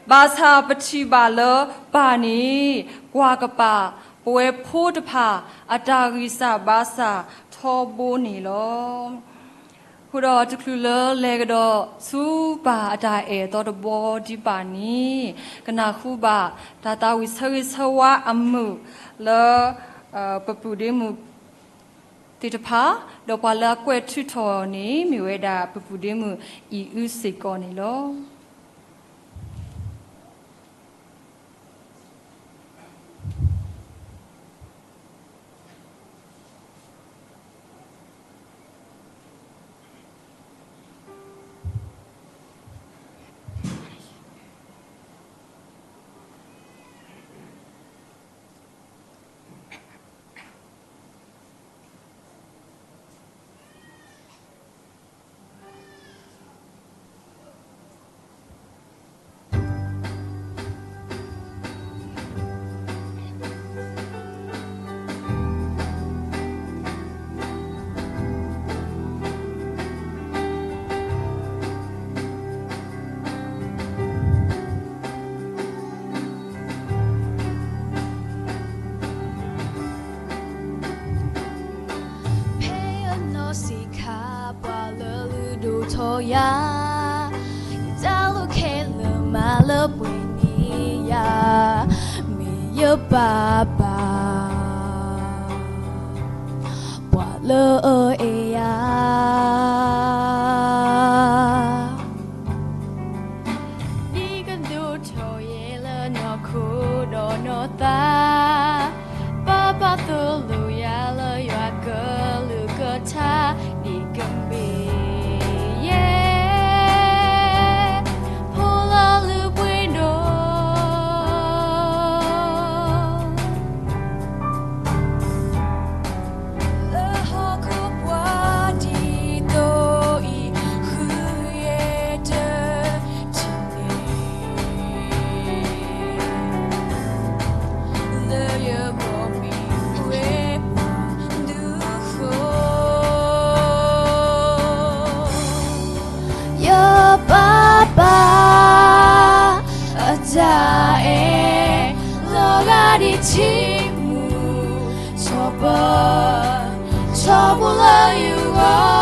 ဘၣ်ဆၣ်ပထံၣ်ဘၣ်လၢပၢ်န့ၣ် ကွၢ်ကပာ် ပဝဲဖိတဖၣ် အတၢ်ဂံၢ်စၢ်ဘါစၢ်ထီဘိန့ၣ်လီၤ. အဃိဒီးတချုးလၢလဲၤကဒီးဆူပၢ်အတၢ်အဲၣ်အသီတဘီဒံးဘၣ်န့ၣ်, ကနၢ်ဟူဘၣ်တၢ်သးဝံၣ်ဆၢဂ့ၤဆၢဝါအမုာ်လၢ ပပုၢ်ဒ့မုၣ်သ့ၣ်တဖၣ်, ဒီးပှၤလၢအကွဲးထုးထီၣ်န့ၣ် မ့ၢ်ဝဲဒၣ်ပပုၢ်ဒ့မုၣ်အံၤအုစ့ၢ်ကီးန့ၣ်လီၤ. Payano sika pwa lelu do toya. Dalo kele male pwenia. Mi ye papa. Pwa le ea. Ni ka do to ye le no ko do no ta. Papa to lu ya le yua ke lu ke ta. Ni ke mi ye. Po la lu pwe do. ယပၢ်ပၢ်, အတၢ်အဲၣ်လီၤဂာ်ဒ်ထံမူ, ထီၣ်ပၢၢ် ထီဘိလၢယဂီၢ်,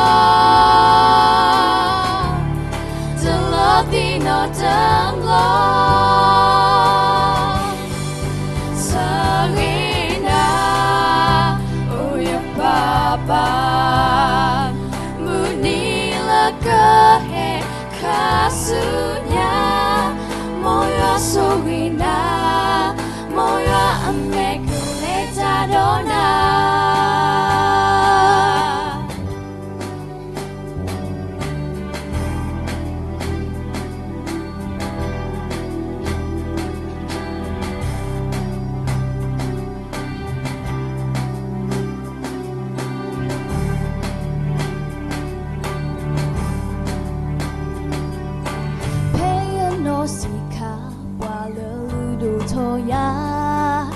တလီၤသံနီတဘျီ, ဆၢဂ့ၤနၤ, အိၣ်ယပၢ်ပၢ်, မုၢ်နံၤလၢကဟဲခါဆူညါ, မ်ယွၤဆိၣ်ဂ့ၤနၤ, မ်ယွၤအမဲာ်ကလဲၤတၢ်ဒီးနၤ. ဖဲယနီၢ်ဆံးခါ ပှၤလၢလုၢ်ဒိၣ်ထီၣ်ယၤ,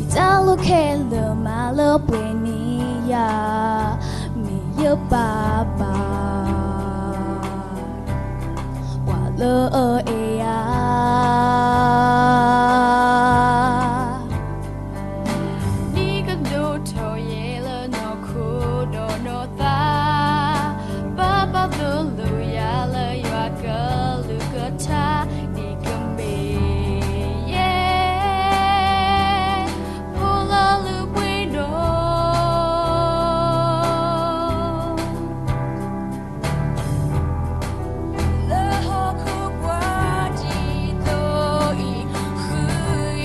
ယတၢ်လိာ်ခဲလၢာ်မးလၢပှဲၤန့ၢ်ယၤ, မ့ၢ်ယပၢ်ပၢ် ပှၤလၢအအဲၣ်ယၤ. နံၣ်ကဒိၣ်ထီၣ်ယဲလၢနီၢ်ခိဒီးနီၢ်သး, ပၢ်ပၢ်သိၣ်လိယၤလၢယွၤကလုၢ်ကထါ, နံၣ်ကမ့ၢ်ယဲ ဖိလၢလုၢ်ပှ့ၤဒိၣ် လၢဟီၣ်ခိၣ်ပှၤဒ်သိးအံၤ, ဃု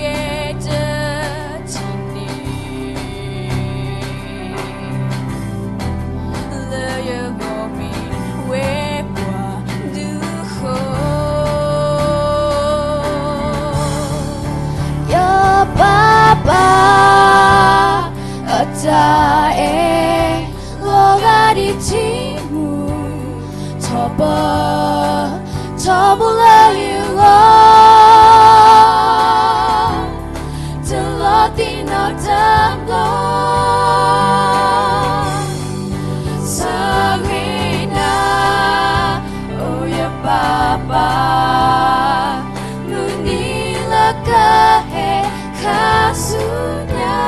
ယဲၢ်တထံၣ်န့ၣ် လၢယဂီၢ်မ့ၢ်ဝဲပှၤဒုးဃိ ယပၢ်ပၢ် အတၢ်အဲၣ် လီၤဂာ်ဒ်ထံမူ, ထီၣ်ပၢၢ် ထီဘိလၢယဂီၢ် တလီၤသံနီတဘျီ, ဆၢဂ့ၤနၤ အိၣ်ယပၢ်ပၢ်, မုၢ်နံၤလၢကဟဲခါဆူညါ,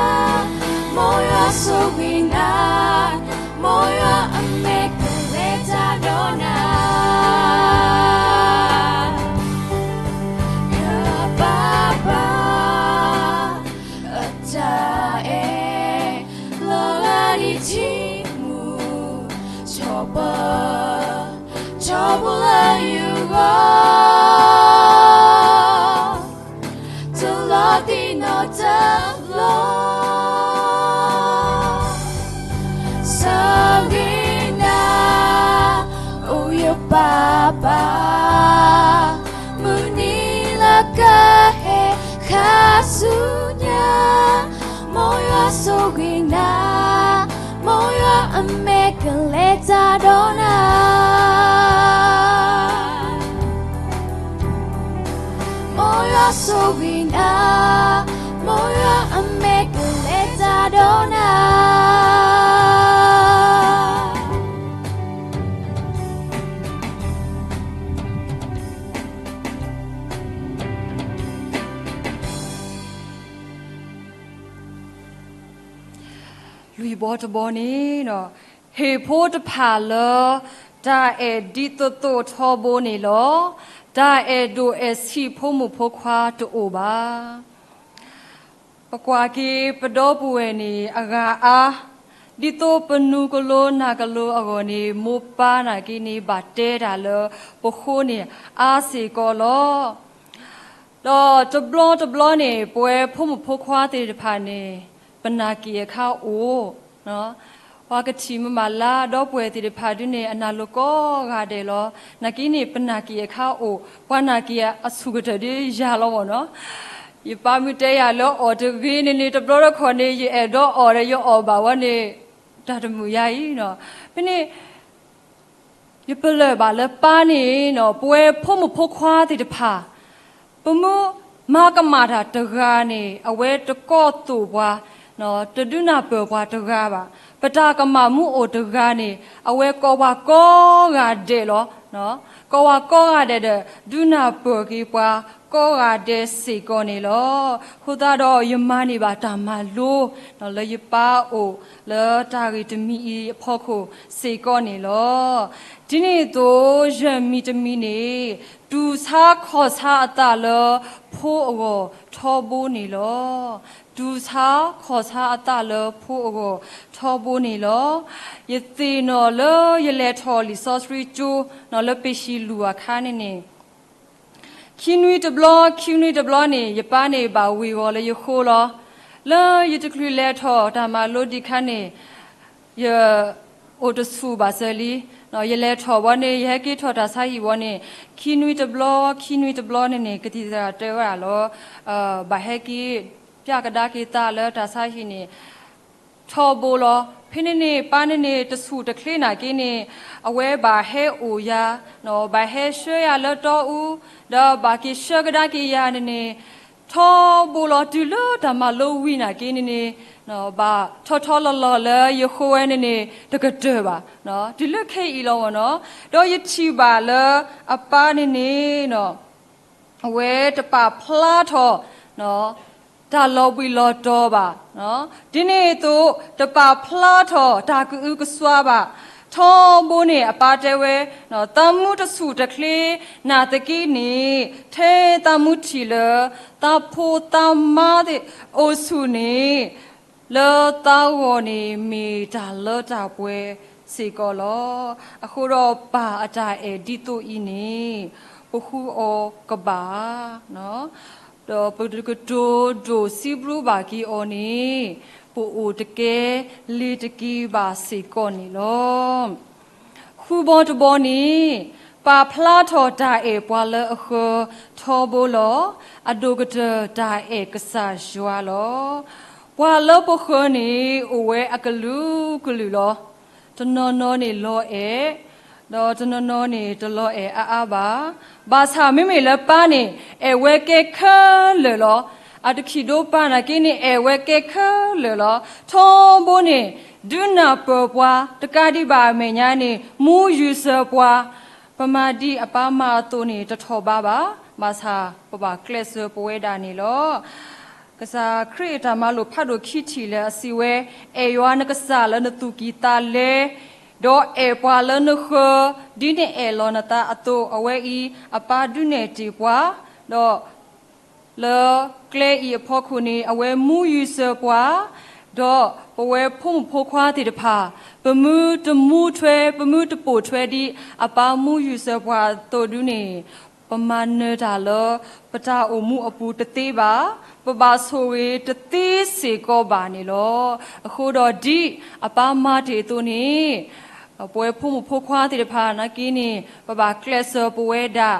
မ်ယွၤဆိၣ်ဂ့ၤနၤ, မ်ယွၤအမဲာ်ကလဲၤတၢ်ဒီးနၤ. ယပၢ်ပၢ် အတၢ်အဲၣ် လီၤဂာ်ဒ်ထံမူ, ထီၣ်ပၢၢ် ထီဘိလၢယဂီၢ် တလီၤသံနီတဘျီ, ဆၢဂ့ၤနၤ အိၣ်ယပၢ်ပၢ်, မုၢ်နံၤလၢကဟဲခါဆူညါ, မ်ယွၤဆိၣ်ဂ့ၤနၤ, မ်ယွၤအမဲာ်ကလဲၤတၢ်ဒီးနၤ. မ်ယွၤဆိၣ်ဂ့ၤနၤ, မ်ယွၤအမဲာ်ကလဲၤတၢ်ဒီးနၤ. လွံၢ်ဘီတဘီန့ၣ်ဒီး, ဟ့ၣ်ဖိတဖၣ်လၢ တၢ်အဲၣ်ဒ်သိးသိးထီဘိန့ၣ်လီၤ. တၢ်အဲၣ်ဒိၣ်အဲၣ်ဆံးဖိမုၣ်ဖိခွါတအိၣ်ဘၣ်. ပကွၢ်က့ၤပဒီပုၢ်ဝဲၢ်န့ၣ် အဂၤအါ, ဒ်သိးပနူၤကလိနၤကလိအဂီၢ်န့ၣ် မိၢ်ပၢ်နာ်က့န့ၣ် ဘၣ်တဲတၢ်လၢပဃိန့ၣ် အါစ့ၢ်ကီးလီၤ. ဒီးတဘျီတဘျီန့ၣ် ပဝဲဖိမုၣ်ဖိခွါသ့ၣ်တဖၣ်န့ၣ် ပနာ်က့ၤအခါအိၣ်, ပှၤကထံၣ်မုၢ်မးလါ ဒီပုၢ်ဝဲၢ်သ့ၣ်တဖၣ်ဒုန့ၣ် အနၢ်လိၤကိးဂၤဒဲးလီၤ. နာ်က့န့ၣ် ပနာ်က့ၤအခါအိၣ်, ပှၤနာ်က့ၤအဆူၣ်ကတၢၢ်ဒ်ယၤလီၤမ့ၢ်နီၤ. ယပၢ်မုၢ်တဲယၤလၢအီၣ်တဂ့ၤန့ၣ်န့ၣ် တဘျီတခီၣ်န့ၣ် ယအဲၣ်ဒိးအီၣ်ဒီးယအီၣ်ဘၣ်ဝဲန့ၣ် တၢ်တမုာ်ယၤအံၤနီၤ. ဖဲန့ၣ် ယပလၢၢ်ဘၣ်လၢပၢ်န့ၣ်နီၤ ပဝဲဖိမုၣ်ဖိခွါသ့ၣ်တဖၣ် ပမ့ၢ်မၤကမၣ်တၢ်တဂၤန့ၣ် အဝဲတကိးသိၣ်ပှၤ, တဒုးနၢ်ပၢၢ်ပှၤတဂၤဘၣ်. ပတၢ်ကမၣ်မ့ၢ်အိၣ်တဂၤန့ၣ် အဝဲကိးပှၤကိးဂၤဒဲးလီၤ. ကိးဝဲကိးဂၤဒဲးဒီး ဒုးနၢ်ပၢၢ်က့ၤပှၤကိးဂၤဒဲးစ့ၢ်ကီးန့ၣ်လီၤ. အဃိသတးဒီးယမၤန့ၢ်ဘၣ်တၢ်မၤလိ လၢယပၢ်အိၣ် လၢတၢ်ဂ့ၢ်တမံၤအံၤအဖီခိၣ်စ့ၢ်ကီးန့ၣ်လီၤ. ဒ်န့ၣ်အသိး ယဲၢ်မံၤတမံၤန့ၣ် တူၢ်ဆါခီၣ်ဆါအသးလၢဖိအဂီၢ်ထီဘိန့ၣ်လီၤ. တူၢ်ဆါခီၣ်ဆါအသးလၢဖိအဂီၢ်ထီဘိန့ၣ်လီၤ. ယသ့ၣ်နီၣ်လၢယလဲၤထီၣ်လံာ်စီဆှံကၠိ လၢပ့ၢ်ဆံလူၤအခါန့ၣ်န့ၣ် ခံနွံတဘျီ ခံနွံတဘျီန့ၣ် ယပၢ်န့ၣ်ဘၣ်ဝ့ၤဝီၤလၢယဃိလီၤ. လၢယတချုးလဲၤထီၣ်တၢ်မၤလိဒံးခါန့ၣ် ယအိၣ်တဆူၣ်ဘၣ်စၢၤလံ. ယလဲၤထီၣ်ဘီန့ၣ် ယဟဲက့ၤထီၣ်တၢ်ဆါဟံၣ်ဘီန့ၣ် ခံနွံတဘျီ ခံနွံတဘျီန့ၣ်န့ၣ် ကသံၣ်သရၣ်တဲဝဲဒၣ်လီၤ. ဘၣ်ဟဲက့ၤ ပျၢ်ကဒါက့ၤသးလၢတၢ်ဆါဟံၣ်န့ၣ် ထီဘိလီၤ. ဖဲန့ၣ်န့ၣ် ပၢ်န့ၣ်န့ၣ် တဆူၣ်တချ့နာ်က့န့ၣ် အဝဲဘၣ်ဟဲအိၣ်ယၤ, ဘၣ်ဟဲဆှၢယၤလၢတီအူ, ဒီးဘၣ်က့ၤဆှၢကဒါက့ၤယၤန့ၣ်န့ၣ် ထီဘိလီၤ. တုၤလၢတၢ်မၤလိဝံၤနာ်က့န့ၣ်န့ၣ် ဘၣ်ထီထီလီၤလီၤလၢယဃိဝဲန့ၣ်န့ၣ် တကတၢၢ်ဘၣ်, တုၤလၢခဲအံၤလီၤမ့ၢ်နီၤ. ဒီးယထံၣ်ဘၣ်လၢအပၢ်န့ၣ်န့ၣ် အဝဲတပာ်ဖျါထီၣ် တၢ်လီၤဘှံးလီၤတီၤဘၣ်. ဒ်န့ၣ်အသိး တပာ်ဖျါထီၣ်တၢ်ကအုကစွါဘၣ်. ထီဘိန့ၣ် အပၢ်တဲဝဲ သးမူတဆူၣ်တချ့နာ်သက့န့ၣ် ထဲသးမူထံၣ်လၢ သးဖိသးမါသ့ၣ်အိၣ်ဆူၣ်န့ၣ် လၢသးဂီၢ်န့ၣ် မ့ၢ်တၢ်လၢတၢ်ပှဲၤစ့ၢ်ကီးလီၤ. အဃိဒီးပၢ်အတၢ်အဲၣ်ဒ်သိးအံၤန့ၣ် ပဃုအီၤကဘၣ် ဒီးပတကတိၤဒိၣ်စံးဘျုးဘၣ်က့ၤအီၤန့ၣ် ပအိၣ်တကဲလ့ၤတက့ၤဘၣ်စ့ၢ်ကီးန့ၣ်လီၤ. ဃုဘီတဘီန့ၣ် ပာ်ဖျါထီၣ်တၢ်အဲၣ်ပှၤလၢအဃၢၤထီဘိလီၤ. အဒိၣ်ကတၢၢ်တၢ်အဲၣ်ကစၢ်ယွၤလီၤ. ပှၤလၢပဃၢၤန့ၣ် အိၣ်ဝဲအကလုာ်ကလုာ်လီၤ. တနီၤနီၤန့ၣ်လီၤအဲၣ် ဒီးတနီၤနီၤန့ၣ်တလီၤအဲၣ်အါအါဘၣ်. ဘၣ်ဆၣ်မ့မ့ၢ်လၢပၢ်န့ၣ် အဲၣ်ဝဲကဲခဲလၢာ်လီၤ. အတခံးဒိပၢ်နာ်က့န့ၣ် အဲၣ်ဝဲကဲခဲလၢာ်လီၤ. ထီဘိန့ၣ် ဒုးနၢ်ပၢၢ်ပှၤ တကးဒံးဘၣ်အမဲာ်ညါန့ၣ် မူယူၤစၢၤပှၤ ပမၤဒ်အပၢ်မၤအသိးန့ၣ် တထီၣ်ဘးဘၣ်. ဘၣ်ဆၣ်ပဘၣ်ကျဲးစၢးပဝဲဒၣ်န့ၣ်လီၤ. ကစၢ်ခရံာ်အတၢ်မၤလိာ်ဖးဒိၣ်ခံထံၣ်လၢအစံးဝဲ, အဲၣ်ယွၤနကစၢ်လၢနသူၣ်ကံၢ်သးလဲ, ဒီးအဲၣ်ပှၤလၢနဃၢၤ ဒ်နအဲၣ်လီၤနသးအသိး, အဝဲအံၤအပၢ်ဒုးနဲၣ်တ့ၢ်ပှၤ, ဒီး လၢကျဲအံၤအဖီခိၣ်န့ၣ် အဝဲမူယူၤစၢၤပှၤ, ဒီးပဝဲဖိမုၣ်ဖိခွါသ့ၣ်တဖၣ် ပမုၢ်တမူထွဲ ပမုၢ်တပိာ်ထွဲဒ် အပၢ်မူယူၤစၢၤပှၤအသိးဒုန့ၣ် ပမၤနၢၤတၢ်လၢ ပတၢ်အိၣ်မူအပူၤတသ့ဘၣ်, ပဘၣ်ဆိၣ်ဂ့ၤတသ့စ့ၢ်ကီးဘၣ်န့ၣ်လီၤ. အဃိဒီးဒ်အပၢ်မၤတ့ၢ်အသိးန့ၣ် ပဝဲဖိမုၣ်ဖိခွါသ့ၣ်တဖၣ်နာ်က့န့ၣ် ပဘၣ်ကျဲးစၢးပဝဲဒၣ်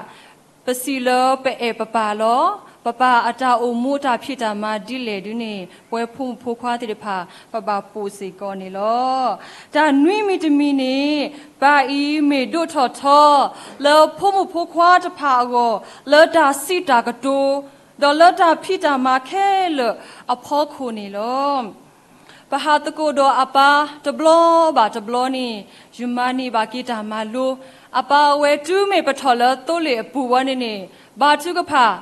ပစံးလၢပအဲၣ်ပပၢ်လီၤ. ပပၢ်အတၢ်အိၣ်မူတၢ်ဖံးတၢ်မၤဒ်လဲၣ်ဒုန့ၣ် ပဝဲဖိမုၣ်ဖိခွါသ့ၣ်တဖၣ် ပဘၣ်ပိာ်စ့ၢ်ကီးန့ၣ်လီၤ. တၢ်နွံမံၤတမံၤန့ၣ် ပၢ်အံၤမ့ၢ်ဒိၣ်ထီၣ်ထီ လၢဖိမုၣ်ဖိခွါတဖၣ်အဂီၢ် လၢတၢ်စံးတၢ်ကတိၤ ဒီးလၢတၢ်ဖံးတၢ်မၤခဲလၢာ်အဖီခိၣ်န့ၣ်လီၤ. ပဟးသကိးဒီးအပၢ်တဘျီဘၣ်တဘျီန့ၣ် ယမၤန့ၢ်ဘၣ်က့ၤတၢ်မၤလိ, အပၢ်ဝဲတုၤမ့ၢ်ပထီၣ်လၢသိလ့ၣ်အပူၤဝဲန့ၣ်န့ၣ် ဘါထုကဖၣ်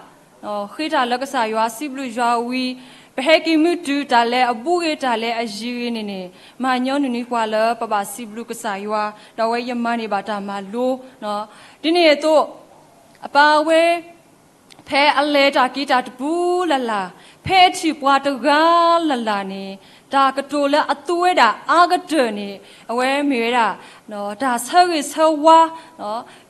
ဃ့တၢ်လၢကစၢ်ယွၤစံးဘျုးယွၤဝံၤ ပဟဲက့ၤမုၢ်တုၤတၢ်လဲၤအဘူးဂ့ၤတၢ်လဲၤအယံၤဂ့ၤန့ၣ်န့ၣ် မၤညီနုၢ်န့ၢ်ပှၤလၢပဘၣ်စံးဘျုးကစၢ်ယွၤ ဒီးအဝဲယမၤန့ၢ်ဘၣ်တၢ်မၤလိ ဒ်န့ၣ်အသိး အပၢ်ဝဲ ဖဲအလဲၤတၢ်က့ၤတၢ်တပူၤလၢ်လၢ်, ဖဲအထံၣ်ပှၤတဂၤလၢ်လၢ်န့ၣ် တၢ်ကတိၤလၢအသူဝဲဒၣ်အါကတၢၢ်န့ၣ် အဝဲမ့ၢ်ဝဲဒၣ် တၢ်ဆၢဂ့ၤဆၢဝါ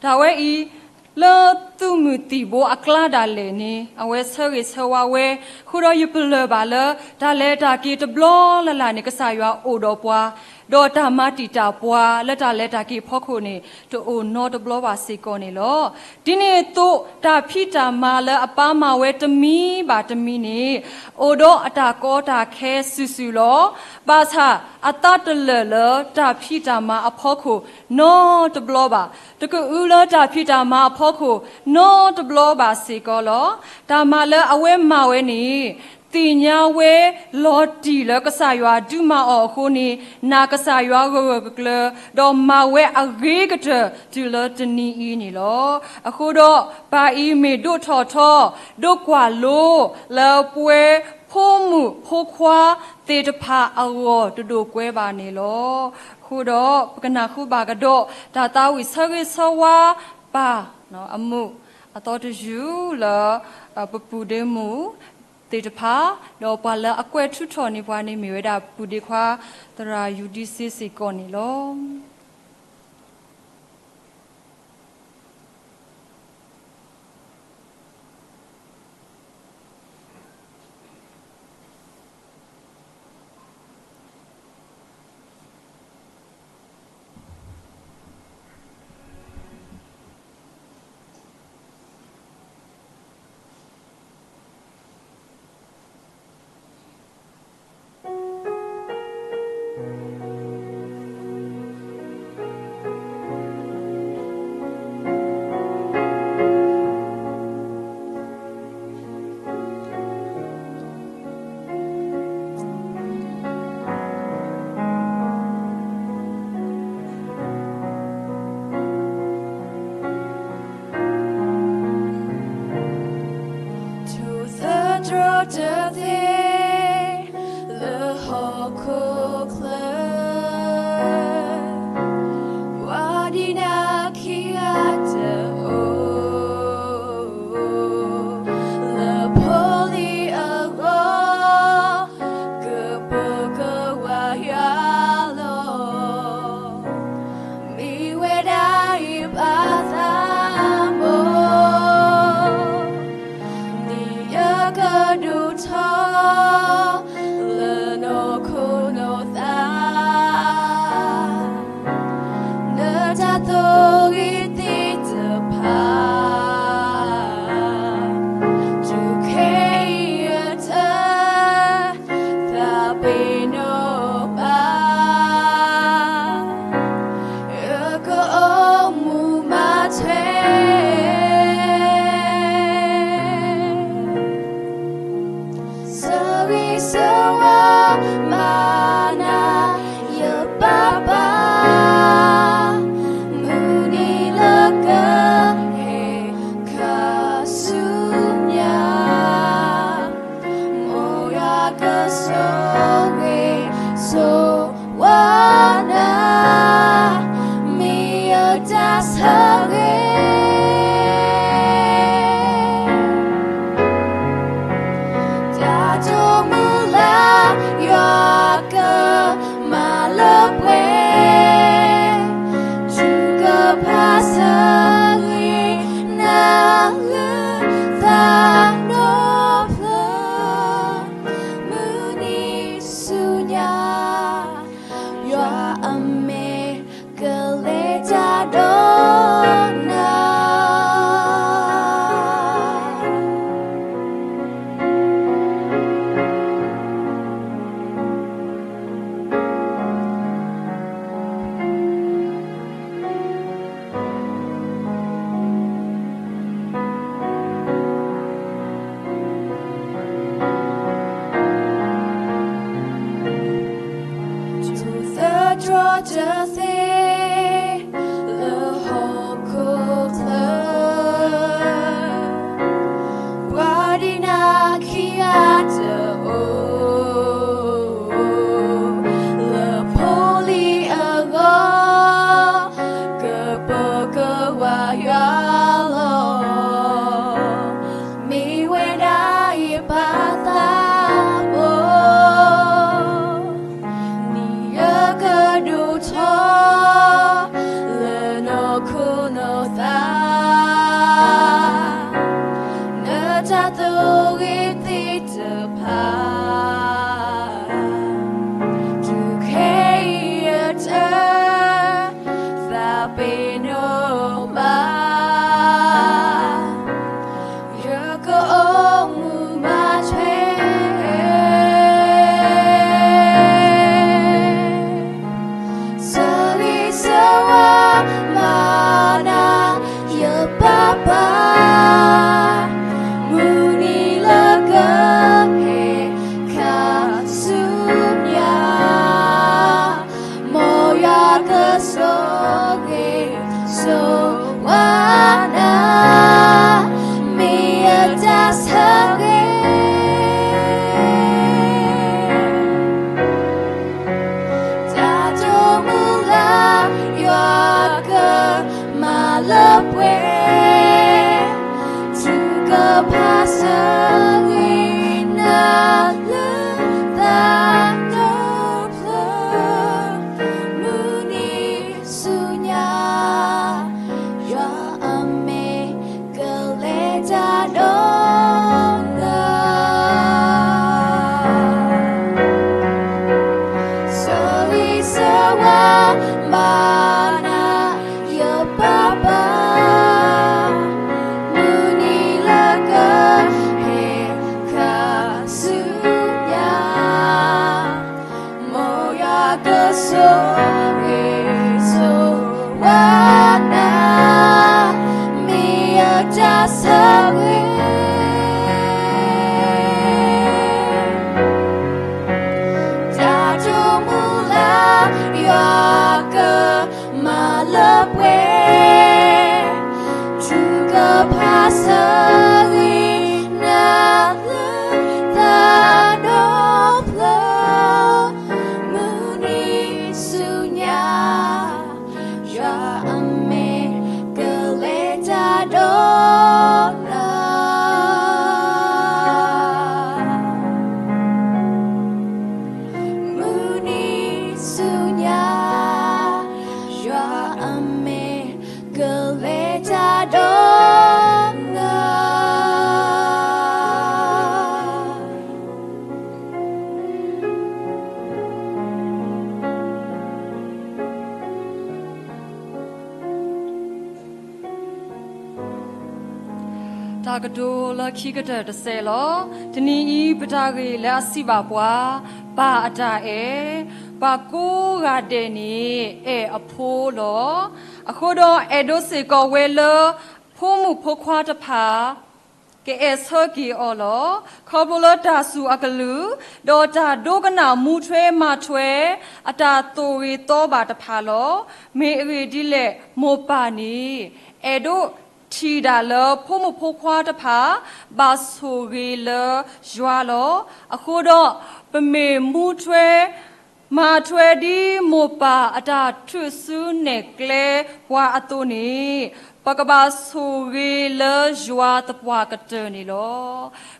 တၢ်ဝဲအံၤ လၢသူၣ်မုၢ်သံၣ်ဘိအကျါဒၣ်လဲာ်န့ၣ် အဝဲဆၢဂ့ၤဆၢဝါဝဲ, အဃိဒီးယပလၢၢ်ဘၣ်လၢ တၢ်လဲၤတၢ်က့ၤတဘျီလၢ်လၢ်န့ၣ် ကစၢ်ယွၤအိၣ်ဒီးပှၤ, ဒီးတၢ်မၤတံာ်တာ်ပှၤလၢတၢ်လဲၤတၢ်က့ၤအဖီခိၣ်န့ၣ် တအိၣ်နီတဘျီဘၣ်စ့ၢ်ကီးန့ၣ်လီၤ. ဒ်န့ၣ်အသိး တၢ်ဖံးတၢ်မၤလၢအပၢ်မၤဝဲတမံၤဘၣ်တမံၤန့ၣ် အိၣ်ဒီးအတၢ်ကီတၢ်ခဲစုာ်စုာ်လီၤ. ဘၣ်ဆၣ်အသးတလၢာ်လၢတၢ်ဖံးတၢ်မၤအဖီခိၣ်နီတဘျီဘၣ်, တကအုလၢတၢ်ဖံးတၢ်မၤအဖီခိၣ်နီတဘျီဘၣ်စ့ၢ်ကီးလီၤ. တၢ်မၤလၢအဝဲမၤဝဲန့ၣ် သ့ၣ်ညါဝဲလီၤတံၢ်လၢကစၢ်ယွၤဒုးမၤအီၤအဃိန့ၣ်, နာ်ကစၢ်ယွၤဂၢၢ်ဂၢၢ်ကျၢၤကျၢၤ, ဒီးမၤဝဲအဂ့ၤကတၢၢ်တုၤလၢတနံၤအံၤန့ၣ်လီၤ. အဃိဒီး ပၢ်အံၤမ့ၢ်ဒိၣ်ထီၣ်ထီ, ဒိၣ်ကွၢ်လိလၢပဝဲဖိမုၣ်ဖိခွါသ့ၣ်တဖၣ်အဂီၢ်တဒိၣ်ကွဲဘၣ်န့ၣ်လီၤ. အဃိဒီး ပကနၢ်ဟူဘၣ်ကဒီး တၢ်သးဝံၣ်ဆၢဂ့ၤဆၢဝါပၢ်အမုာ်အသီတယုၢ်လၢ ပပုၢ်ဒ့မုၣ်သ့ၣ်တဖၣ်, ဒီးပှၤလၢအကွဲးထုးထီၣ်န့ၢ်ပှၤန့ၣ်မ့ၢ်ဝဲဒၣ်ပုၢ်ဒ့ခွါသရၣ်ယူဒံစ့စ့ၢ်ကီးန့ၣ်လီၤ. တၢ်ဆၢဂ့ၤ, တၢ်ဒိၣ်မူလၢ ယွၤကမၤလၢပှဲၤ, ထုကဖၣ်ဆၢဂ့ၤနၤလၢ တၢ်ဒိၣ်ဖျၢၣ်, မုၢ်နံၤဆူညါ ယွၤအမဲာ် ကလဲၤတၢ်ဒီးနၤ, မုၢ်နံၤဆူညါ ယွၤအမဲာ် ကလဲၤတၢ်ဒီးနၤ. တၢ်ကတိၤလၢခံကတၢၢ်တစဲးလီၤ. တနံၤအံၤ ပတၢ်ဂ့ၢ်လၢအစံးဘၣ်ပှၤ, ပၢ်အတၢ်အဲၣ်, ပှၤကိးဂၤဒဲးန့ၣ် အဲၣ်အဖိလီၤ. အဃိဒီးအဲၣ်ဒိးစ့ၢ်ကီးဝဲလၢ ဖိမုၣ်ဖိခွါတဖၣ် ကအဲၣ်ဆၢက့ၤအီၤလီၤ. ခီဖျိလၢတၢ်စူၢ်အကလုၢ်, ဒီးတၢ်ဒိကနၣ်မူထွဲမၤထွဲ အတၢ်သိၣ်ဂ့ၤသီဘၣ်တဖၣ်လီၤ. မ့ၢ်အဂ့ၢ်ဒ်လဲၣ်, မိၢ်ပၢ်န့ၣ် အဲၣ်ဒိးထံၣ်ဒၣ်လၢဖိမုၣ်ဖိခွါတဖၣ် ဘၣ်ဆိၣ်ဂ့ၤလၢယွၤလီၤ. အဃိဒီး ပမ့ၢ်မူထွဲ မၤထွဲဒ်မိၢ်ပၢ်အတၢ်ထုးစုနဲၣ်ကျဲပှၤအသိးန့ၣ်, ပကဘၣ်ဆိၣ်ဂ့ၤလၢယွၤသပှၢ်ကတၢၢ်န့ၣ်လီၤ.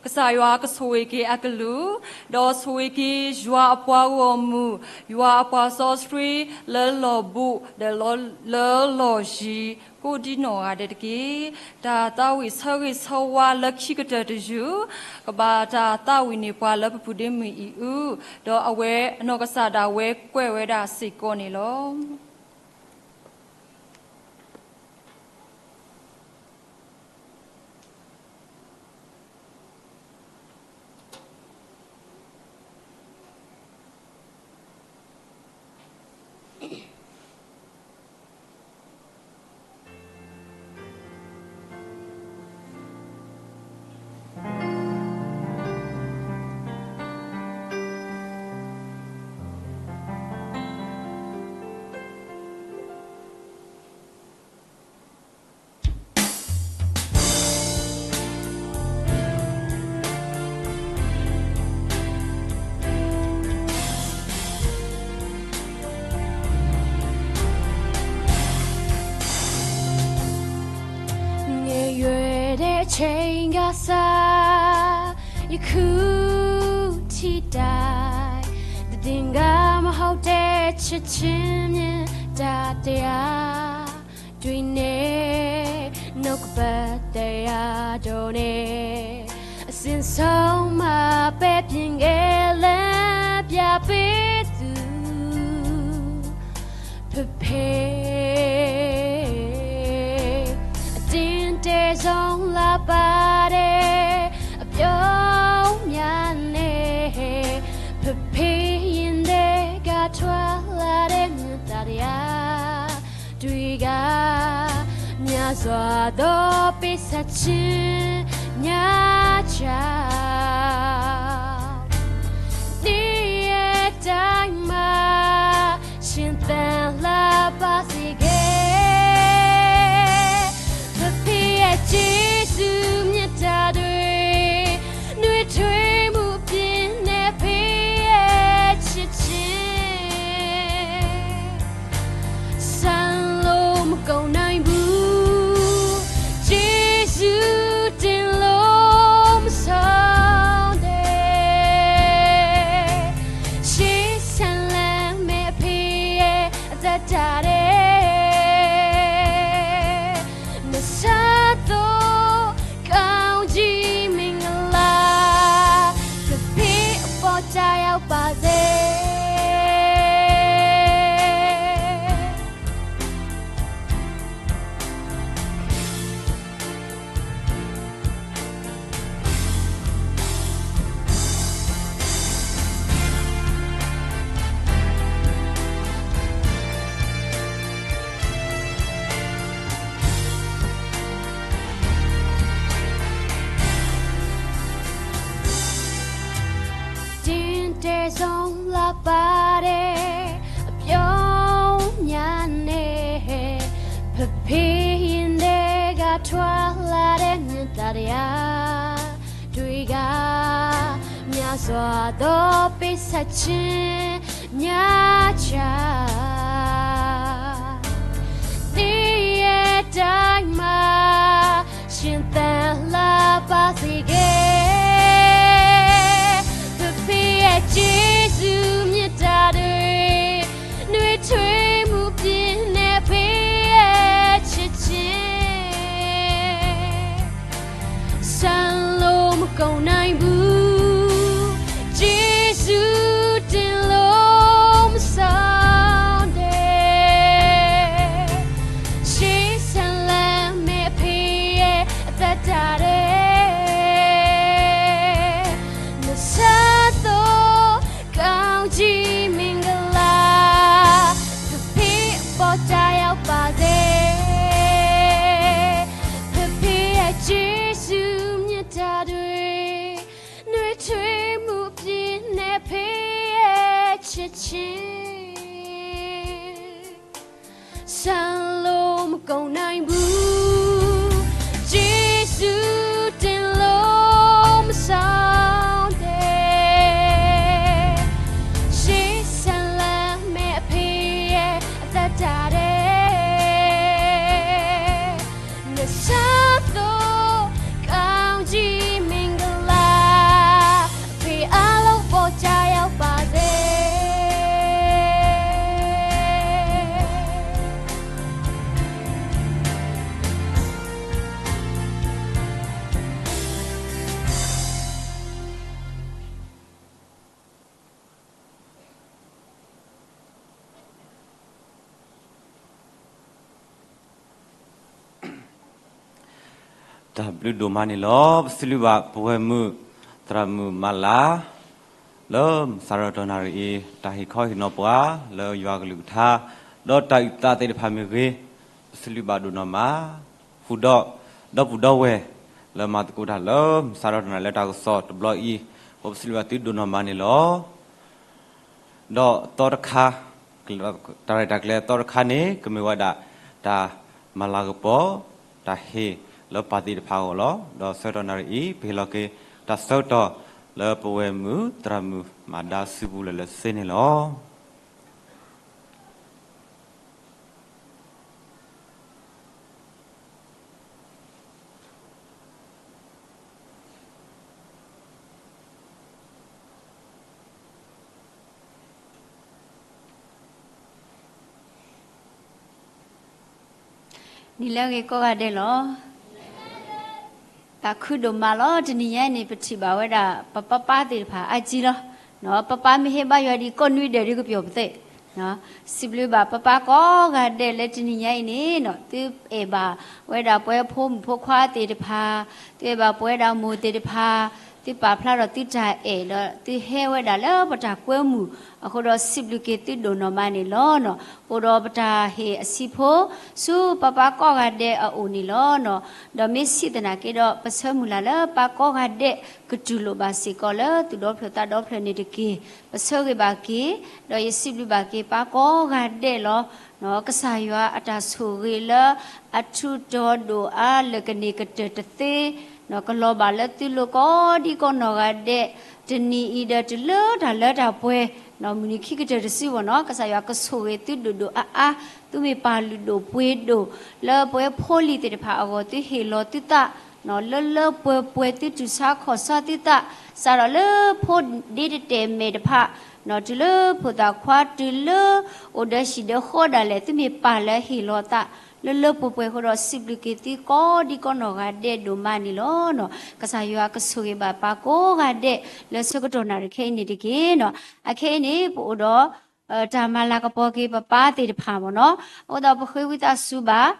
ကစၢ်ယွၤကဆိၣ်ဂ့ၤက့ၤအကလုၢ်, ဒီးဆိၣ်ဂ့ၤက့ၤယွၤအပှၤဂီၢ်မုၢ်, ယွၤအပှၤစီဆှံ လၢလီၢ်ဘူး ဒီးလၢလီၢ်ယံၤ ကိးဒံနီၢ်ဂၤဒဲးတက့ၢ်. တၢ်သးဝံၣ်ဆၢဂ့ၤဆၢဝါလၢခံကတၢၢ်တယုၢ် ကဘၣ်တၢ်သးဝံၣ်န့ၢ်ပှၤလၢပပူၤဒ့မုၢ်အံၤအု, ဒီးအဝဲအနီၢ်ကစၢ်ဒၣ်ဝဲကွဲးဝဲဒၣ်စ့ၢ်ကီးန့ၣ်လီၤ. ငယ်ရွယ်တဲ့အချိန်ကစ ယခုထိတိုင် သဒင်္ဂါမဟုတ်တဲ့ ချစ်ခြင်းမြတ်တာတရားတွေနဲ့ နှုတ်ကပတ်တရားတော်နဲ့ အစဉ်ဆုံးမပဲ့ပြင်ခဲ့လမ်းပြပေးသူ ဖဖေ အတင်းတဲဆုံးလာပါတဲ့ အပြောင်းများနဲ့ ဖဖေရင်ထဲကထွက်လာတဲ့ မြတ်တာတရား တွေက များစွာသောပေးဆပ်ခြင်းများကြောင့် နေ့ရက်တိုင်းမှာ ရှင်သန်လှပစေခဲ့ ဖဖေရဲ့ကျေးဇူးမြတ်တာတွေ နွေထွေးမှုအပြင်းနဲ့ ဖေရဲ့ချစ်ခြင်း ဆန်လို့မကုန်နိုင်ဘူး ကျေးဇူးတင်လို့မဆုံးတဲ့ ရှေးဆန်လမ်းမဲ့အဖေရဲ့အသက်တာတဲ့ မဆါသောကောင်းကြီးမင်္ဂလာ ဖဖေအပေါ်ကျရောက်ပါစေ။ ဆုံးလပ်ပါတယ် အပြောင်းအလဲနဲ့ ဖဖေရင်ထဲက ထွာလာတဲ့ မြတ်တရာ တွေက များစွာသော ပေးဆပ်ခြင်းများကြား သင်ရဲ့တိုင်းမှာ ရှင်သန်လာပါစေခဲ့ ဖဖေရဲ့ကျေးဇူးမြတ်တာတွေ နွေထွေးမှုပြင်းနဲ့ ဖေရဲ့ချစ်ခြင်း ဆန်လို့မကုန်နိုင်ဘူး ကျေးဇူးတင်လို့မဆောင်တဲ့ ရှေးဆန်လာမယ့် အဖေရဲ့အသက်တာထဲ နှစ်ဆယ့်သုံး ကောင်းကြီးမင်္ဂလာ ဖဖေအပေါ်ကျရောက်ပါစေ ဖဖေရဲ့ကျေးဇူးမြတ်တာတွေ နွေထွေးမှုအပြင်းနဲ့ ဖေရဲ့ချစ်ခြင်း ဆန်လို့မကုန်နိုင်ဘူး ကျေးဇူးတင်လို့မဆောင်တဲ့ ရှေးဆန်လာမယ့် အဖေရဲ့အသက်တာထဲ နှစ်ဆယ့်သုံး ကောင်းကြီးမင်္ဂလာ အဖေအားလုံးပေါ်ကျရောက်ပါစေ တၢ်ဘျုးဒိၣ်မးန့ၣ်လီၤ. ပစံးဘျုးဘၣ်ပဝဲၢ်မုၣ် သရၣ်မုၣ်မၤလၤ လၢမုၢ်ဆါရီတီၢ်နၣ်ရံၣ်အံၤ တၢ်ဟ့ၣ်ခီဟ့ၣ်နီၤပှၤ လၢယွၤကလုၢ်ကထါ ဒီးတၢ်အုၣ်သးသ့ၣ်တဖၣ်မ့ၢ်ဂ့ၤ ပစံးဘျုးဘၣ်ဒိၣ်နီၢ်မး ဃုာ်ဒီး ဒီပုၢ်ဒီဝဲၢ် လၢမၤသကိးတၢ်လၢမုၢ်ဆါရီတီၢ်နၣ်ရံၣ်လၢတၢ်ကစီၣ်တဘျီအံၤ ပစံးဘျုးဘၣ်သုဒိၣ်နီၢ်မးန့ၣ်လီၤ. ဒီးသီတခါ တၢ်ရဲၣ်တၢ်ကျဲၤသီတခါန့ၣ် ကမ့ၢ်ဝဲဒၣ် တၢ်မၤလၤကပီၤ တၢ်ဟ့ၣ်လၢပၢ်သ့ၣ်တဖၣ်အဂီၢ်လီၤ. ဒီးဆၢကတီၢ်နၣ်ရံၣ်အံၤ ပဟ့ၣ်လီၤက့ၤ တၢ်ဆၢကတီၢ်လၢပဝဲၢ်မုၣ်သရၣ်မုၣ်မၤဒါစုပူၤလၢာ်လၢာ်စ့န့ၣ်လီၤ. နံၤလၢအဂ့ၤကိးဂၤဒဲးလီၤ. သးခုဒိၣ်မးလီၤ. တနံၤညါအံၤန့ၣ် ပထံၣ်ဘၣ်ဝဲဒၣ် ပပၢ်ပၢ်သ့ၣ်တဖၣ်အါကံလီၤ. ပပၢ်မ့ၢ်ဟ့ၣ်ဘါယွၤဒ်ကိးနွံဒဲးဒ်ကပျီၢ်ပသ့ၣ် စံးဘျုးဘၣ်ပပၢ်ကိးဂၤဒဲးလၢတနံၤညါအံၤန့ၣ် သုအဲၣ်ဘၣ်ဝဲဒၣ်ပဝဲဖိမုၣ်ဖိခွါသ့ၣ်တဖၣ်, သုအဲၣ်ဘၣ်ပဝဲဒၣ်မိၢ်သ့ၣ်တဖၣ်, သုပာ်ဖျါထီၣ်သုတၢ်အဲၣ်ဒီး သုဟဲဝဲဒၣ်လၢပတၢ်ကွဲမုာ်အဃိဒီး စံးဘျုးက့ၤသုဒိၣ်နီၢ်မးန့ၣ်လီၤ. အိၣ်ဒီးပတၢ်ဟ့ၣ်အဆံးဖိ ဆူပပၢ်ကိးဂၤဒဲးအအိၣ်န့ၣ်လီၤ. ဒီးမ့ၢ်စံးသနာ်က့ဒီး ပဆၢမုၢ်လၢ်လၢပၢ်ကိးဂၤဒဲး ကတူၢ်လိာ်ဘၣ်စ့ၢ်ကီးလၢသူၣ်ဒီဖျၢၣ်သးဒီဖျၢၣ်န့ၣ်တက့ၢ်. ပဆၢဂ့ၤဘၣ်က့ၤ ဒီးယစံးဘျုးဘၣ်က့ၤပၢ်ကိးဂၤဒဲးလီၤ. ကစၢ်ယွၤအတၢ်ဆိၣ်ဂ့ၤလၢအထူးတီၤဒိၣ်အါ လၢကန့ၢ်ကတၢၢ်တသ့ ကလီၤဘၣ်လၢသုလိၤကိးဒံကိးနီၢ်ဂၤဒဲး, တနံၤအံၤဒီးတုၤလၢတၢ်လၢတၢ်ပှဲၤ, မုၢ်နံၤခံကတၢၢ်တစုဘၣ်နီၤ, ကစၢ်ယွၤကဆိၣ်ဂ့ၤသုဒိၣ်ဒိၣ်အါအါ, သုမ့ၢ်ပာ်လုၢ်ဒိၣ်ပှ့ၤဒိၣ်, လၢပဝဲဖိလံၤသ့ၣ်တဖၣ်အဂီၢ် သုဟ့ၣ်လီၤသုသး လၢလၢပှဲၤပှဲၤ သုတူၢ်ဆါခီၣ်ဆါသုသး, စးထီၣ်လၢဖိဒ့တတဲာ်မဲာ်တဖၣ် တုၤလၢဖိသၣ်ခွါ တုၤလၢအိၣ်ဒီးဟံၣ်ဒီးဃီဒၣ်လဲာ် သုမ့ၢ်ပာ်လၢဟ့ၣ်လီၤသး လၢလၢပှဲၤပှဲၤအဃိဒီး စံးဘျုးက့ၤသုကိးဒံကိးနီၢ်ဂၤဒဲးဒိၣ်မးန့ၣ်လီၤ. ကစၢ်ယွၤကဆိၣ်ဂ့ၤဘၣ်ပၢ်ကိးဂၤဒဲး လၢဆၢကတီၢ်နၣ်ရံၣ်ခဲအံၤန့ၣ်တက့ၢ်. အခဲအံၤန့ၣ် ပအိၣ်ဒီး တၢ်မၤလၤကပီၤက့ၤပပၢ်သ့ၣ်တဖၣ်မ့ၢ်နီၤ, အဃိသတး ပဃ့ဝံသးစူၤဘၣ်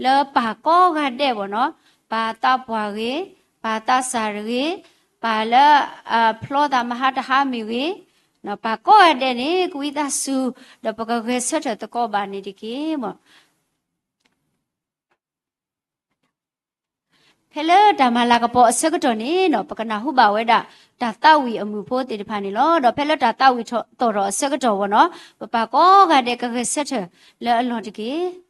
လၢပၢ်ကိးဂၤဒဲးမ့ၢ်နီၤ, ပၢ်သးပှၢ်ဂ့ၤ, ပၢ်သးစၢ်တဂ့ၤ, ပၢ်လၢအဖျီသးမဟါတဟါမ့ၢ်ဂ့ၤ, ပၢ်ကိးဂၤဒဲးန့ၣ် ကဝံသးစူၤ ဒီးပကဂဲၤဆၢထၢၣ်သကိးဘၣ်န့ၣ်တက့ၢ်. မ့ၢ် ဖဲလၢတၢ်မၤလၤကပီၤအဆၢကတီၢ်န့ၣ်နီၤ ပကနၢ်ဟူဘၣ်ဝဲဒၣ် တၢ်သးဝံၣ်အမုၢ်ဖိသ့ၣ်တဖၣ်န့ၣ်လီၤ. ဒီးဖဲလၢတၢ်သးဝံၣ်သီၣ်ထီၣ်အဆၢကတီၢ်ဝဲနီၤ ပပၢ်ကိးဂၤဒဲးကဂဲၤဆၢထၢၣ်လၢအလီၢ်တက့ၢ်.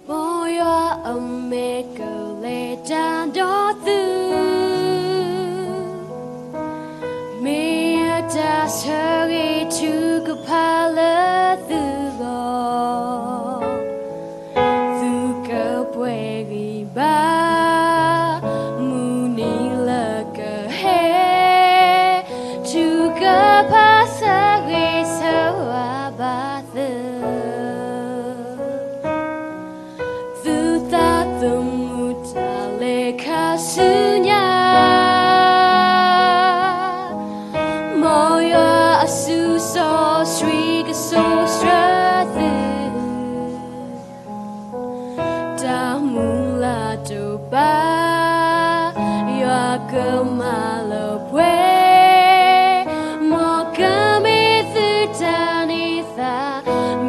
မ်ယွၤအမဲာ်ကလဲၤတၢ်ဒီးသု မ့ၢ်ယတၢ်ဆၢဂ့ၤထုကဖၣ်လၢသုဂီၢ်, သုကပှဲၤဂံၢ်ဘါ မုၢ်နံၤလၢကဟဲ ထုကဖၣ်ဆၢဂ့ၤဆၢဝါဘၣ်သု သုသးသမူတၢ်လဲၤခါဆူညါ, မ်ယွၤအစုစီဆှံကစိာ်ဆှၢသု, တၢ်မုၢ်လၢ်တပၢ် ယွၤကမၤလၢပှဲၤ, မ်ကမ့ၢ်သုတၢ်န့ၢ်သါ,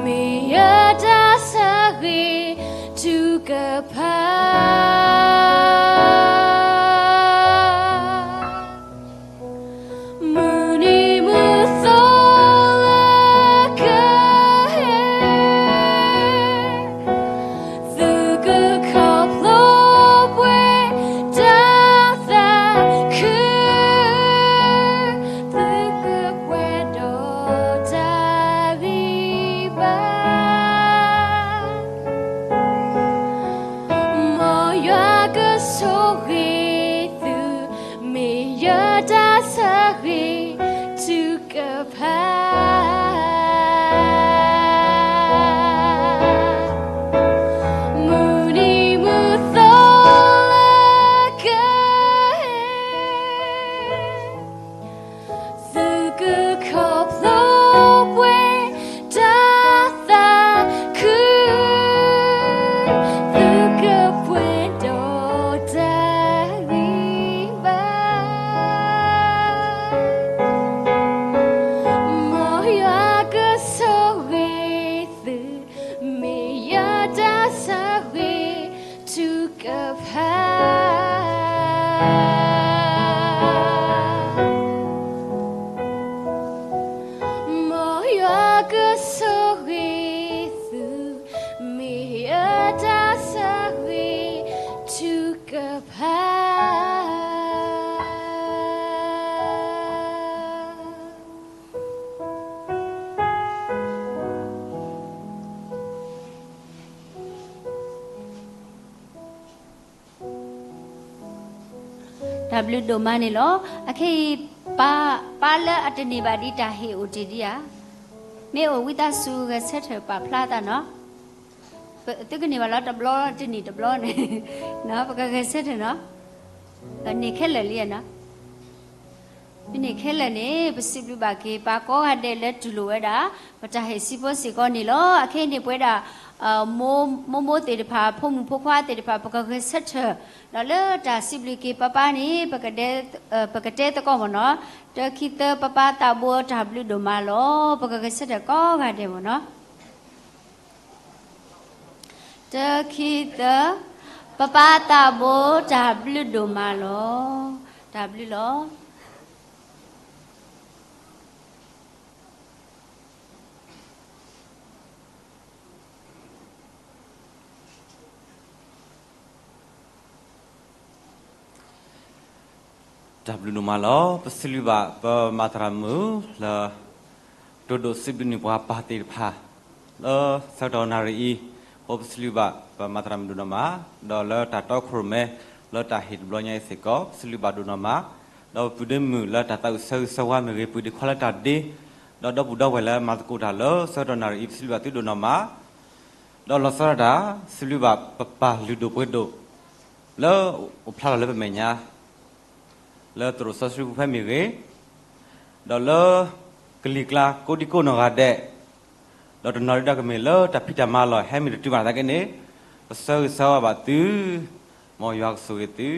မ့ၢ်ယတၢ်ဆၢဂ့ၤထုကဖၣ် မုၢ်နံၤမုၢ်သီလၢကဟဲ, သုကခီဖျိပှဲၤတၢ်သးခု, သုကပှဲၤဒီးတၢ်ဂံၢ်ဘါ မ်ယွၤကဆိၣ်ဂ့ၤသု, မ့ၢ်ယတၢ်ဆၢဂ့ၤထုကဖၣ်, မုၢ်နံၤမုၢ်သီလၢကဟဲ သုကခီဖျိပှဲၤတၢ်သးခု, သုကပှဲၤဒီးတၢ်ဂံၢ်ဘါ, မ်ယွၤကဆိၣ်ဂ့ၤသု, မ့ၢ်ယတၢ်ဆၢဂ့ၤထုကဖၣ် မ်ယွၤကဆိၣ်ဂ့ၤသု, မ့ၢ်ယတၢ်ဆၢဂ့ၤထုကဖၣ် တၢ်ဘျုးဒိၣ်မးန့ၣ်လီၤ. အခဲအံၤ ပၢ်, ပၢ်လၢအတန့ၢ်ဘၣ်ဒံးတၢ်ဟ့ၣ်အိၣ်တ့ၢ်ဒံးဧါ, မ့ၢ်အိၣ်ဝံသးစူၤဂဲၤဆၢထၢၣ်ပာ်ဖျါသးနီၤ. သုကန့ၢ်ဘၣ်လီၤတဘျီတနံၣ်တဘျီန့ၣ်, ပကဂဲၤဆၢထၢၣ်နီၤ. န့ၢ်ခဲလၢာ်လံနီၤ. မ့ၢ်န့ၢ်ခဲလၢာ်န့ၣ် ပစံးဘျုးဘၣ်က့ၤ ပၢ်ကိးဂၤဒဲးလၢတူၢ်လိာ်ဝဲဒၣ် ပတၢ်ဟ့ၣ်စံးဖိစ့ၢ်ကီးန့ၣ်လီၤ. အခဲအံၤန့ၣ် ပဝဲဒၣ် မိၢ်မိၢ်သ့ၣ်တဖၣ် ဖိမုၣ်ဖိခွါသ့ၣ်တဖၣ် ပကဂဲၤဆၢထၢၣ် ဒီးလၢတၢ်စံးဘျုးက့ၤပၢ်ပၢ်န့ၣ် ပကတဲသကိးမ့ၢ်နီၤ. တၢ ခံ သၢ ပၢ်ပၢ်သးဘိတၢ်ဘျုးဒိၣ်မးလီၤ. ပကဂဲၤဆၢထၢၣ်ကိးဂၤဒဲးမ့ၢ်နီၤ. တၢ ခံ သၢ, ပၢ်ပၢ်သးဘိ တၢ်ဘျုးဒိၣ်မးလီၤ. တၢ်ဘျုးလီၤ. တၢ်ဘျုးဒိၣ်မးလီၤ. ပစံးဘျုးဘၣ်ပမၤသရၣ်မုၣ်လၢ ကတိၤဒိၣ်စံးဘျုးန့ၢ်ပှၤပၢ်သ့ၣ်တဖၣ် လၢဆၢကတီၢ်နၣ်ရံၣ်အံၤ, အဃိပစံးဘျုးဘၣ်ပမၤသရၣ်မုၣ်ဒိၣ်နီၢ်မး, ဒီးလၢတၢ်တီခိၣ်ရိၣ်မဲ လၢတၢ်ဟ့ၣ်တဘျီညါအံၤစ့ၢ်ကီး ပစံးဘျုးဘၣ်ဒိၣ်နီၢ်မး, ဒီးပပုၢ်ဒ့မုၣ်လၢတၢ်သးဝံၣ်ဆၢဂ့ၤဆၢဝါမ့ၢ်ဂ့ၤ, ပုၢ်ဒ့ခွါလၢတၢ်ဒ့, ဒီးဒီပုၢ်ဒီဝဲၢ်လၢမၤသကိးတၢ်လၢဆၢကတီၢ်နၣ်ရံၣ်အံၤ ပစံးဘျုးဘၣ်သုဒိၣ်နီၢ်မး, ဒီးလီၤဆီဒၣ်တၢ် စံးဘျုးဘၣ်ပပၢ်လုၢ်ဒိၣ်ပှ့ၤဒိၣ် လၢအိၣ်ဖျါထီၣ်လၢပမဲာ်ညါ လၢသရိာ်စီဆှံပူၤဖဲမ့ၢ်ဂ့ၤ, ဒီးလၢကလံၤကျါကိးဒံကိးနီၢ်ဂၤဒဲး, ဒီးတနီၤဒုဒီးကမ့ၢ်လၢတၢ်ဖံးတၢ်မၤလီၢ် ဟဲမ့ၢ်တတုၤဘၣ်သနာ်က့န့ၣ်, ပဆၢဂ့ၤဆၢဝါဘၣ်သု, မ်ယွၤကဆိၣ်ဂ့ၤသု,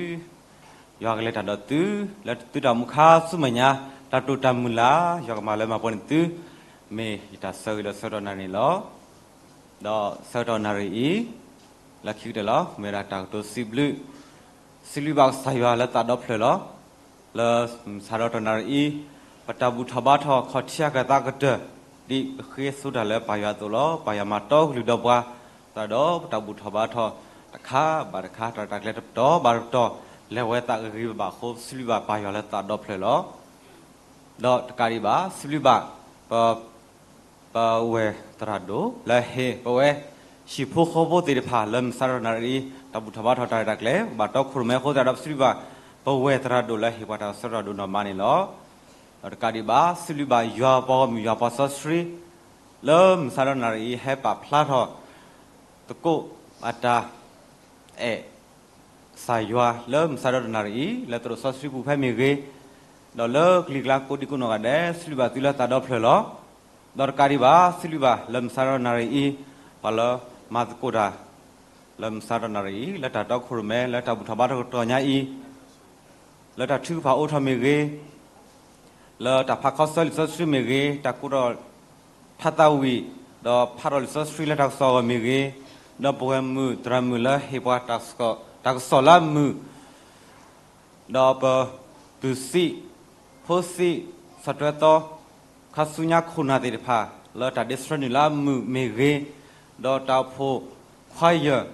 ယွၤကလဲၤတၢ်ဒီးသု, လၢသုတၢ်အိၣ်မူခါဆူမဲာ်ညါ, တၢ်တိာ်တၢ်မုၢ်လၢ် ယွၤကမၤလၢမၤပှဲၤန့ၢ်သု, မ့ၢ်ယတၢ်ဆၢဂ့ၤလၢဆၢကတီၢ်နၣ်ရံၣ်န့ၣ်လီၤ. ဒီးဆၢကတီၢ်နၣ်ရံၣ်အံၤ လၢခံကတၢၢ်လီၤ မ့ၢ်ဝဲဒၣ်တၢ်ကတိၤစံးဘျုး, စံးဘျုးဘၣ်ကစၢ်ယွၤလၢသးဒီဖျၢၣ်လီၤ. လၢမုၢ်ဆါဒီးတနၣ်ရံၣ်အံၤ, ပတၢ်ဘူၣ်ထီၣ်ဘါထီၣ်ခီၣ်ထံးအကသးကတၢၢ်, ဒ်ပဃ့ဆိတၢ်လၢပၢ်ယွၤအသိးလီၤ. ပၢ်ယွၤမၤတီကလုၢ်ဒီးပှၤ, သတးဒီးပတၢ်ဘူၣ်ထီၣ်ဘါထီၣ်တခါဘၣ်တခါ, တၢ်ရဲၣ်တၢ်ကျဲၤတပတီၢ်ဘၣ်တပတီၢ်, လဲၤဝဲသးဂ့ၤဂ့ၤဘၣ်ဘၣ်အဃိ စံးဘျုးဘၣ်ပၢ်ယွၤလၢသးဒီဖျၢၣ်လီၤ. ဒီးတကးဒံးဘၣ် စံးဘျုးဘၣ် ပ ပဝဲၢ်သရၣ်ဒိၣ်လၢဟ့ၣ်ပဝဲ ဟံၣ်ဖိဃီဖိသ့ၣ်တဖၣ် လၢမုၢ်ဆါဒီးတနၣ်ရံၣ်အံၤ တၢ်ဘူၣ်ထီၣ်ဘါထီၣ်တၢ်ရဲၣ်တၢ်ကျဲၤ ဘၣ်တီခိၣ်ရိၣ်မဲအဃိသတးဒီး ပစံးဘျုးဘၣ် ပဝဲၢ်သရၣ်ဒိၣ်လၢဟ့ၣ်ပှၤတၢ်ဆၢကတီၢ်ဒိၣ်နီၢ်မးန့ၣ်လီၤ. ဒီးတကးဒံးဘၣ် စံးဘျုးဘၣ်ယွၤပှၤဂီၢ်မုၢ်ယွၤပှၤစီဆှံ လၢမုၢ်ဆါဒီးတနၣ်ရံၣ်အံၤ ဟဲပာ်ဖျါထီၣ် သကိးအတၢ်အဲၣ် ကစၢ်ယွၤလၢမုၢ်ဆါဒီးတနၣ်ရံၣ်အံၤ လၢသရိာ်စီဆှံပူၤဖဲမ့ၢ်ဂ့ၤ, ဒီးလၢကလံၤကျါကိးဒံကိးနီၢ်ဂၤဒဲး စံးဘျုးဘၣ်သုလၢသးဒီဖျၢၣ်လီၤ. ဒီးတကးဒံးဘၣ် စံးဘျုးဘၣ်လၢမုၢ်ဆါဒီးတနၣ်ရံၣ်အံၤ ပှၤလၢမၤသကိးတၢ် လၢမုၢ်ဆါဒီးတနၣ်ရံၣ်အံၤ လၢတၢ်တီခိၣ်ရိၣ်မဲ လၢတၢ်ဘူၣ်ထီၣ်ဘါထီၣ်ကတီၢ်ညါအံၤ လၢတၢ်ထုကဖၣ်အိးထီၣ်မ့ၢ်ဂ့ၤ, လၢတၢ်ဖးခီဆၢလံာ်စီဆှံမ့ၢ်ဂ့ၤ, တၢ်ကိးထီၣ်ဖးသးဝံၣ်, ဒီးဖးထီၣ်လံာ်စီဆှံလၢတၢ်ကစီၣ်အဂီၢ်မ့ၢ်ဂ့ၤ, ဒီးပဝဲၢ်မုၣ်သရၣ်မုၣ်လၢဟ့ၣ်ပှၤတၢ်ကစီၣ်လၢအမုာ် ဒီးပပုၢ်စံး, ဖိစံး, ဆီၣ်ထွဲသီ, ခါဆူညါခိၣ်နၢ်သ့ၣ်တဖၣ် လၢတၢ်ဒ့ဆှၢနုာ်လၢအမုာ်မ့ၢ်ဂ့ၤ, ဒီးတၢ်အိၣ်ဖှိၣ်ခွါယၢၢ်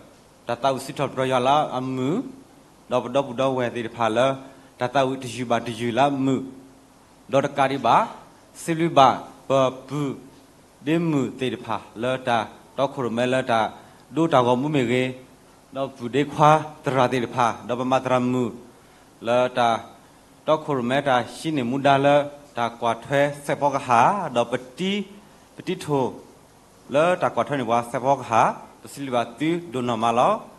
တၢ်သးဝံၣ်စံးထီၣ်ပတြၢၤယွၤလၢအမုာ်, ဒီးပဒီပုၢ်ဒီဝဲၢ်သ့ၣ်တဖၣ်လၢ တၢ်သးဝံၣ်တယုၢ်ဘၣ်တယုၢ်လၢအမုာ် ဒီးတကးဒံးဘၣ် စံးဘျုးဘၣ် ပပုၢ်ဒ့မုၣ်သ့ၣ်တဖၣ် လၢတၢ်တီခိၣ်ရိၣ်မဲလၢတၢ်ဒိတၢ်ဂီၤမူမ့ၢ်ဂ့ၤ, ဒီးပုၢ်ဒ့ခွါသရၣ်သ့ၣ်တဖၣ် ဒီးပမၤသရၣ်မုၣ် လၢတၢ်တီခိၣ်ရိၣ်မဲတၢ်ဟံးန့ၢ်မူဒါလၢ တၢ်ကွၢ်ထွဲစဲးဖီကဟၣ် ဒီးပတံ ပတံထိၣ် လၢတၢ်ကွၢ်ထွဲန့ၢ်ပှၤစဲးဖီကဟၣ် ပစံးဘျုးဘၣ်သုဒိၣ်နီၢ်မးလီၤ.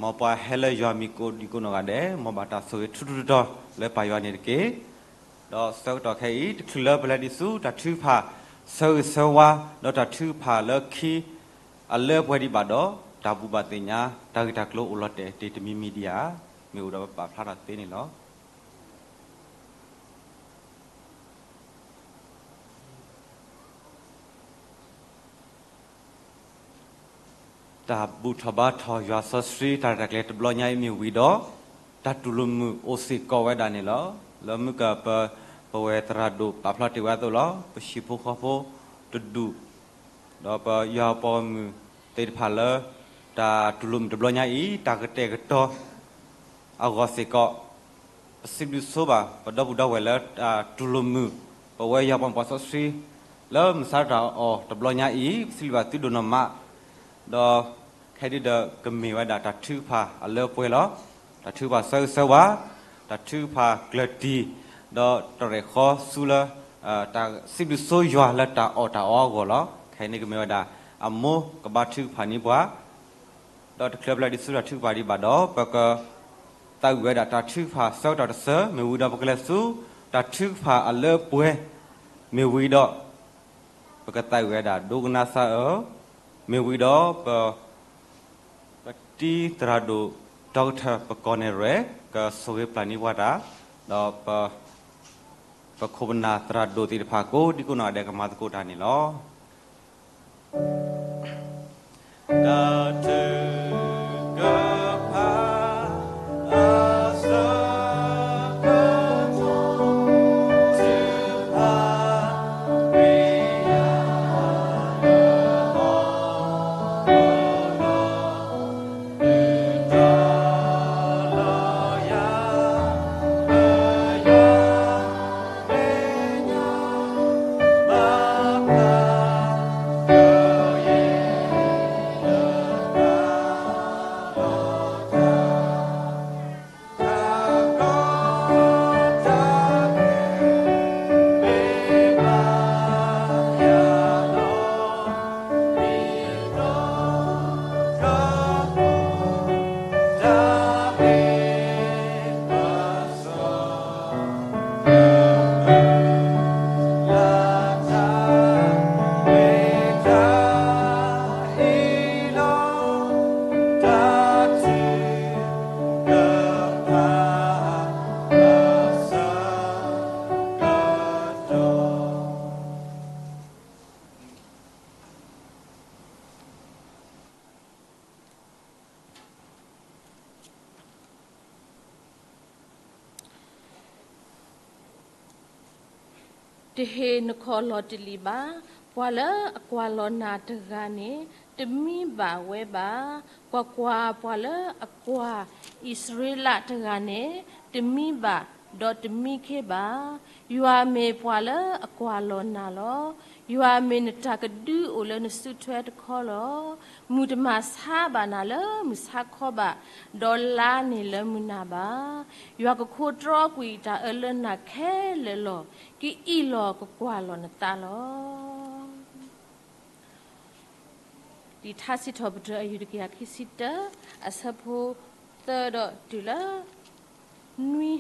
မ်ပှၤဟဲလၢယွၤမံၤကိးဒံကိးနီၢ်ဂၤဒဲး မ်ဘၣ်တၢ်ဆိၣ်ဂ့ၤထူထူတီတီလၢပၢ်ယွၤန့ၣ်တက့ၢ်. ဒီးဆၢကတီၢ်ခဲအံၤ တချုးလၢပလဲၤဒံးဆူတၢ်ထုကဖၣ်ဆၢဂ့ၤဆၢဝါ ဒီးတၢ်ထုကဖၣ်လၢခံ အလၢပှဲၤဒံးဘၣ်ဒီး တၢ်ဘူၣ်ဘၣ်သ့ၣ်ညါ တၢ်ဂ့ၢ်တၢ်ကျိၤအိၣ်လီၤတဲာ်တ့ၢ်တမံၤမံၤဒံးဧါ, မ့ၢ်အိၣ်ဒီးပပာ်ဖျါထီၣ်သ့န့ၣ်လီၤ. တၢ်ဘူၣ်ထီၣ်ဘါထီၣ်ယွၤစီဆှံတၢ်ရဲၣ်တၢ်ကျဲၤတဘျီညါအံၤမ့ၢ်ဝံၤဒီး တၢ်တူၢ်လိာ်မုာ်အိၣ်စ့ၢ်ကီးဝဲဒၣ်န့ၣ်လီၤ. လၢမုၢ်ကပ ပဝဲၢ်သရၣ်ဒိၣ်ပာ်ဖျါတ့ၢ်ဝဲအသိးလီၤ. ပဟံၣ်ဖိဃီဖိတဒူၣ် ဒီးပယွၤပှၤဂီၢ်မုၢ်သ့ၣ်တဖၣ်လၢ တၢ်တူၢ်လိာ်မုာ်တဘျီညါအံၤ တၢ်ကတဲာ်ကတီၤ အဂီၢ်စ့ၢ်ကီး ပစံးဘျုးဆိဘၣ် ပဒီပုၢ်ဒီဝဲၢ်လၢတၢ်တူၢ်လိာ်မုာ် ပဝဲယွၤပှၤမုၣ်ပှၤစီဆှံ လၢမုၢ်ဆါတၢ်အီၣ်တဘျီညါအံၤ ပစံးဘျုးဘၣ်သုဒိၣ်နီၢ်မး ဒီးခဲဒုဒီးကမ့ၢ်ဝဲဒၣ်တၢ်ထုကဖၣ်အလၢပှဲၤလီၤ. တၢ်ထုကဖၣ်ဆၢဂ့ၤဆၢဝါ, တၢ်ထုကဖၣ်ကျၢၢ်တံၢ်, ဒီးတရဲၣ်ဃီဆူလၢ တၢ်စံးဘျုးဆိယွၤလၢတၢ်အီၣ်တၢ်အီအဂီၢ်လီၤ. ခဲအံၤန့ၣ်ကမ့ၢ်ဝဲဒၣ် အမိၢ်ကဘါထုကဖၣ်န့ၢ်ပှၤ ဒီးတချုးပလဲၤဒံးဆူတၢ်ထုကဖၣ်ဒံးဘၣ်ဒီး ပကသးဝံၣ်ဝဲဒၣ်တၢ်ထုကဖၣ်ဆၢကတီၢ်တဆၢ မ့ၢ်ဝံၤဒီးပကလဲၤဆူ တၢ်ထုကဖၣ်အလၢပှဲၤ မ့ၢ်ဝံၤဒီး ပကသးဝံၣ်ဝဲဒၣ်ဒိကနၣ်စၢ်ဧၢ, မ့ၢ်ဝံၤဒီး ပ ပတံသရၣ်ဒိၣ် ဒီကထၢၣ်ပကီၢ်နဲၣ်ရွဲၣ် ကဆိၣ်ဂ့ၤပျၢ်န့ၢ်ပှၤတၢ်, ဒီးပ ပခိၣ်ပနၢ်သရၣ်ဒိၣ်သ့ၣ်တဖၣ် ကိးဒံကိးနီၢ်ဂၤဒဲးကမၤသကိးတၢ်န့ၣ်လီၤ. တၢ်ထု ကဖး အဆၢကတီၢ် ထုကဖၣ် ပျံၤယၤလၢအီၤ ဒီး ဒုးတၢ်လီၤယၤ လၢ တဟ့ၣ်နခီၣ်လီၢ်တလံာ်ဘၣ်. ပှၤလၢအကွၢ်လီၤနၤတဂၤန့ၣ် တမံဘၣ်ဝဲဘၣ်. ကွၢ်ကွၢ်, ပှၤလၢအကွၢ်အံၣ်စရ့လးတဂၤန့ၣ် တမံဘၣ်, ဒီးတမံခ့ဘၣ်. ယွၤမ့ၢ်ပှၤလၢအကွၢ်လီၤနၤလီၤ. ယွၤမ့ၢ်နတၢ်ကဒုအိၣ်လၢနစုထွဲတခီလီၤ. မုၢ်တမၤဆါဘၣ်နၤလၢမုၢ်ဆါခီဘၣ်, ဒီးလါန့ၣ်လၢမုၢ်နၤဘၣ်. ယွၤကခိးတြီကွံာ်တၢ်အၢလၢနၤခဲလၢာ်လီၤ. ကအံၣ်လီၤကကွၢ်လီၤနသးလီၤ. လံာ်ထါစံးထီၣ်ပတြၢၤ အယူၢ်တကယၤခံဆံတၢ, အဆၢဖိသၢဒီးတုၤလၢနွံ,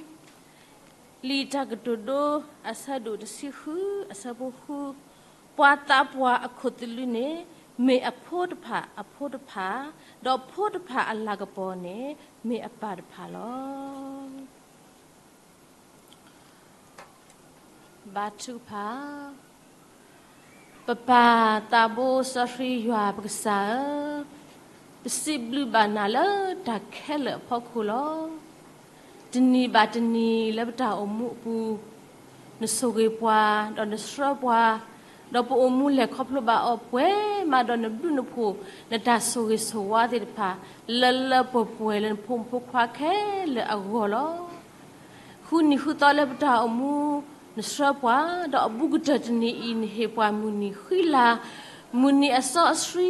လံာ်တၢ်ကတိၤဒိ အဆၢဒိၣ်တဆံဃု, အဆၢဖိဃု, ပှၤသးပှၢ်အခိၣ်သလုးန့ၣ် မ့ၢ်အဖိတဖၣ်အဖိတဖၣ်, ဒီးဖိတဖၣ်အလၤကပီၤန့ၣ် မ့ၢ်အပၢ်တဖၣ်လီၤ. ဘါထုကဖၣ်. ပပၢ်သးဘိစီဆှံယွၤပကစၢ်ဧၢ, ပစံးဘျုးဘၣ်နၤလၢတၢ်ခဲလၢာ်အဖီခိၣ်လီၤ. တနံၤဘၣ်တနံၤလၢပတၢ်အိၣ်မူအပူၤ, နဆိၣ်ဂ့ၤပှၤ, ဒီးနဆှၢပှၤ, ဒီးပအိၣ်မူလဲၤခီဖျိဘၣ်အီၤပှဲၤမးဒီးနဘျုးနဖှိၣ်, နတၢ်ဆိၣ်ဂ့ၤဆိၣ်ဝါသ့ၣ်တဖၣ်, လၢလၢပှဲၤပှဲၤလၢနဖိမုၣ်ဖိခွါခဲလၢာ်အဂီၢ်လီၤ. ဃုနံၤဃုသီလၢပတၢ်အိၣ်မူ, နဆှၢပှၤ, ဒီးအဘူးကတၢၢ်တနံၤအံၤ နဟ့ၣ်ပှၤမုၢ်နံၤဃံလၤ, မုၢ်နံၤအစီအဆှံ,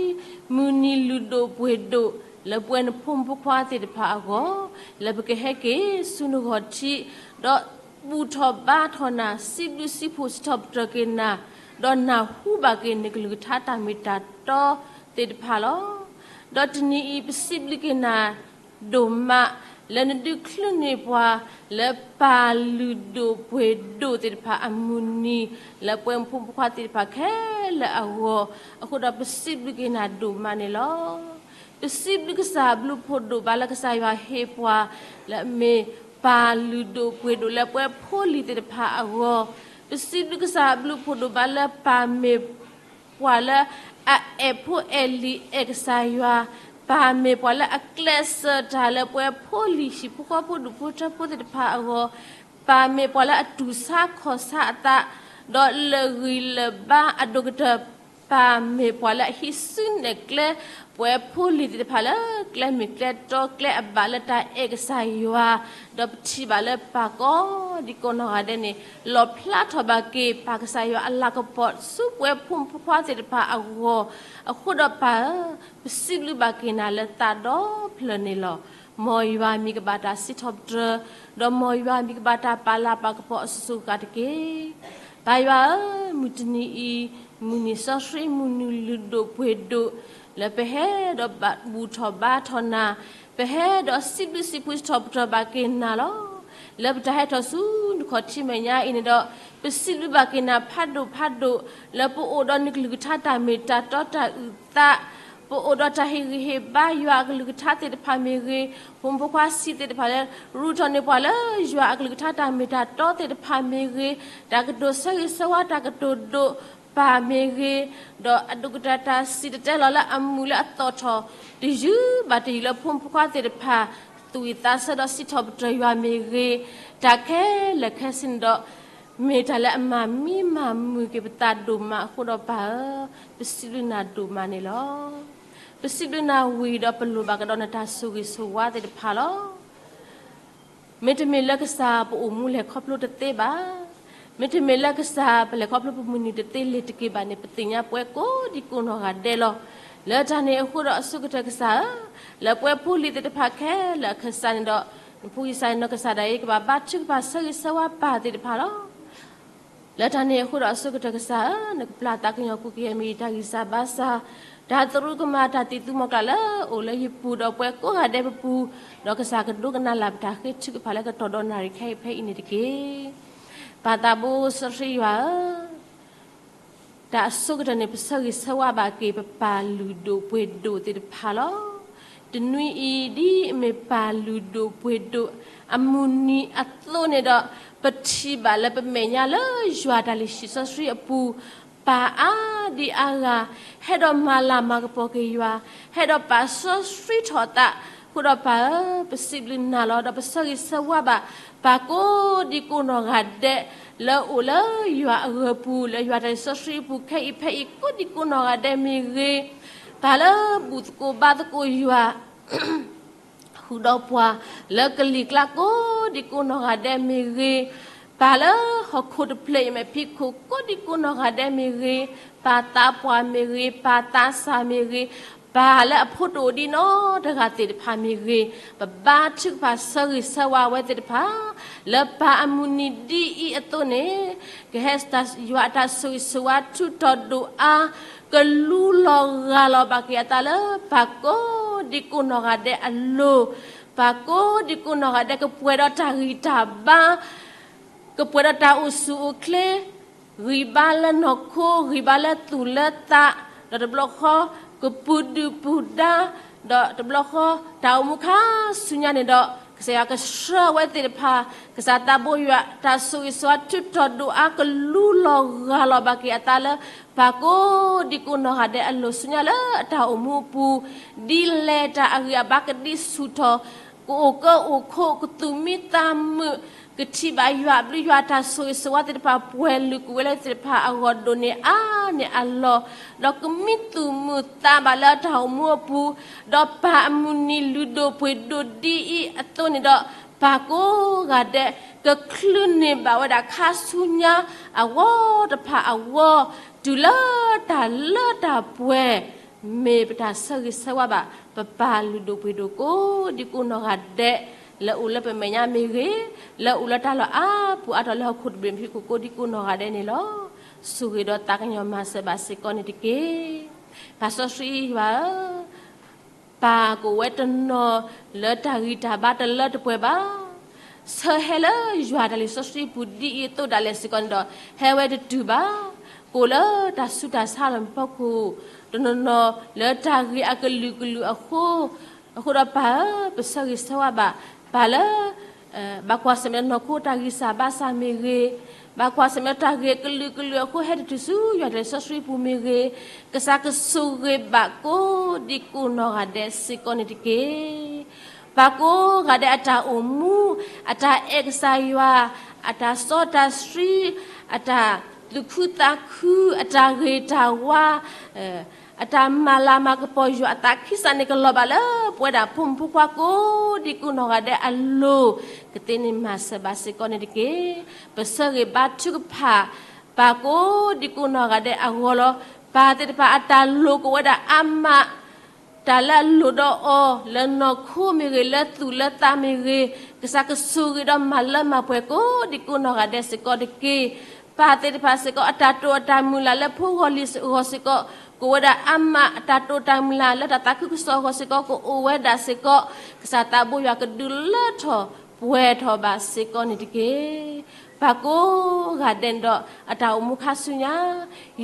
မုၢ်နံၤလုၢ်ဒိၣ်ပှ့ၤဒိၣ်, လၢပှဲၤနဖိမုၣ်ဖိခွါသ့ၣ်တဖၣ်အဂီၢ်, လၢပကဟဲက့ၤဆူနဂီၢ်ထံး, ဒီးဘူၣ်ထီၣ်ဘါထီၣ်နၤ, စံးဘျုးစံးဖှိၣ်စံးထီၣ်ပတြၢၤက့ၤနၤ, ဒီးနၢ်ဟူဘၣ်က့ၤနကလုၢ်ကထါတၢ်မ့ၢ်တၢ်တီသ့ၣ်တဖၣ်လီၤ. ဒီးတနံၤအံၤ ပစံးဘျုးက့ၤနၤဒိၣ်မး, လၢနဒုးချုးန့ၢ်ပှၤ လၢပၢ်လုၢ်ဒိၣ်ပှ့ၤဒိၣ်သ့ၣ်တဖၣ်အမုၢ်နံၤ, လၢပှဲၤဖိမုၣ်ဖိခွါသ့ၣ်တဖၣ်ခဲလၢာ်အဂီၢ်, အဃိဒီးပစံးဘျုးက့ၤနၤဒိၣ်မးန့ၣ်လီၤ. ပစံးဘျုးကစၢ်အဘျုးဖှိၣ်ဒိၣ်ဘၣ်လၢကစၢ်ယွၤဟ့ၣ်ပှၤ လၢအမ့ၢ်ပၢ်လုၢ်ဒိၣ်ပှ့ၤဒိၣ်လၢပှဲၤဖိလံၤသ့ၣ်တဖၣ်အဂီၢ်, ပစံးဘျုးကစၢ်အဘျုးဖှိၣ်ဒိၣ်ဘၣ်လၢပၢ်မ့ၢ်ပှၤလၢအအဲၣ်ဖိအဲၣ်လံၤအဲၣ်ကစၢ်ယွၤ, ပၢ်မ့ၢ်ပှၤလၢအကျဲးစၢးတၢ်လၢပှဲၤဖိလံၤဟံၣ်ဖိဃီဖိဒူၣ်ဖိထၢဖိသ့ၣ်တဖၣ်အဂီၢ်, ပၢ်မ့ၢ်ပှၤလၢအတူၢ်ဆါခီၣ်ဆါအသး, ဒီးလၢာ်ဂံၢ်လၢာ်ဘါအဒိၣ်ကတၢၢ်, ပၢ်မ့ၢ်ပှၤလၢအဟံးစုနဲၣ်ကျဲ ပှဲၤဖိလံၤသ့ၣ်တဖၣ်လၢကျဲမုၢ်ကျဲတီကျဲအဘၣ်လၢတၢ်အဲၣ်ကစၢ်ယွၤ, ဒီးပထံၣ်ဘၣ်လၢပၢ်ကိးဒံကိးနီၢ်ဂၤဒဲးန့ၣ် လီၣ်ဖျါထီၣ်ဘၣ်က့ၤပၢ်ကစၢ်ယွၤအလၤကပီၤဆူပှဲၤဖိမုၣ်ဖိခွါသ့ၣ်တဖၣ်အဂီၢ်, အဃိဒီးပၢ်ဧၢ, ပစံးဘျုးဘၣ်က့ၤနၤလၢသးဒီဖျၢၣ်န့ၣ်လီၤ. မ်ယွၤမံၤကဘၣ်တၢ်စံးထီၣ်ပတြၢၤ, ဒီးမ်ယွၤမံၤကဘၣ်တၢ်ပာ်လၤပာ်ကပီၤအစိၤစိၤအဃၣ်တက့ၢ်. ပၢ်ယွၤဧၢ, မုၢ်တနံၤအံၤ, မုၢ်နံၤစီဆှံမုၢ်နံၤလုၢ်ဒိၣ်ပှ့ၤဒိၣ်, လၢပဟဲဒီးဘူၣ်ထီၣ်ဘါထီၣ်နၤ, ပဟဲဒီးစံးဘျုးစံးဖှိၣ်စံးထီၣ်ပတြၢၤဘၣ်က့ၤနၤလီၤ. လၢပတၢ်ဟဲထီၣ်ဆူနခီၣ်ထံးမဲာ်ညါအံၤန့ၣ်ဒီး, ပစံးဘျုးဘၣ်က့ၤနၤဖးဒိၣ်ဖးဒိၣ်, လၢပအိၣ်ဒီးနကလုၢ်ကထါတၢ်မ့ၢ်တၢ်တီတၢ်အုၣ်သး, ပအိၣ်ဒီးတၢ်ဟ့ၣ်ဂံၢ်ဟ့ၣ်ဘါယွၤအကလုၢ်ကထါသ့ၣ်တဖၣ်မ့ၢ်ဂ့ၤ, ဖိမုၣ်ဖိခွါဆံးသ့ၣ်တဖၣ်လၢ ရူၢ်ထီၣ်န့ၢ်ပှၤလၢယွၤအကလုၢ်ကထါတၢ်မ့ၢ်တၢ်တီသ့ၣ်တဖၣ်မ့ၢ်ဂ့ၤ, တၢ်ကတိၤဆၢဂ့ၤဆၢဝါတၢ်ကတိၤဒိးပၢ်မ့ၢ်ဂ့ၤ, ဒီးအဒိၣ်ကတၢၢ်တၢ်စံၣ်တဲၤတဲလီၤလၢအမုာ်လၢအသီၣ်ထီၣ် တယုၢ်ဘၣ်တယုၢ်လၢဖိမုၣ်ဖိခွါသ့ၣ်တဖၣ် သူၣ်ဝံၣ်သးဆၢဒီးစံးထီၣ်ပတြၢၤယွၤမ့ၢ်ဂ့ၤ, တၢ်ခဲလၢာ်ခဲဆ့န့ၣ်ဒီး မ့ၢ်တၢ်လၢအမၤမံမၤမုာ်က့ၤပသးဒိၣ်မးအဃိဒီးပၢ်ဧၢ, ပစံးဘျုးနၤဒိၣ်မးန့ၣ်လီၤ. ပစံးဘျုးနၤဝံၤဒီးပလိၣ်ဘၣ်ကဒီးနတၢ်ဆိၣ်ဂ့ၤဆိၣ်ဝါသ့ၣ်တဖၣ်လီၤ. မ့တမ့ၢ်လၢကစၢ်ပအိၣ်မူလဲၤခီဖျိတသ့ဘၣ်, မ့တမ့ၢ်လၢကစၢ်ပလဲၤခီဖျိပမုၢ်နံၤတသ့လ့ၤတက့ၤဘၣ်န့ၣ် ပသ့ၣ်ညါပဝဲကိးဒံကိးနီၢ်ဂၤဒဲးလီၤ. လၢတၢ်န့ၣ်အဃိဒီးအဆိကတၢၢ်ကစၢ်ဧၢ, လၢပဝဲဖိလံၤသ့ၣ်တဖၣ်ခဲလၢာ်အခၢၣ်စးန့ၣ်ဒီး, နဖိယစၢ်နီၢ်ကစၢ်ဒၣ်အံၤ ကဘၣ်ဘါထုကဖၣ်ဆၢဂ့ၤဆၢဝါပၢ်သ့ၣ်တဖၣ်လီၤ. လၢတၢ်န့ၣ်အဃိဒီးအဆိကတၢၢ်ကစၢ်ဧၢ, နကပျၢ်သးကညီၤကွံာ်ကယဲၢ်မ့ၢ်ယတၢ်ဂံၢ်စၢ်ဘါစၢ်, တၢ်သရူးကမၣ်တၢ်သံၣ်သူမီၤကျၢ်လၢအိၣ်လၢယပူၤဒီးပဝဲကိးဂၤဒဲးပပူၤ, ဒီးကစၢ်ကဒိကနၣ်လၢ်ပတၢ်ဃ့ထုကဖၣ်လၢကတီၢ်ဒီးနၣ်ရံၣ်ခဲအံၤဖဲအံၤန့ၣ်တက့ၢ်. ပၢ်သးဘိစီဆှံယွၤဧၢ, တၢ်အဆိကတၢၢ်န့ၣ် ပဆၢဂ့ၤဆၢဝါဘၣ်က့ၤပပၢ်လုၢ်ဒိၣ်ပှ့ၤဒိၣ်သ့ၣ်တဖၣ်လီၤ. တနွံအံၤ ဒ်အမ့ၢ်ပၢ်လုၢ်ဒိၣ်ပှ့ၤဒိၣ်အမုၢ်နံၤအသိးန့ၣ်ဒီး, ပထံၣ်ဘၣ်လၢပမဲာ်ညါလၢယွၤတၢ်လုၢ်ဟံၣ်စီဆှံအပူၤ, ပၢ်အါဒံအါဂၤ ဟဲဒီးမၤလၤမၤကပီၤက့ၤယွၤ, ဟဲဒီးပာ်စီဆှံထီၣ်အသး, အဃိဒီးပၢ်ဧၢ, ပစံးဘျုးနၤလီၤ. ဒီးပဆၢဂ့ၤဆၢဝါဘၣ် ပၢ်ကိးဒံကိးနီၢ်ဂၤဒဲး လၢအအိၣ်လၢယွၤအဂၢၤပူၤ, လၢယွၤတၢ်လံာ်စီဆှံအပူၤ ခဲအံၤဖဲအံၤ ကိးဒံကိးနီၢ်ဂၤဒဲးမ့ၢ်ဂ့ၤ, ပၢ်လၢဘူၣ်သကိးဘါသကိးယွၤ ဃုာ်ဒီးပှၤ လၢကလံၤကျါ ကိးဒံကိးနီၢ်ဂၤဒဲးမ့ၢ်ဂ့ၤ, ပၢ်လၢဟီၣ်ခိၣ်တဖျၢၣ်အံၤ မဲာ်ဖံးခိၣ် ကိးဒံကိးနီၢ်ဂၤဒဲးမ့ၢ်ဂ့ၤ, ပၢ်သးပှၢ်မ့ၢ်ဂ့ၤ, ပၢ်သးစၢ်မ့ၢ်ဂ့ၤ, ပၢ်လၢအဖိတအိၣ်ဒံးနီတဂၤသ့ၣ်တဖၣ်မ့ၢ်ဂ့ၤ, ပဘါထုကဖၣ်ဆၢဂ့ၤဆၢဝါအဝဲသ့ၣ်တဖၣ် လၢပၢ်အမုၢ်နံၤဒ်အံၤအသိးန့ၣ် ကဟဲစးယွၤအတၢ်ဆိၣ်ဂ့ၤဆိၣ်ဝါထူးထီၣ်ဒိၣ်အါ ကလူလီၤဂၢ်လီၤဘၣ်က့ၤအသးလၢ ပၢ်ကိးဒံကိးနီၢ်ဂၤဒဲးအလိၤ, ပၢ်ကိးဒံကိးနီၢ်ဂၤဒဲး ကပှဲၤဒီးတၢ်ဂံၢ်တၢ်ဘါ, ကပှဲၤဒီးတၢ်အိၣ်ဆူၣ်အိၣ်ချ့, ဂံၢ်ဘါလၢနီၢ်ခိ, ဂံၢ်ဘါလၢသူၣ်လၢသး, ဒီးတဘျီဃီ ကပုာ်ဒုၣ်ပူၤဒါ, ဒီးတဘျီဃီ တၢ်အိၣ်မူခါဆူညါန့ၣ်ဒီး ကစၢ်ယွၤကဆှၢအဝဲသ့ၣ်တဖၣ်, ကစၢ်သးဘိယွၤ တၢ်ဆိၣ်ဂ့ၤဆိၣ်ဝါထူးထီၣ်ဒိၣ်အါ ကလူလီၤဂၢ်လီၤဘၣ်က့ၤအသးလၢ ပၢ်ကိးဒံကိးနီၢ်ဂၤဒဲးအလိၤဆူညါလၢအတၢ်အိၣ်မူအပူၤ, ဒ်လဲၣ်တၢ်အဂံၢ်အဘါကဒံဆူၣ်ထီၣ်, ကအိၣ်ကၢအိၣ်ခိး ကသူၣ်မံသးမုာ်, ကထံၣ်ဘၣ်ယွၤအဘျုးယွၤတၢ်ဆိၣ်ဂ့ၤဆိၣ်ဝါသ့ၣ်တဖၣ် ပှဲၤလုာ်ကွံာ်ဝဲလၢသ့ၣ်တဖၣ်အဂီၢ်ဒိၣ်န့ၢ်အါန့ၢ်အလီၢ်, ဒီးကမံသူၣ်မုာ်သးဘၣ်လၢအတၢ်အိၣ်မူအပူၤ, ဒီးပၢ်အမုၢ်နံၤလုၢ်ဒိၣ်ပှ့ၤဒိၣ်ဒ်အံၤအသိးန့ၣ်ဒီး ပၢ်ကိးဂၤဒဲး ကချုးန့ၢ်ဘၣ်ဝဲဒၣ်ခါဆူညါအဂီၢ်တဖၣ်အဂီၢ်, တုၤလၢတၢ်လၢတၢ်ပှဲၤ, မ့ၢ်ပတၢ်ဆၢဂ့ၤဆၢဝါဘၣ် ပပၢ်လုၢ်ဒိၣ်ပှ့ၤဒိၣ်ကိးဒံကိးနီၢ်ဂၤဒဲး, လၢအိၣ်လၢပမဲာ်ညါမ့ၢ်ဂ့ၤ, လၢအိၣ်လၢတၢ်လီၢ်အါပူၤအါတီၤလၢဟီၣ်ခိၣ်တဘ့ၣ်ဖံးခိၣ်ကိးဒံကိးနီၢ်ဂၤဒဲးန့ၣ်လီၤ. ဆိၣ်ဂ့ၤဒီးသးကညီၤမၤစၢၤဘၣ်စ့ၢ်ကီးန့ၣ်တက့ၢ်. ပၢ်စီဆှံယွၤဧၢ, ပၢ်ကအိၣ်ဝဲတနီၤလၢတၢ်ဂံၢ်တၢ်ဘါတလၢတပှဲၤဘၣ်. ဆၢဟဲလၢယွၤတၢ်လံာ်စီဆှံပူၤဒ်အံၤအသိးဒၣ်လဲာ်စ့ၢ်ကီးန့ၣ်ဒီး ဟဲဝဲတတုၤဘၣ်. ကအိၣ်လၢတၢ်ဆူးတၢ်ဆါလီၢ်မုၢ်ဖီခိၣ်, တနီၤနီၤလၢတၢ်ဂ့ၤအကလုာ်ကလုာ်အဃိ, အဃိဒီးပၢ်ဧၢ, ပဆၢဂ့ၤဆၢဝါဘၣ် ပၢ်လၢ ဘၣ်ကွၢ်ဆၢၣ်မဲာ်နီၢ်ခိတၢ်ဂံၢ်စၢ်ဘါစၢ်မ့ၢ်ဂ့ၤ, ဘၣ်ကွၢ်ဆၢၣ်မဲာ်တၢ်ဂ့ၤအကလုာ်ကလုာ်အဃိ ဟဲတတုၤဆူယွၤတၢ်လံာ်စီဆှံပူၤမ့ၢ်ဂ့ၤ, ကစၢ်ကဆိၣ်ဂ့ၤဘၣ်ကိးဒံကိးနီၢ်ဂၤဒဲးစ့ၢ်ကီးန့ၣ်တက့ၢ်. ပၢ်ကိးဂၤဒဲးအတၢ်အိၣ်မူ, အတၢ်အဲၣ်ကစၢ်ယွၤ, အတၢ်စီတၢ်ဆှံ, အတၢ်သူၣ်ခုသးခု, အတၢ်ဂ့ၤတၢ်ဝါ အတၢ်မၤလၤမၤကပီၤယွၤအသးခံစးန့ၣ် ကလီၤဘၣ်လၢပဝဲဒၣ်ဖိမုၣ်ဖိခွါကိးဒံကိးနီၢ်ဂၤဒဲးအလိၤ, ကသ့န့ၣ်မၤစၢၤဘၣ်စ့ၢ်ကီးန့ၣ်တက့ၢ်. ပဆၢဂ့ၤဘါထုကဖၣ် ပၢ်ကိးဒံကိးနီၢ်ဂၤဒဲးအဂီၢ်လီၤ. ပၢ်သ့ၣ်တဖၣ်အတၢ်လိၤကအိၣ်ဝဲဒၣ်အါမး, တၢ်လၢအလိၣ်ဒီးအီၤ လၢနီၢ်ခိမ့ၢ်ဂ့ၤ, လၢသူၣ်လၢသးမ့ၢ်ဂ့ၤ, ကစၢ်ကဆိၣ်ဂ့ၤဒီးမၤလၢမၤပှဲၤကိးဒံကိးနီၢ်ဂၤဒဲးစ့ၢ်ကီးတက့ၢ်. ပၢ်သ့ၣ်တဖၣ်စ့ၢ်ကီး အတၢ်တိာ်အတၢ်မုၢ်လၢ်လၢဖိဂီၢ်လံၤဂီၢ်စ့ၢ်ကီး ကအိၣ်ဝဲဒၣ်အါမး, အတၢ်တိာ်တၢ်မုၢ်လၢ်လၢတၢ်သးခုကစီၣ်အဂီၢ်စ့ၢ်ကီး ကအိၣ်ဝဲဒၣ်စ့ၢ်ကီး, ကစၢ်သးဘိယွၤကဒုးလၢထီၣ်ပှဲၤထီၣ်ဘၣ်စ့ၢ်ကီးန့ၣ်တက့ၢ်. ပၢ်ကိးဂၤဒဲးန့ၣ်ဒီး အတၢ်အိၣ်မူခါဆူညါ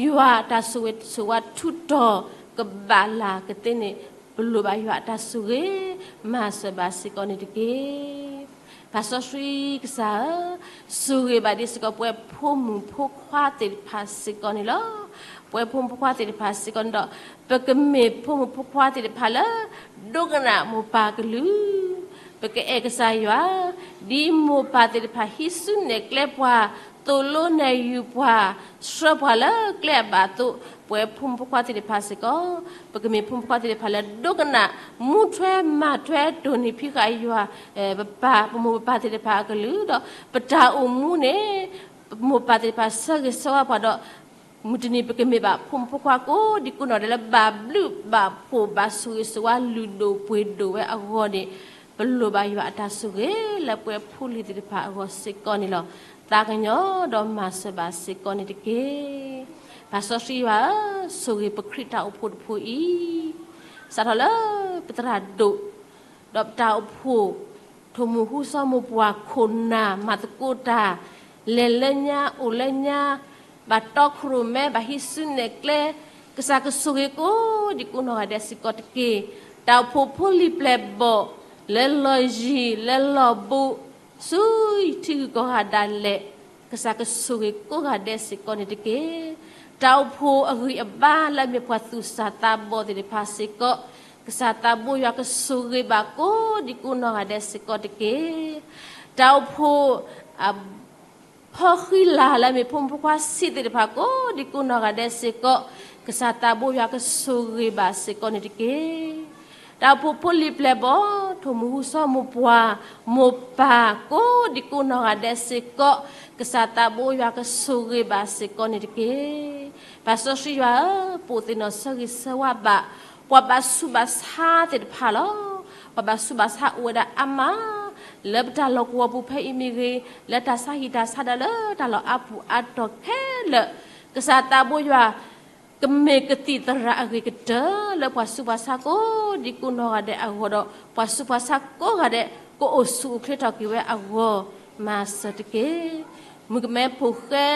ယွၤတၢ်ဆိၣ်ဂ့ၤဆိၣ်ဝါထူးထီၣ်ကဘၣ်လၢ်ကသ့န့ၣ် ပလိၣ်ဘၣ်ယွၤအတၢ်ဆိၣ်ဂ့ၤ မၤစၢၤဘၣ်စ့ၢ်ကီးန့ၣ်တက့ၢ်. ပၢ်စီဆှံကစၢ်ဧၢ, ဆိၣ်ဂ့ၤဘၣ်ဒ်စ့ၢ်ကီး ပဝဲဖိမုၣ်ဖိခွါသ့ၣ်တဖၣ်စ့ၢ်ကီးန့ၣ်လီၤ. ပဝဲဖိမုၣ်ဖိခွါသ့ၣ်တဖၣ်စ့ၢ်ကီးန့ၣ်ဒီး ပကမ့ၢ်ဖိမုၣ်ဖိခွါသ့ၣ်တဖၣ်လၢ ဒိကနၣ်မိၢ်ပၢ်ကလုၢ်, ပကအဲၣ်ကစၢ်ယွၤ, ဒ်မိၢ်ပၢ်သ့ၣ်တဖၣ်ဟံးစုနဲၣ်ကျဲပှၤ, သိၣ်လိနဲၣ်ယုၢ်ပှၤ, ဆှၢပှၤလၢကျဲအဘၣ်အသိး, ပဝဲဖိမုၣ်ဖိခွါသ့ၣ်တဖၣ်စ့ၢ်ကီး ပကမ့ၢ်ဖိမုၣ်ဖိခွါသ့ၣ်တဖၣ်လၢဒိကနၣ် မူထွဲမၤထွဲတိၢ်နီၣ်ဖံးဃာ်ယွၤ, ပပၢ်ပမိၢ်ပပၢ်သ့ၣ်တဖၣ်အကလုၢ်ဒီး ပတၢ်အိၣ်မူန့ၣ် ပမိၢ်ပၢ်သ့ၣ်တဖၣ်ဆၢဂ့ၤဆၢဝါပှၤဒီး မုၢ်တနံၤပကမ့ၢ်ဘၣ်ဖိမုၣ်ဖိခွါကိးဒံကိးနီၢ်ဒဲးလၢဘၣ်ဘျုးဘၣ်ဖှိၣ်ဘၣ်ဆိၣ်ဂ့ၤဆိၣ်ဝါလုၢ်ဒိၣ်ပှ့ၤဒိၣ်ဝဲအဂီၢ်န့ၣ် ပလိၣ်ဘၣ်ယွၤအတၢ်ဆိၣ်ဂ့ၤလၢပဝဲဖိလံၤသ့ၣ်တဖၣ်အဂီၢ်စ့ၢ်ကီးန့ၣ်လီၤ. သးကညီၤဒီးမၤစၢၤဘၣ်စ့ၢ်ကီးန့ၣ်တက့ၢ်. ပၢ်စီဆှံယွၤဧၢ, ဆိၣ်ဂ့ၤပခရံာ်တၢ်အိၣ်ဖှိၣ်တဖှိၣ်အံၤ စးထီၣ်လၢပသရၣ်ဒိၣ် ဒီးပတၢ်အိၣ်ဖှိၣ် ထိၣ်မုၢ်ဟူစီၤမိၢ်ပှၢ်ခိၣ်နၢ် မၤသကိးတၢ် လဲၤလၢညါအိၣ်လၢညါ ဘၣ်တီခိၣ်ရိၣ်မဲ ဘၣ်ဟံးစုနဲၣ်ကျဲ ကစၢ်ကဆိၣ်ဂ့ၤကိးဒံကိးနီၢ်ဂၤဒဲးစ့ၢ်ကီးတက့ၢ်. တၢ်အိၣ်ဖှိၣ်ဖိလံၤပျဲၢ်ဘီၣ် လၢလီၢ်ယံၤ လၢလီၢ်ဘူး ဆူထံဂုၤကီၢ်ဂၤဒၣ်လဲာ် ကစၢ်ကဆိၣ်ဂ့ၤကိးဂၤဒဲးစ့ၢ်ကီးန့ၣ်တက့ၢ်. တၢ်အိၣ်ဖှိၣ်အဂံၢ်အဘါလၢအမ့ၢ်ပှၤသူၣ်စၢ်သးဘီၣ်သ့ၣ်တဖၣ်စ့ၢ်ကီး ကစၢ်သးဘိယွၤကဆိၣ်ဂ့ၤဘၣ်ကိးဒံကိးနီၢ်ဂၤဒဲးစ့ၢ်ကီးတက့ၢ်. တၢ်အိၣ်ဖှိၣ် ဖီဃံလၤလၢအမ့ၢ်ဖိမုၣ်ဖိခွါဆံးသ့ၣ်တဖၣ်ကိးဒံကိးနီၢ်ဂၤဒဲးစ့ၢ်ကီး, ကစၢ်သးဘိယွၤကဆိၣ်ဂ့ၤဘၣ်စ့ၢ်ကီးန့ၣ်တက့ၢ်. တၢ်အိၣ်ဖှိၣ်ဖိလံၤပျဲၢ်ဘီၣ်, ထိၣ်မူဟူစီၤမိၢ်ပှၢ်, မိၢ်ပၢ်ကိးဒံကိးနီၢ်ဂၤဒဲးစ့ၢ်ကီး, ကစၢ်သးဘိယွၤကဆိၣ်ဂ့ၤဘၣ်စ့ၢ်ကီးန့ၣ်တက့ၢ်. ပၢ်စီဆှံယွၤဧၢ, ပအိၣ်သ့ၣ်နီၣ်ဆၢဂ့ၤဆၢဝါဘၣ် ပှၤဘၣ်ဆူးဘၣ်ဆါသ့ၣ်တဖၣ်လီၤ. ပှၤဘၣ်ဆူးဘၣ်ဆါအိၣ်ဝဲဒၣ်အါမး လၢပတၢ်လီၢ်ကဝီၤပူၤဖဲအံၤမ့ၢ်ဂ့ၤ, လၢတၢ်ဆါဟံၣ်တၢ်ဆါဒီးလၢတၢ်လီၢ်အါပူၤအါတီၢ်ခဲလၢာ်, ကစၢ်သးဘိယွၤ ကမ့ၢ်ကသံၣ်သရၣ်အဂ့ၤကတၢၢ်လၢပှၤဆူးပှၤဆါကိးဒံကိးနီၢ်ဂၤဒဲးအဂီၢ်ဒီး ပှၤဆူးပှၤဆါကိးဂၤဒဲး ကအိၣ်ဆူၣ်အိၣ်ချ့ထီၣ်က့ၤဝဲအဂီၢ် မၤစၢၤတက့ၢ်. မုၣ်ကမဲဖိဃဲ,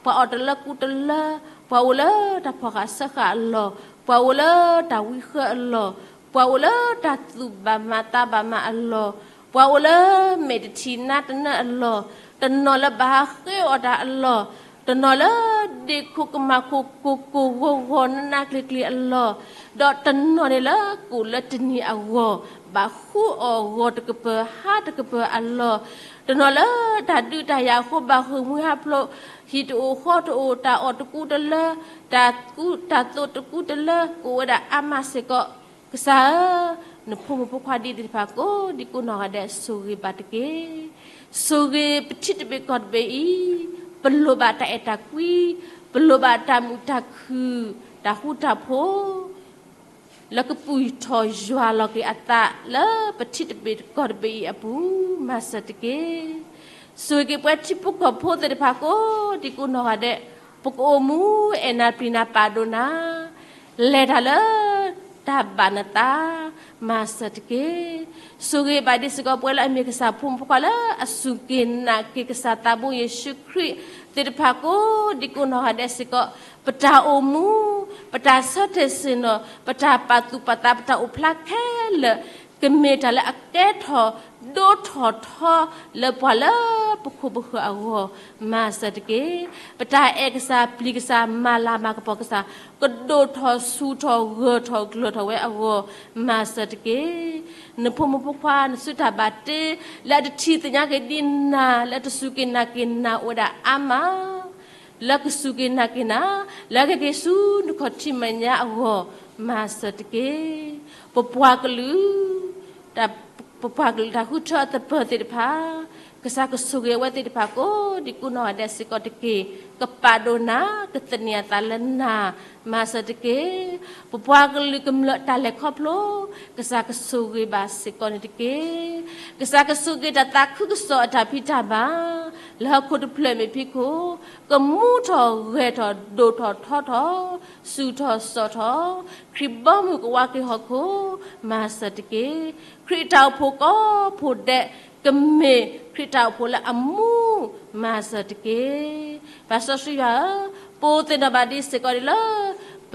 ပှၤအီၣ်တလၢကူတလၢ, ပှၤအိၣ်လၢတၢ်ဖီၣ်ဃာ်ဆၢဃာ်အလီၢ်, ပှၤအိၣ်လၢတၢ်ဝံဃၢအလီၢ်, ပှၤအိၣ်လၢတၢ်သူၣ်ဘၣ်မၤသးဘၣ်မၤအလီၢ်, ပှၤအိၣ်လၢမဲာ်တထံၣ်နါတနၢအလီၢ်, တနီၤလၢဘၣ်ဟးဃ့အီၣ်တၢ်အလီၢ်, တနီၤလၢဒ့ၣ်ခိၣ်ကမၣ်ခိၣ်ကိၢ်ကိၢ်ဂီၤဂီၤနးနးကျံၤကျံၤအလီၢ်, ဒီးတနီၤန့ၣ်လၢကိၣ်လၢတနံၤအဂီၢ် ဘၣ်ဃုအီၣ်ဂီၤတကပၤဟါတကပၤအလီၢ်, တနီၤလၢတၢ်ဒုးတၢ်ယၤအဃိ ဘၣ်ဃ့ၢ်မှံဟးဖျိး, ဟံၣ်တအိၣ်ဃီတအိၣ်, တၢ်အီၣ်တကူတလၢ, တၢ်ကူတၢ်သိးတကူတလၢ, ကအိၣ်ဝဲဒၣ်အါမးစ့ၢ်ကီး, ကစၢ်ဧၢ, နဖိမုၣ်ဖိခွါဒ်သ့ၣ်တဖၣ်ကိးဒံကိးနီၢ်ဂၤဒဲး ဆိၣ်ဂ့ၤဘၣ်တက့ၢ်. ဆိၣ်ဂ့ၤပထံတဘ့ၣ်ကီၢ်တဘ့ၣ်အံၤ, ပလိၣ်ဘၣ်တၢ်အဲၣ်တၢ်ကွံ, ပလိၣ်ဘၣ်တၢ်မုာ်တၢ်ခုၣ်, တၢ်ဃူတၢ်ဖိး လၢကပူၤထီၣ်ယွၤလီၤက့ၤအသးလၢပထံတဘ့ၣ်ကီၢ်တဘ့ၣ်အံၤအပူၤ, မၤစၢၤတက့ၢ်. ဆိၣ်ဂ့ၤက့ၤပှၤထံဖိကီၢ်ဖိသ့ၣ်တဖၣ်ကိးဒံကိးနီၢ်ဂၤဒဲး, ပကအိၣ်မူအဲၣ်နၤပျံၤနၤပာ်ဒိၣ်နၤ, လဲၤတၢ်လၢတၢ်ဘၣ်နသး, မၤစၢၤတက့ၢ်. ဆိၣ်ဂ့ၤဘၣ်ဒ်စ့ၢ်ကီး ပဝဲလၢအမ့ၢ်ကစၢ်ဖိမုၣ်ဖိခွါလၢအစူၢ်က့ၤနာ်က့ၤကစၢ်သးဘိယ့ၣ်ၡူးခရံာ်သ့ၣ်တဖၣ်ကိးဒံကိးနီၢ်ဂၤဒဲး စ့ၢ်ကီး, ပတၢ်အိၣ်မူ, ပတၢ်ဆၢတဲာ်ဆ့ၣ်နီၤ, ပတၢ်ပာ်သူၣ်ပာ်သး, ပတၢ်အိၣ်ဖျါခဲလၢာ်, ကမ့ၢ်တၢ်လၢအကဲထီၣ်ဒိးထီၣ်ထီလၢပှၤလၢပခိၣ်ပဃၢၤအဂီၢ်, မၤစၢၤတက့ၢ်. ပတၢ်အဲၣ်ကစၢ်, ပျံၤကစၢ်, မၤလၤမၤကပီၤကစၢ်, ကဒိၣ်ထီၣ်ဆူၣ်ထီၣ်ဂၢၢ်ထီၣ်ကျၢၤထီၣ်ဝဲအဂီၢ်, မၤစၢၤတက့ၢ်. နဖိမုၣ်ဖိခွါ, နစုတၢ်ဘၣ်တ့, လၢအတထံၣ်သ့ၣ်ညါက့ၤဒံးနၤ, လၢအတစူၢ်က့ၤနာ်က့ၤနၤအိၣ်ဝဲဒၣ်အါမး, လၢကစူၢ်က့ၤနာ်က့ၤနၤ, လၢအကက့ၤဆူနခီၣ်ထံးမဲာ်ညါအဂီၢ်, မၤစၢၤတက့ၢ်. ပပှၤကလုာ်, ပပှၤကလုာ်တၢ်ဃုထၢအသပၢၤသ့ၣ်တဖၣ်, ကစၢ်ကဆိၣ်ဂ့ၤအဝဲသ့ၣ်တဖၣ်ကိးဒံကိးနီၢ်ဂၤဒဲးစ့ၢ်ကီးတက့ၢ်. ကပာ်ဒိၣ်နၤ, ကသန့ၤအသးလၢနၤ, မၤစၢၤတက့ၢ်. ပပှၤကလုာ်ကမျၢၢ်တၢ်လဲၤခီဖျိ, ကစၢ်ကဆိၣ်ဂ့ၤဘၣ်စ့ၢ်ကီးန့ၣ်တက့ၢ်. ကစၢ်ကဆိၣ်ဂ့ၤတၢ်သးခုကစီၣ်အတၢ်ဖံးတၢ်မၤ, လၢဟီၣ်ခိၣ်တဖျၢၣ်မ့ၢ်ဖံးခိၣ်, ကမူထီၣ်ဂဲၤထီၣ်ဒိၣ်ထီၣ်ထီထီၣ်, ဆူၣ်ထီၣ်စီၣ်ထီၣ်, ခရံာ်ဘီမုၢ်ကဝါက့ၤဟီၣ်ခိၣ်, မၤစၢၤတက့ၢ်. ခရံာ်တၢ်အိၣ်ဖှိၣ်ကိးဖှိၣ်ဒဲး, ကမ့ၢ်ခရံာ်တၢ်အိၣ်ဖှိၣ်လၢအမူ, မၤစၢၤတက့ၢ်. ပၢ်စီဆှံယွၤဧၢ, ပအိၣ်သ့ၣ်နီၣ်ဘၣ်ဒံးစ့ၢ်ကီးဒ်လၢ ပ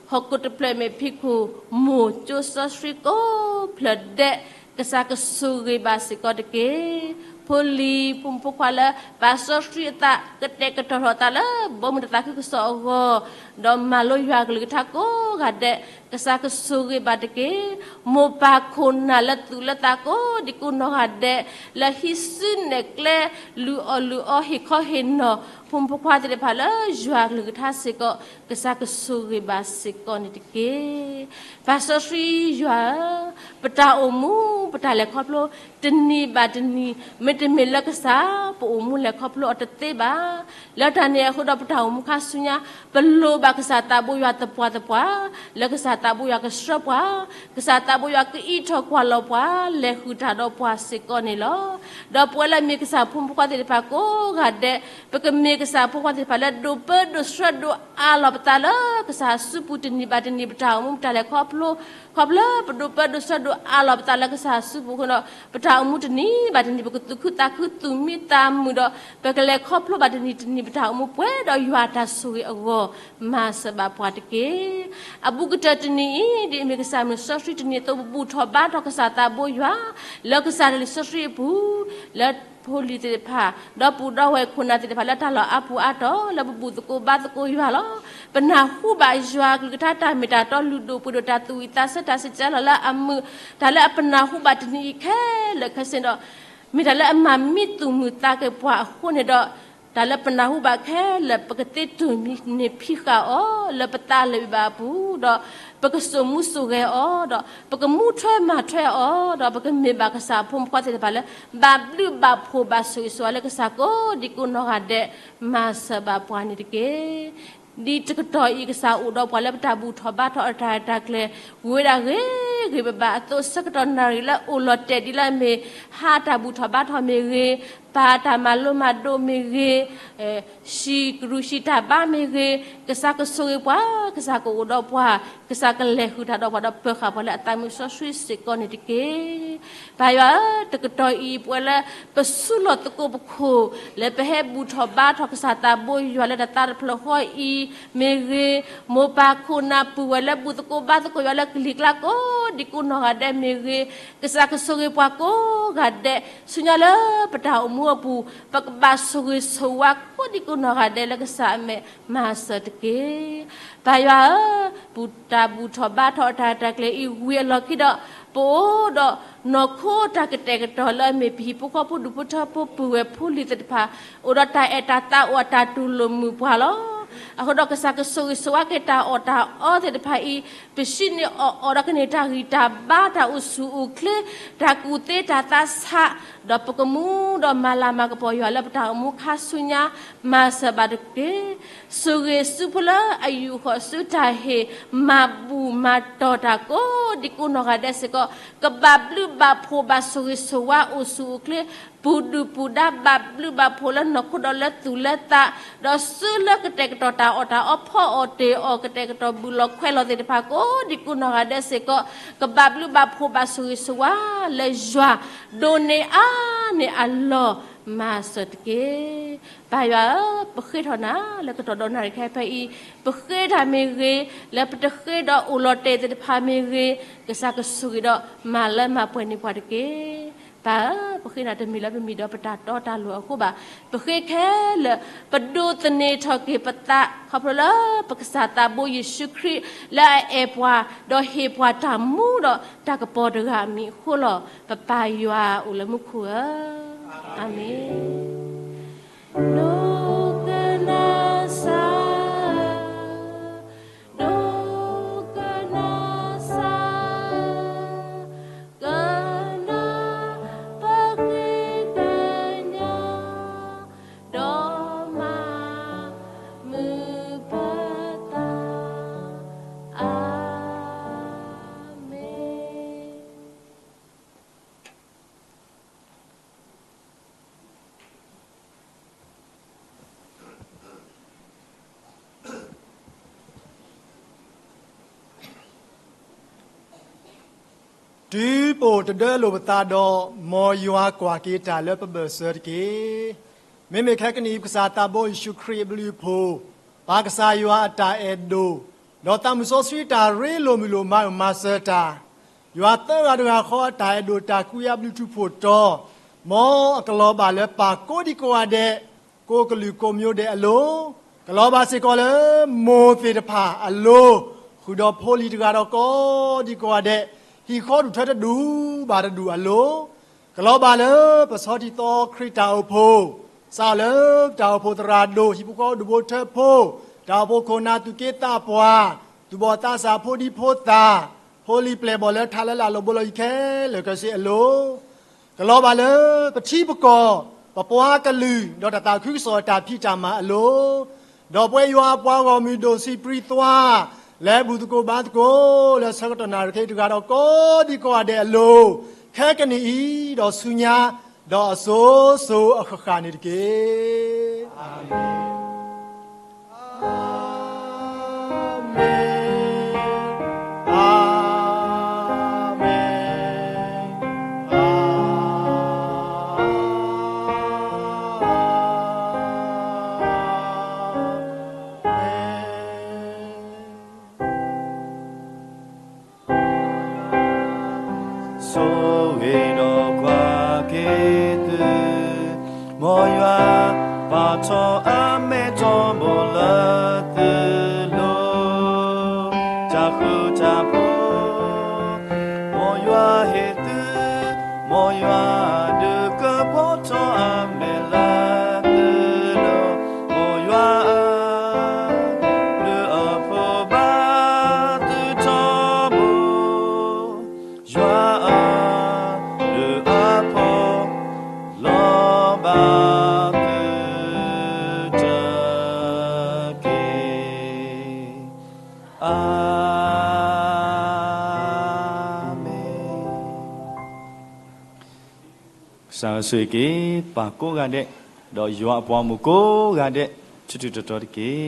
ဟီၣ်ခိၣ်တဖျၢၣ်မ့ၢ်ဖံးခိၣ်, မိၢ်ကၠိစီဆှံကိးဖျၢၣ်ဒဲး, ကစၢ်ကဆိၣ်ဂ့ၤဘၣ်စ့ၢ်ကီးတက့ၢ်. ဖိလံၤဖိမုၣ်ဖိခွါလၢ ပၢ်စီဆှံအသး ကတဲာ်ကတီၤထီၣ်အသးလၢ ဘီမုၢ်တၢ်သးခုကစီၣ်အဂီၢ်, ဒီးမၤလိယွၤကလုၢ်ကထါကိးဂၤဒဲး, ကစၢ်ကဆိၣ်ဂ့ၤဘၣ်တက့ၢ်. မိၢ်ပၢ်ခိၣ်နၢ်လၢသူၣ်လၢသးကိးဒံကိးနီၢ်ဂၤဒဲး, လၢဟံးစုနဲၣ်ကျဲ, လုၢ်အီၣ်လုၢ်အီ ဟ့ၣ်ခီဟ့ၣ်နီၤ, ဖိမုၣ်ဖိခွါသ့ၣ်တဖၣ်လၢယွၤကလုၢ်ကထါစ့ၢ်ကီး, ကစၢ်ကဆိၣ်ဂ့ၤဘၣ်စ့ၢ်ကီးန့ၣ်တက့ၢ်. ပၢ်စီဆှံယွၤဧၢ, ပတၢ်အိၣ်မူ ပတၢ်လဲၤခီဖျိ တနံၤဘၣ်တနံၤ မ့တမ့ၢ်လၢကစၢ် ပအိၣ်မူလဲၤခီဖျိအီၤတသ့ဘၣ်. လၢတၢ်န့ၣ်အဃိဒီး ပတၢ်အိၣ်မူခါဆူညါ ပလိၣ်ဘၣ်ကစၢ်သးဘိယွၤသပှၢ်သပှၢ်, လၢကစၢ်သးဘိယွၤကဆှၢပှၤ, ကစၢ်သးဘိယွၤကအံးထီၣ်ကွၢ်လီၤပှၤ, လဲၤဃုာ်တၢ်ဒီးပှၤစ့ၢ်ကီးန့ၣ်လီၤ. ဒီးပဝဲလၢအမ့ၢ်ကစၢ်ဖိမုၣ်ဖိခွါသ့ၣ်တဖၣ်ကိးဂၤဒဲး, ပကမ့ၢ်ကစၢ်ဖိခွါသ့ၣ်တဖၣ်လၢဒိးပၢဒိးဆှၢဒိးအးလီၤပသးလၢကစၢ်အစုပူၤတနံၤဘၣ်တနံၤ ပတၢ်အိၣ်မူပတၢ်လဲၤခီဖျိ, ခီဖျိလၢပဒိးပၢဒိးဆှၢဒိးအးလီၤပသးလၢကစၢ်အစုပူၤအဃိဒီး ပတၢ်အိၣ်မူတနံၤဘၣ်တနံၤ ပကသူၣ်ခုသးခုသူၣ်မံသးမုာ်ဒီး ပကလဲၤခီဖျိဘၣ်တနံၤတနံၤ ပတၢ်အိၣ်မူပှဲၤဒီးယွၤတၢ်ဆိၣ်ဂ့ၤအဂီၢ်, မၤစၢၤဘၣ်ပှၤတက့ၢ်. အဘူးကတၢၢ်တနံၤအံၤ ဒ်အမ့ၢ်ကစၢ်မုၢ်စီဆှံတနံၤအသိး ပဘူၣ်ထီၣ်ဘါထီၣ်ကစၢ်သးဘိယွၤ လၢကစၢ်လံာ်စီဆှံအပူၤ, လၢ ဖိလံၤသ့ၣ်တဖၣ် ဒီပုၢ်ဒီဝဲၢ်ခိၣ်နၢ်သ့ၣ်တဖၣ်လၢတၢ်လီၢ်အါပူၤအါတီၢ် လၢပဘူၣ်သကိးဘါသကိးယွၤလီၤ. ပနၢ်ဟူဘၣ်ယွၤအကလုၢ်ကထါတၢ်မ့ၢ်တၢ်တီ လုၢ်ဒိၣ်ပှ့ၤဒိၣ် တၢ်သူၣ်ဝံၣ်သးဆၢ တၢ်စံးကဲလီၤလၢအမုာ် တၢ်လၢအပနၢ်ဟူဘၣ်တနံၤအံၤခဲလၢာ်ခဲဆ့ဒီး မ့ၢ်တၢ်လၢအမၤမံသူၣ်မုာ်သးက့ၤပှၤအဃိန့ၣ်ဒီး တၢ်လၢပနၢ်ဟူဘၣ်ခဲလၢာ် ပကသ့တိၢ်န့ၢ်ဖံးဃာ်အီၤ လၢပသးလၢာ်ဘံၣ်ဘၣ်အပူၤဒီး ပကစိာ်မူစိာ်ဂဲၤအီၤဒီး ပကမူထွဲမၤထွဲအီၤဒီး ပကမ့ၢ်ဘၣ်ကစၢ်အဖိမုၣ်ဖိခွါသ့ၣ်တဖၣ်လၢ ဘၣ်ဘျုးဘၣ်ဖှိၣ်ဘၣ်ဆိၣ်ဂ့ၤဆိၣ်ဝါလၢကစၢ်ကိးဒံကိးနီၢ်ဂၤဒဲး မၤစၢၤဘၣ်ပှၤန့ၣ်တက့ၢ်. ဒ်တကတီၢ်အံၤ ကစၢ်အိၣ်ဒီးပှၤလၢပတၢ်ဘူၣ်ထီၣ်ဘါထီၣ်အတၢ်ရဲၣ်တၢ်ကျဲၤ ဝဲဒၣ်ဂ့ၤဂ့ၤဘၣ်ဘၣ်အသိး ဆၢကတီၢ်နၣ်ရံၣ်လၢအိၣ်လီၤတဲာ်ဒ်လၢအမ့ၢ် ဟးတၢ်ဘူၣ်ထီၣ်ဘါထီၣ်မ့ၢ်ဂ့ၤ, ပာ်တၢ်မၤလိမၤဒိးမ့ၢ်ဂ့ၤ, ဟံၣ်ကရူၢ်ဟံၣ်တၢ်ဘါမ့ၢ်ဂ့ၤ, ကစၢ်ကဆိၣ်ဂ့ၤပှၤ, ကစၢ်ကအိၣ်ဒီးပှၤ, ကစၢ်ကလဲၤဃုာ်တၢ်ဒီးပှၤဒီးပၢၤဃာ်ပှၤလၢအသးမုၢ်စီဆှံစ့ၢ်ကီးန့ၣ်တက့ၢ်. ပၢ်ယွၤဧၢ, တကတီၢ်အံၤ ပဝဲလၢပဆူးလီၢ်သကိးပခိၣ် လၢပဟဲဘူၣ်ထီၣ်ဘါထီၣ်ကစၢ်သးဘိယွၤလၢတၢ်သးတဖျၢၣ်ဃီအံၤမ့ၢ်ဂ့ၤ, မိၢ်ပၢ်ခိၣ်နၢ်ပုၢ်ဝဲၢ်လၢဘူၣ်သကိးဘါသကိးယွၤလၢကလံၤကျါကိးဒံကိးနီၢ်ဂၤဒဲးမ့ၢ်ဂ့ၤ, ကစၢ်ကဆိၣ်ဂ့ၤပှၤကိးဂၤဒဲး, ဆူညါလၢပတၢ်အိၣ်မူအပူၤ ပကဘၣ်ဆိၣ်ဂ့ၤဆိၣ်ဝါကိးဒံကိးနီၢ်ဂၤဒဲးလၢကစၢ်အမဲာ်မၤစၢၤတက့ၢ်. ပၢ်ယွၤဧၢ, ပတၢ်ဘူၣ်ထီၣ်ဘါထီၣ်အတၢ်ရဲၣ်တၢ်ကျဲၤအံၤဝံၤအလီၢ်ခံဒီး ပအိၣ်ဒီးနီၢ်ခိတၢ်ကတဲာ်ကတီၤလၢအမ့ၢ် ပဟံၣ်ဖိဃီဖိဒူၣ်ဖိထၢဖိပုၢ်ဝဲၢ်ဖိလံၤသ့ၣ်တဖၣ် အိၣ်ဒီးတၢ်အဲၣ်တၢ်သးအိၣ်အတၢ်တူၢ်လိာ်မုာ်ပှၤလီၤ. အဃိဒီးကစၢ်ကဆိၣ်ဂ့ၤဆိၣ်ဝါက့ၤတၢ်အီၣ်တၢ်အီသ့ၣ်တဖၣ်အံၤ, ပဟံးန့ၢ်အီၣ်အီဒီးကန့ၢ်တၢ်ဂံၢ်တၢ်ဘါ တၢ်အိၣ်ဆူၣ်အိၣ်ချ့, တၢ်ကူၣ်သ့တၢ်သးဆး, ဒီးပကမူဒီးမၤလၤမၤကပီၤယွၤလၢပတၢ်အိၣ်မူခါဆူညါ မၤစၢၤဘၣ်တက့ၢ်. ဆိၣ်ဂ့ၤဆူဖိလၢအယူာ်ဃီၤဆူတၢ်ဟ့ၣ် မၤဘူၣ်မၤတီၢ်တၢ်ကိးဒံကိးနီၢ်ဂၤဒဲးစ့ၢ်ကီး, ကဘၣ်ဘျုးဘၣ်ဖှိၣ်ဘၣ်ဆိၣ်ဂ့ၤဆိၣ်ဝါအိၣ်ဆူၣ်အိၣ်ချ့, ပူၤဒုၣ်ပူၤဒါဘၣ်ဘျုးဘၣ်ဖှိၣ်လၢနီၢ်ခိဒီးလၢသူၣ်လၢသး, ဒီးဆူလၢကတဲာ်ကတီၤတၢ်အီၣ်တၢ်အီဖီအီၣ်တ့ၢ်အီၣ် ကတဲာ်ကတီၤဘူၣ်လီၤခွဲးလီၤသ့ၣ်တဖၣ်ကိးဒံကိးနီၢ်ဂၤဒဲးစ့ၢ်ကီး, ကဘၣ်ဘျုးဘၣ်ဖှိၣ်ဘၣ်ဆိၣ်ဂ့ၤဆိၣ်ဝါလၢယွၤ ဒိးန့ၢ်အါန့ၢ်အလီၢ် မၤစၢၤတက့ၢ်. ပၢ်ယွၤဧၢ, ပဃ့ထီၣ်နၤလၢကတီၢ်ဒီးနၣ်ရံၣ်ခဲအံၤဖဲအံၤ, ပဃ့တၢ်မ့ၢ်ဂ့ၤ, လၢပတဃ့ဒီးအိၣ်လီၤတဲာ်သ့ၣ်တဖၣ်မ့ၢ်ဂ့ၤ, ကစၢ်ကဆိၣ်ဂ့ၤဒီးမၤလၢမၤပှဲၤန့ၢ်ပှၤတက့ၢ်. ပၢ်ဧၢ, ပဃ့နၤတမ့ၢ်လၢပမံၤဒီးပတၢ်တီတၢ်လိၤအဃိဘၣ်, ပဃ့ခဲလၢာ် ပဒိးသန့ၤထီၣ်က့ၤပသး ခီဖျိလၢပကစၢ်သးဘိယ့ၣ်ၡူးခရံာ် လၢအအဲၣ်ပှၤ ဒီးဟ့ၣ်ပှၤတၢ်မူဒီးတၢ်ကပီၤတဂၤအမံၤအဃိလီၤ. ပပၢ်ယွၤအိၣ်လၢမူခိၣ်ဧၢ, အၤမ့ၣ်. ဒိကနၣ်စၢ်, ဒိကနၣ်စၢ်, ကနၣ်ပဃ့ကညး, ဒီးမၤမုာ်ပသး, အၤမ့ၣ်. တုၤပအိၣ်တဒၢလိာ်ပသးဒီး မ်ယွၤကွၢ်က့ၤတၢ်လၢပဘၢၣ်စၢၤတက့ၢ်. မ့မ့ၢ်ခဲကနံၣ်အံၤ ပကစၢ်သးဘိယ့ၣ်ၡူးခရံာ်အဘျုးအဖှိၣ်, ပၢ်ကစၢ်ယွၤအတၢ်အဲၣ်ဒိၣ်, ဒီးသးမုၢ်စီဆှံတၢ်ရ့လိာ်မုာ်လိာ်မၤအုၣ်မၤစၢၤတၢ်, ယွၤသၢဂၤတဂၤဃီအတၢ်အဲၣ်ဒိၣ်တၢ်ကွံအဘျုးထူးဖှိၣ်တီၤ, မ်အကလီၤဘၣ်လၢပၢ်ကိးဒံကိးဂၤဒဲး, ကိးကလုာ်ကိးမံၤဒဲးအလိၤ, ကလီၤဘၣ်စ့ၢ်ကီးလၢမိၢ်သ့ၣ်တဖၣ်အလိၤ, ဃုာ်ဒီးဖိလံၤတဂၤဒီးကိးဒံကိးဂၤဒဲး, ဟံၣ်ဃီဒူၣ်ထၢတဒူၣ်ဘၣ်တဒူၣ်အလိၤ, ကလီၤဘၣ်လၢပဆီထံသီခရံာ်တၢ်အိၣ်ဖှိၣ်, စးထီၣ်လၢတၢ်အိၣ်ဖှိၣ်သရၣ်ဒိၣ်, ဟံၣ်ဖိဃီဖိဒူၣ်ဖိထၢဖိ, တၢ်အိၣ်ဖှိၣ်ခိၣ်နၢ်သူၣ်က့သးပှၢ်, သူၣ်ဘီၣ်သးစၢ်ဖိဒံဖိသၣ်, ဖိလံၤပျဲၢ်ဘီၣ်လၢထးလၢလာ်လိာ်ဘိလီၤအံၤခဲလၢာ်ခဲဆ့အလိၤ, ကလီၤဘၣ်လၢပထံပကီၢ်, ပပှၤကလုာ်, ဒီးတၢ်သးခုကစီၣ်တၢ်ဖံးတၢ်မၤအလိၤ, ဒီးပဝဲယွၤအပှၤဂီၢ်မုၢ်ဒိၣ်ဆံးပြံသွါ, လၢဘူၣ်သကိးဘါသကိး, လၢဆၢကတီၢ်နၣ်ရံၣ်ခဲအံၤတဂၤဒီးကိးဒံကိးဂၤဒဲးအလိၤ, ခဲကနံၣ်အံၤ, ဒီးဆူညါ, ဒီးအစိၤစိၤအဃၣ်ဃၣ်န့ၣ်တက့ၢ်. အၤမ့ၣ်, အၤမ့ၣ်, အၤမ့ၣ်. ဆိၣ်ဂ့ၤဒီးကွၢ်က့ၤသု တၢ်ဖိ, မ်ယွၤဟ့ၣ်သု, မ်ယွၤဒုးကပီၤထီၣ်အမဲာ်လၢသုလီၤ. မ်ယွၤဧၢ, လၢအဖိဘၣ်သုထီဘိ, ယွၤဧၢ, လၢအဖိလီၤဘၣ်သုတက့ၢ်. အၤမ့ၣ်. ကစၢ်ယွၤဆိၣ်ဂ့ၤက့ၤပှၤကိးဂၤဒဲး, ဒီးယွၤအပှၤဂီၢ်မုၢ်ကိးဂၤဒဲး, ဆူၣ်ထူၣ်တီၤတီၤတက့ၢ်.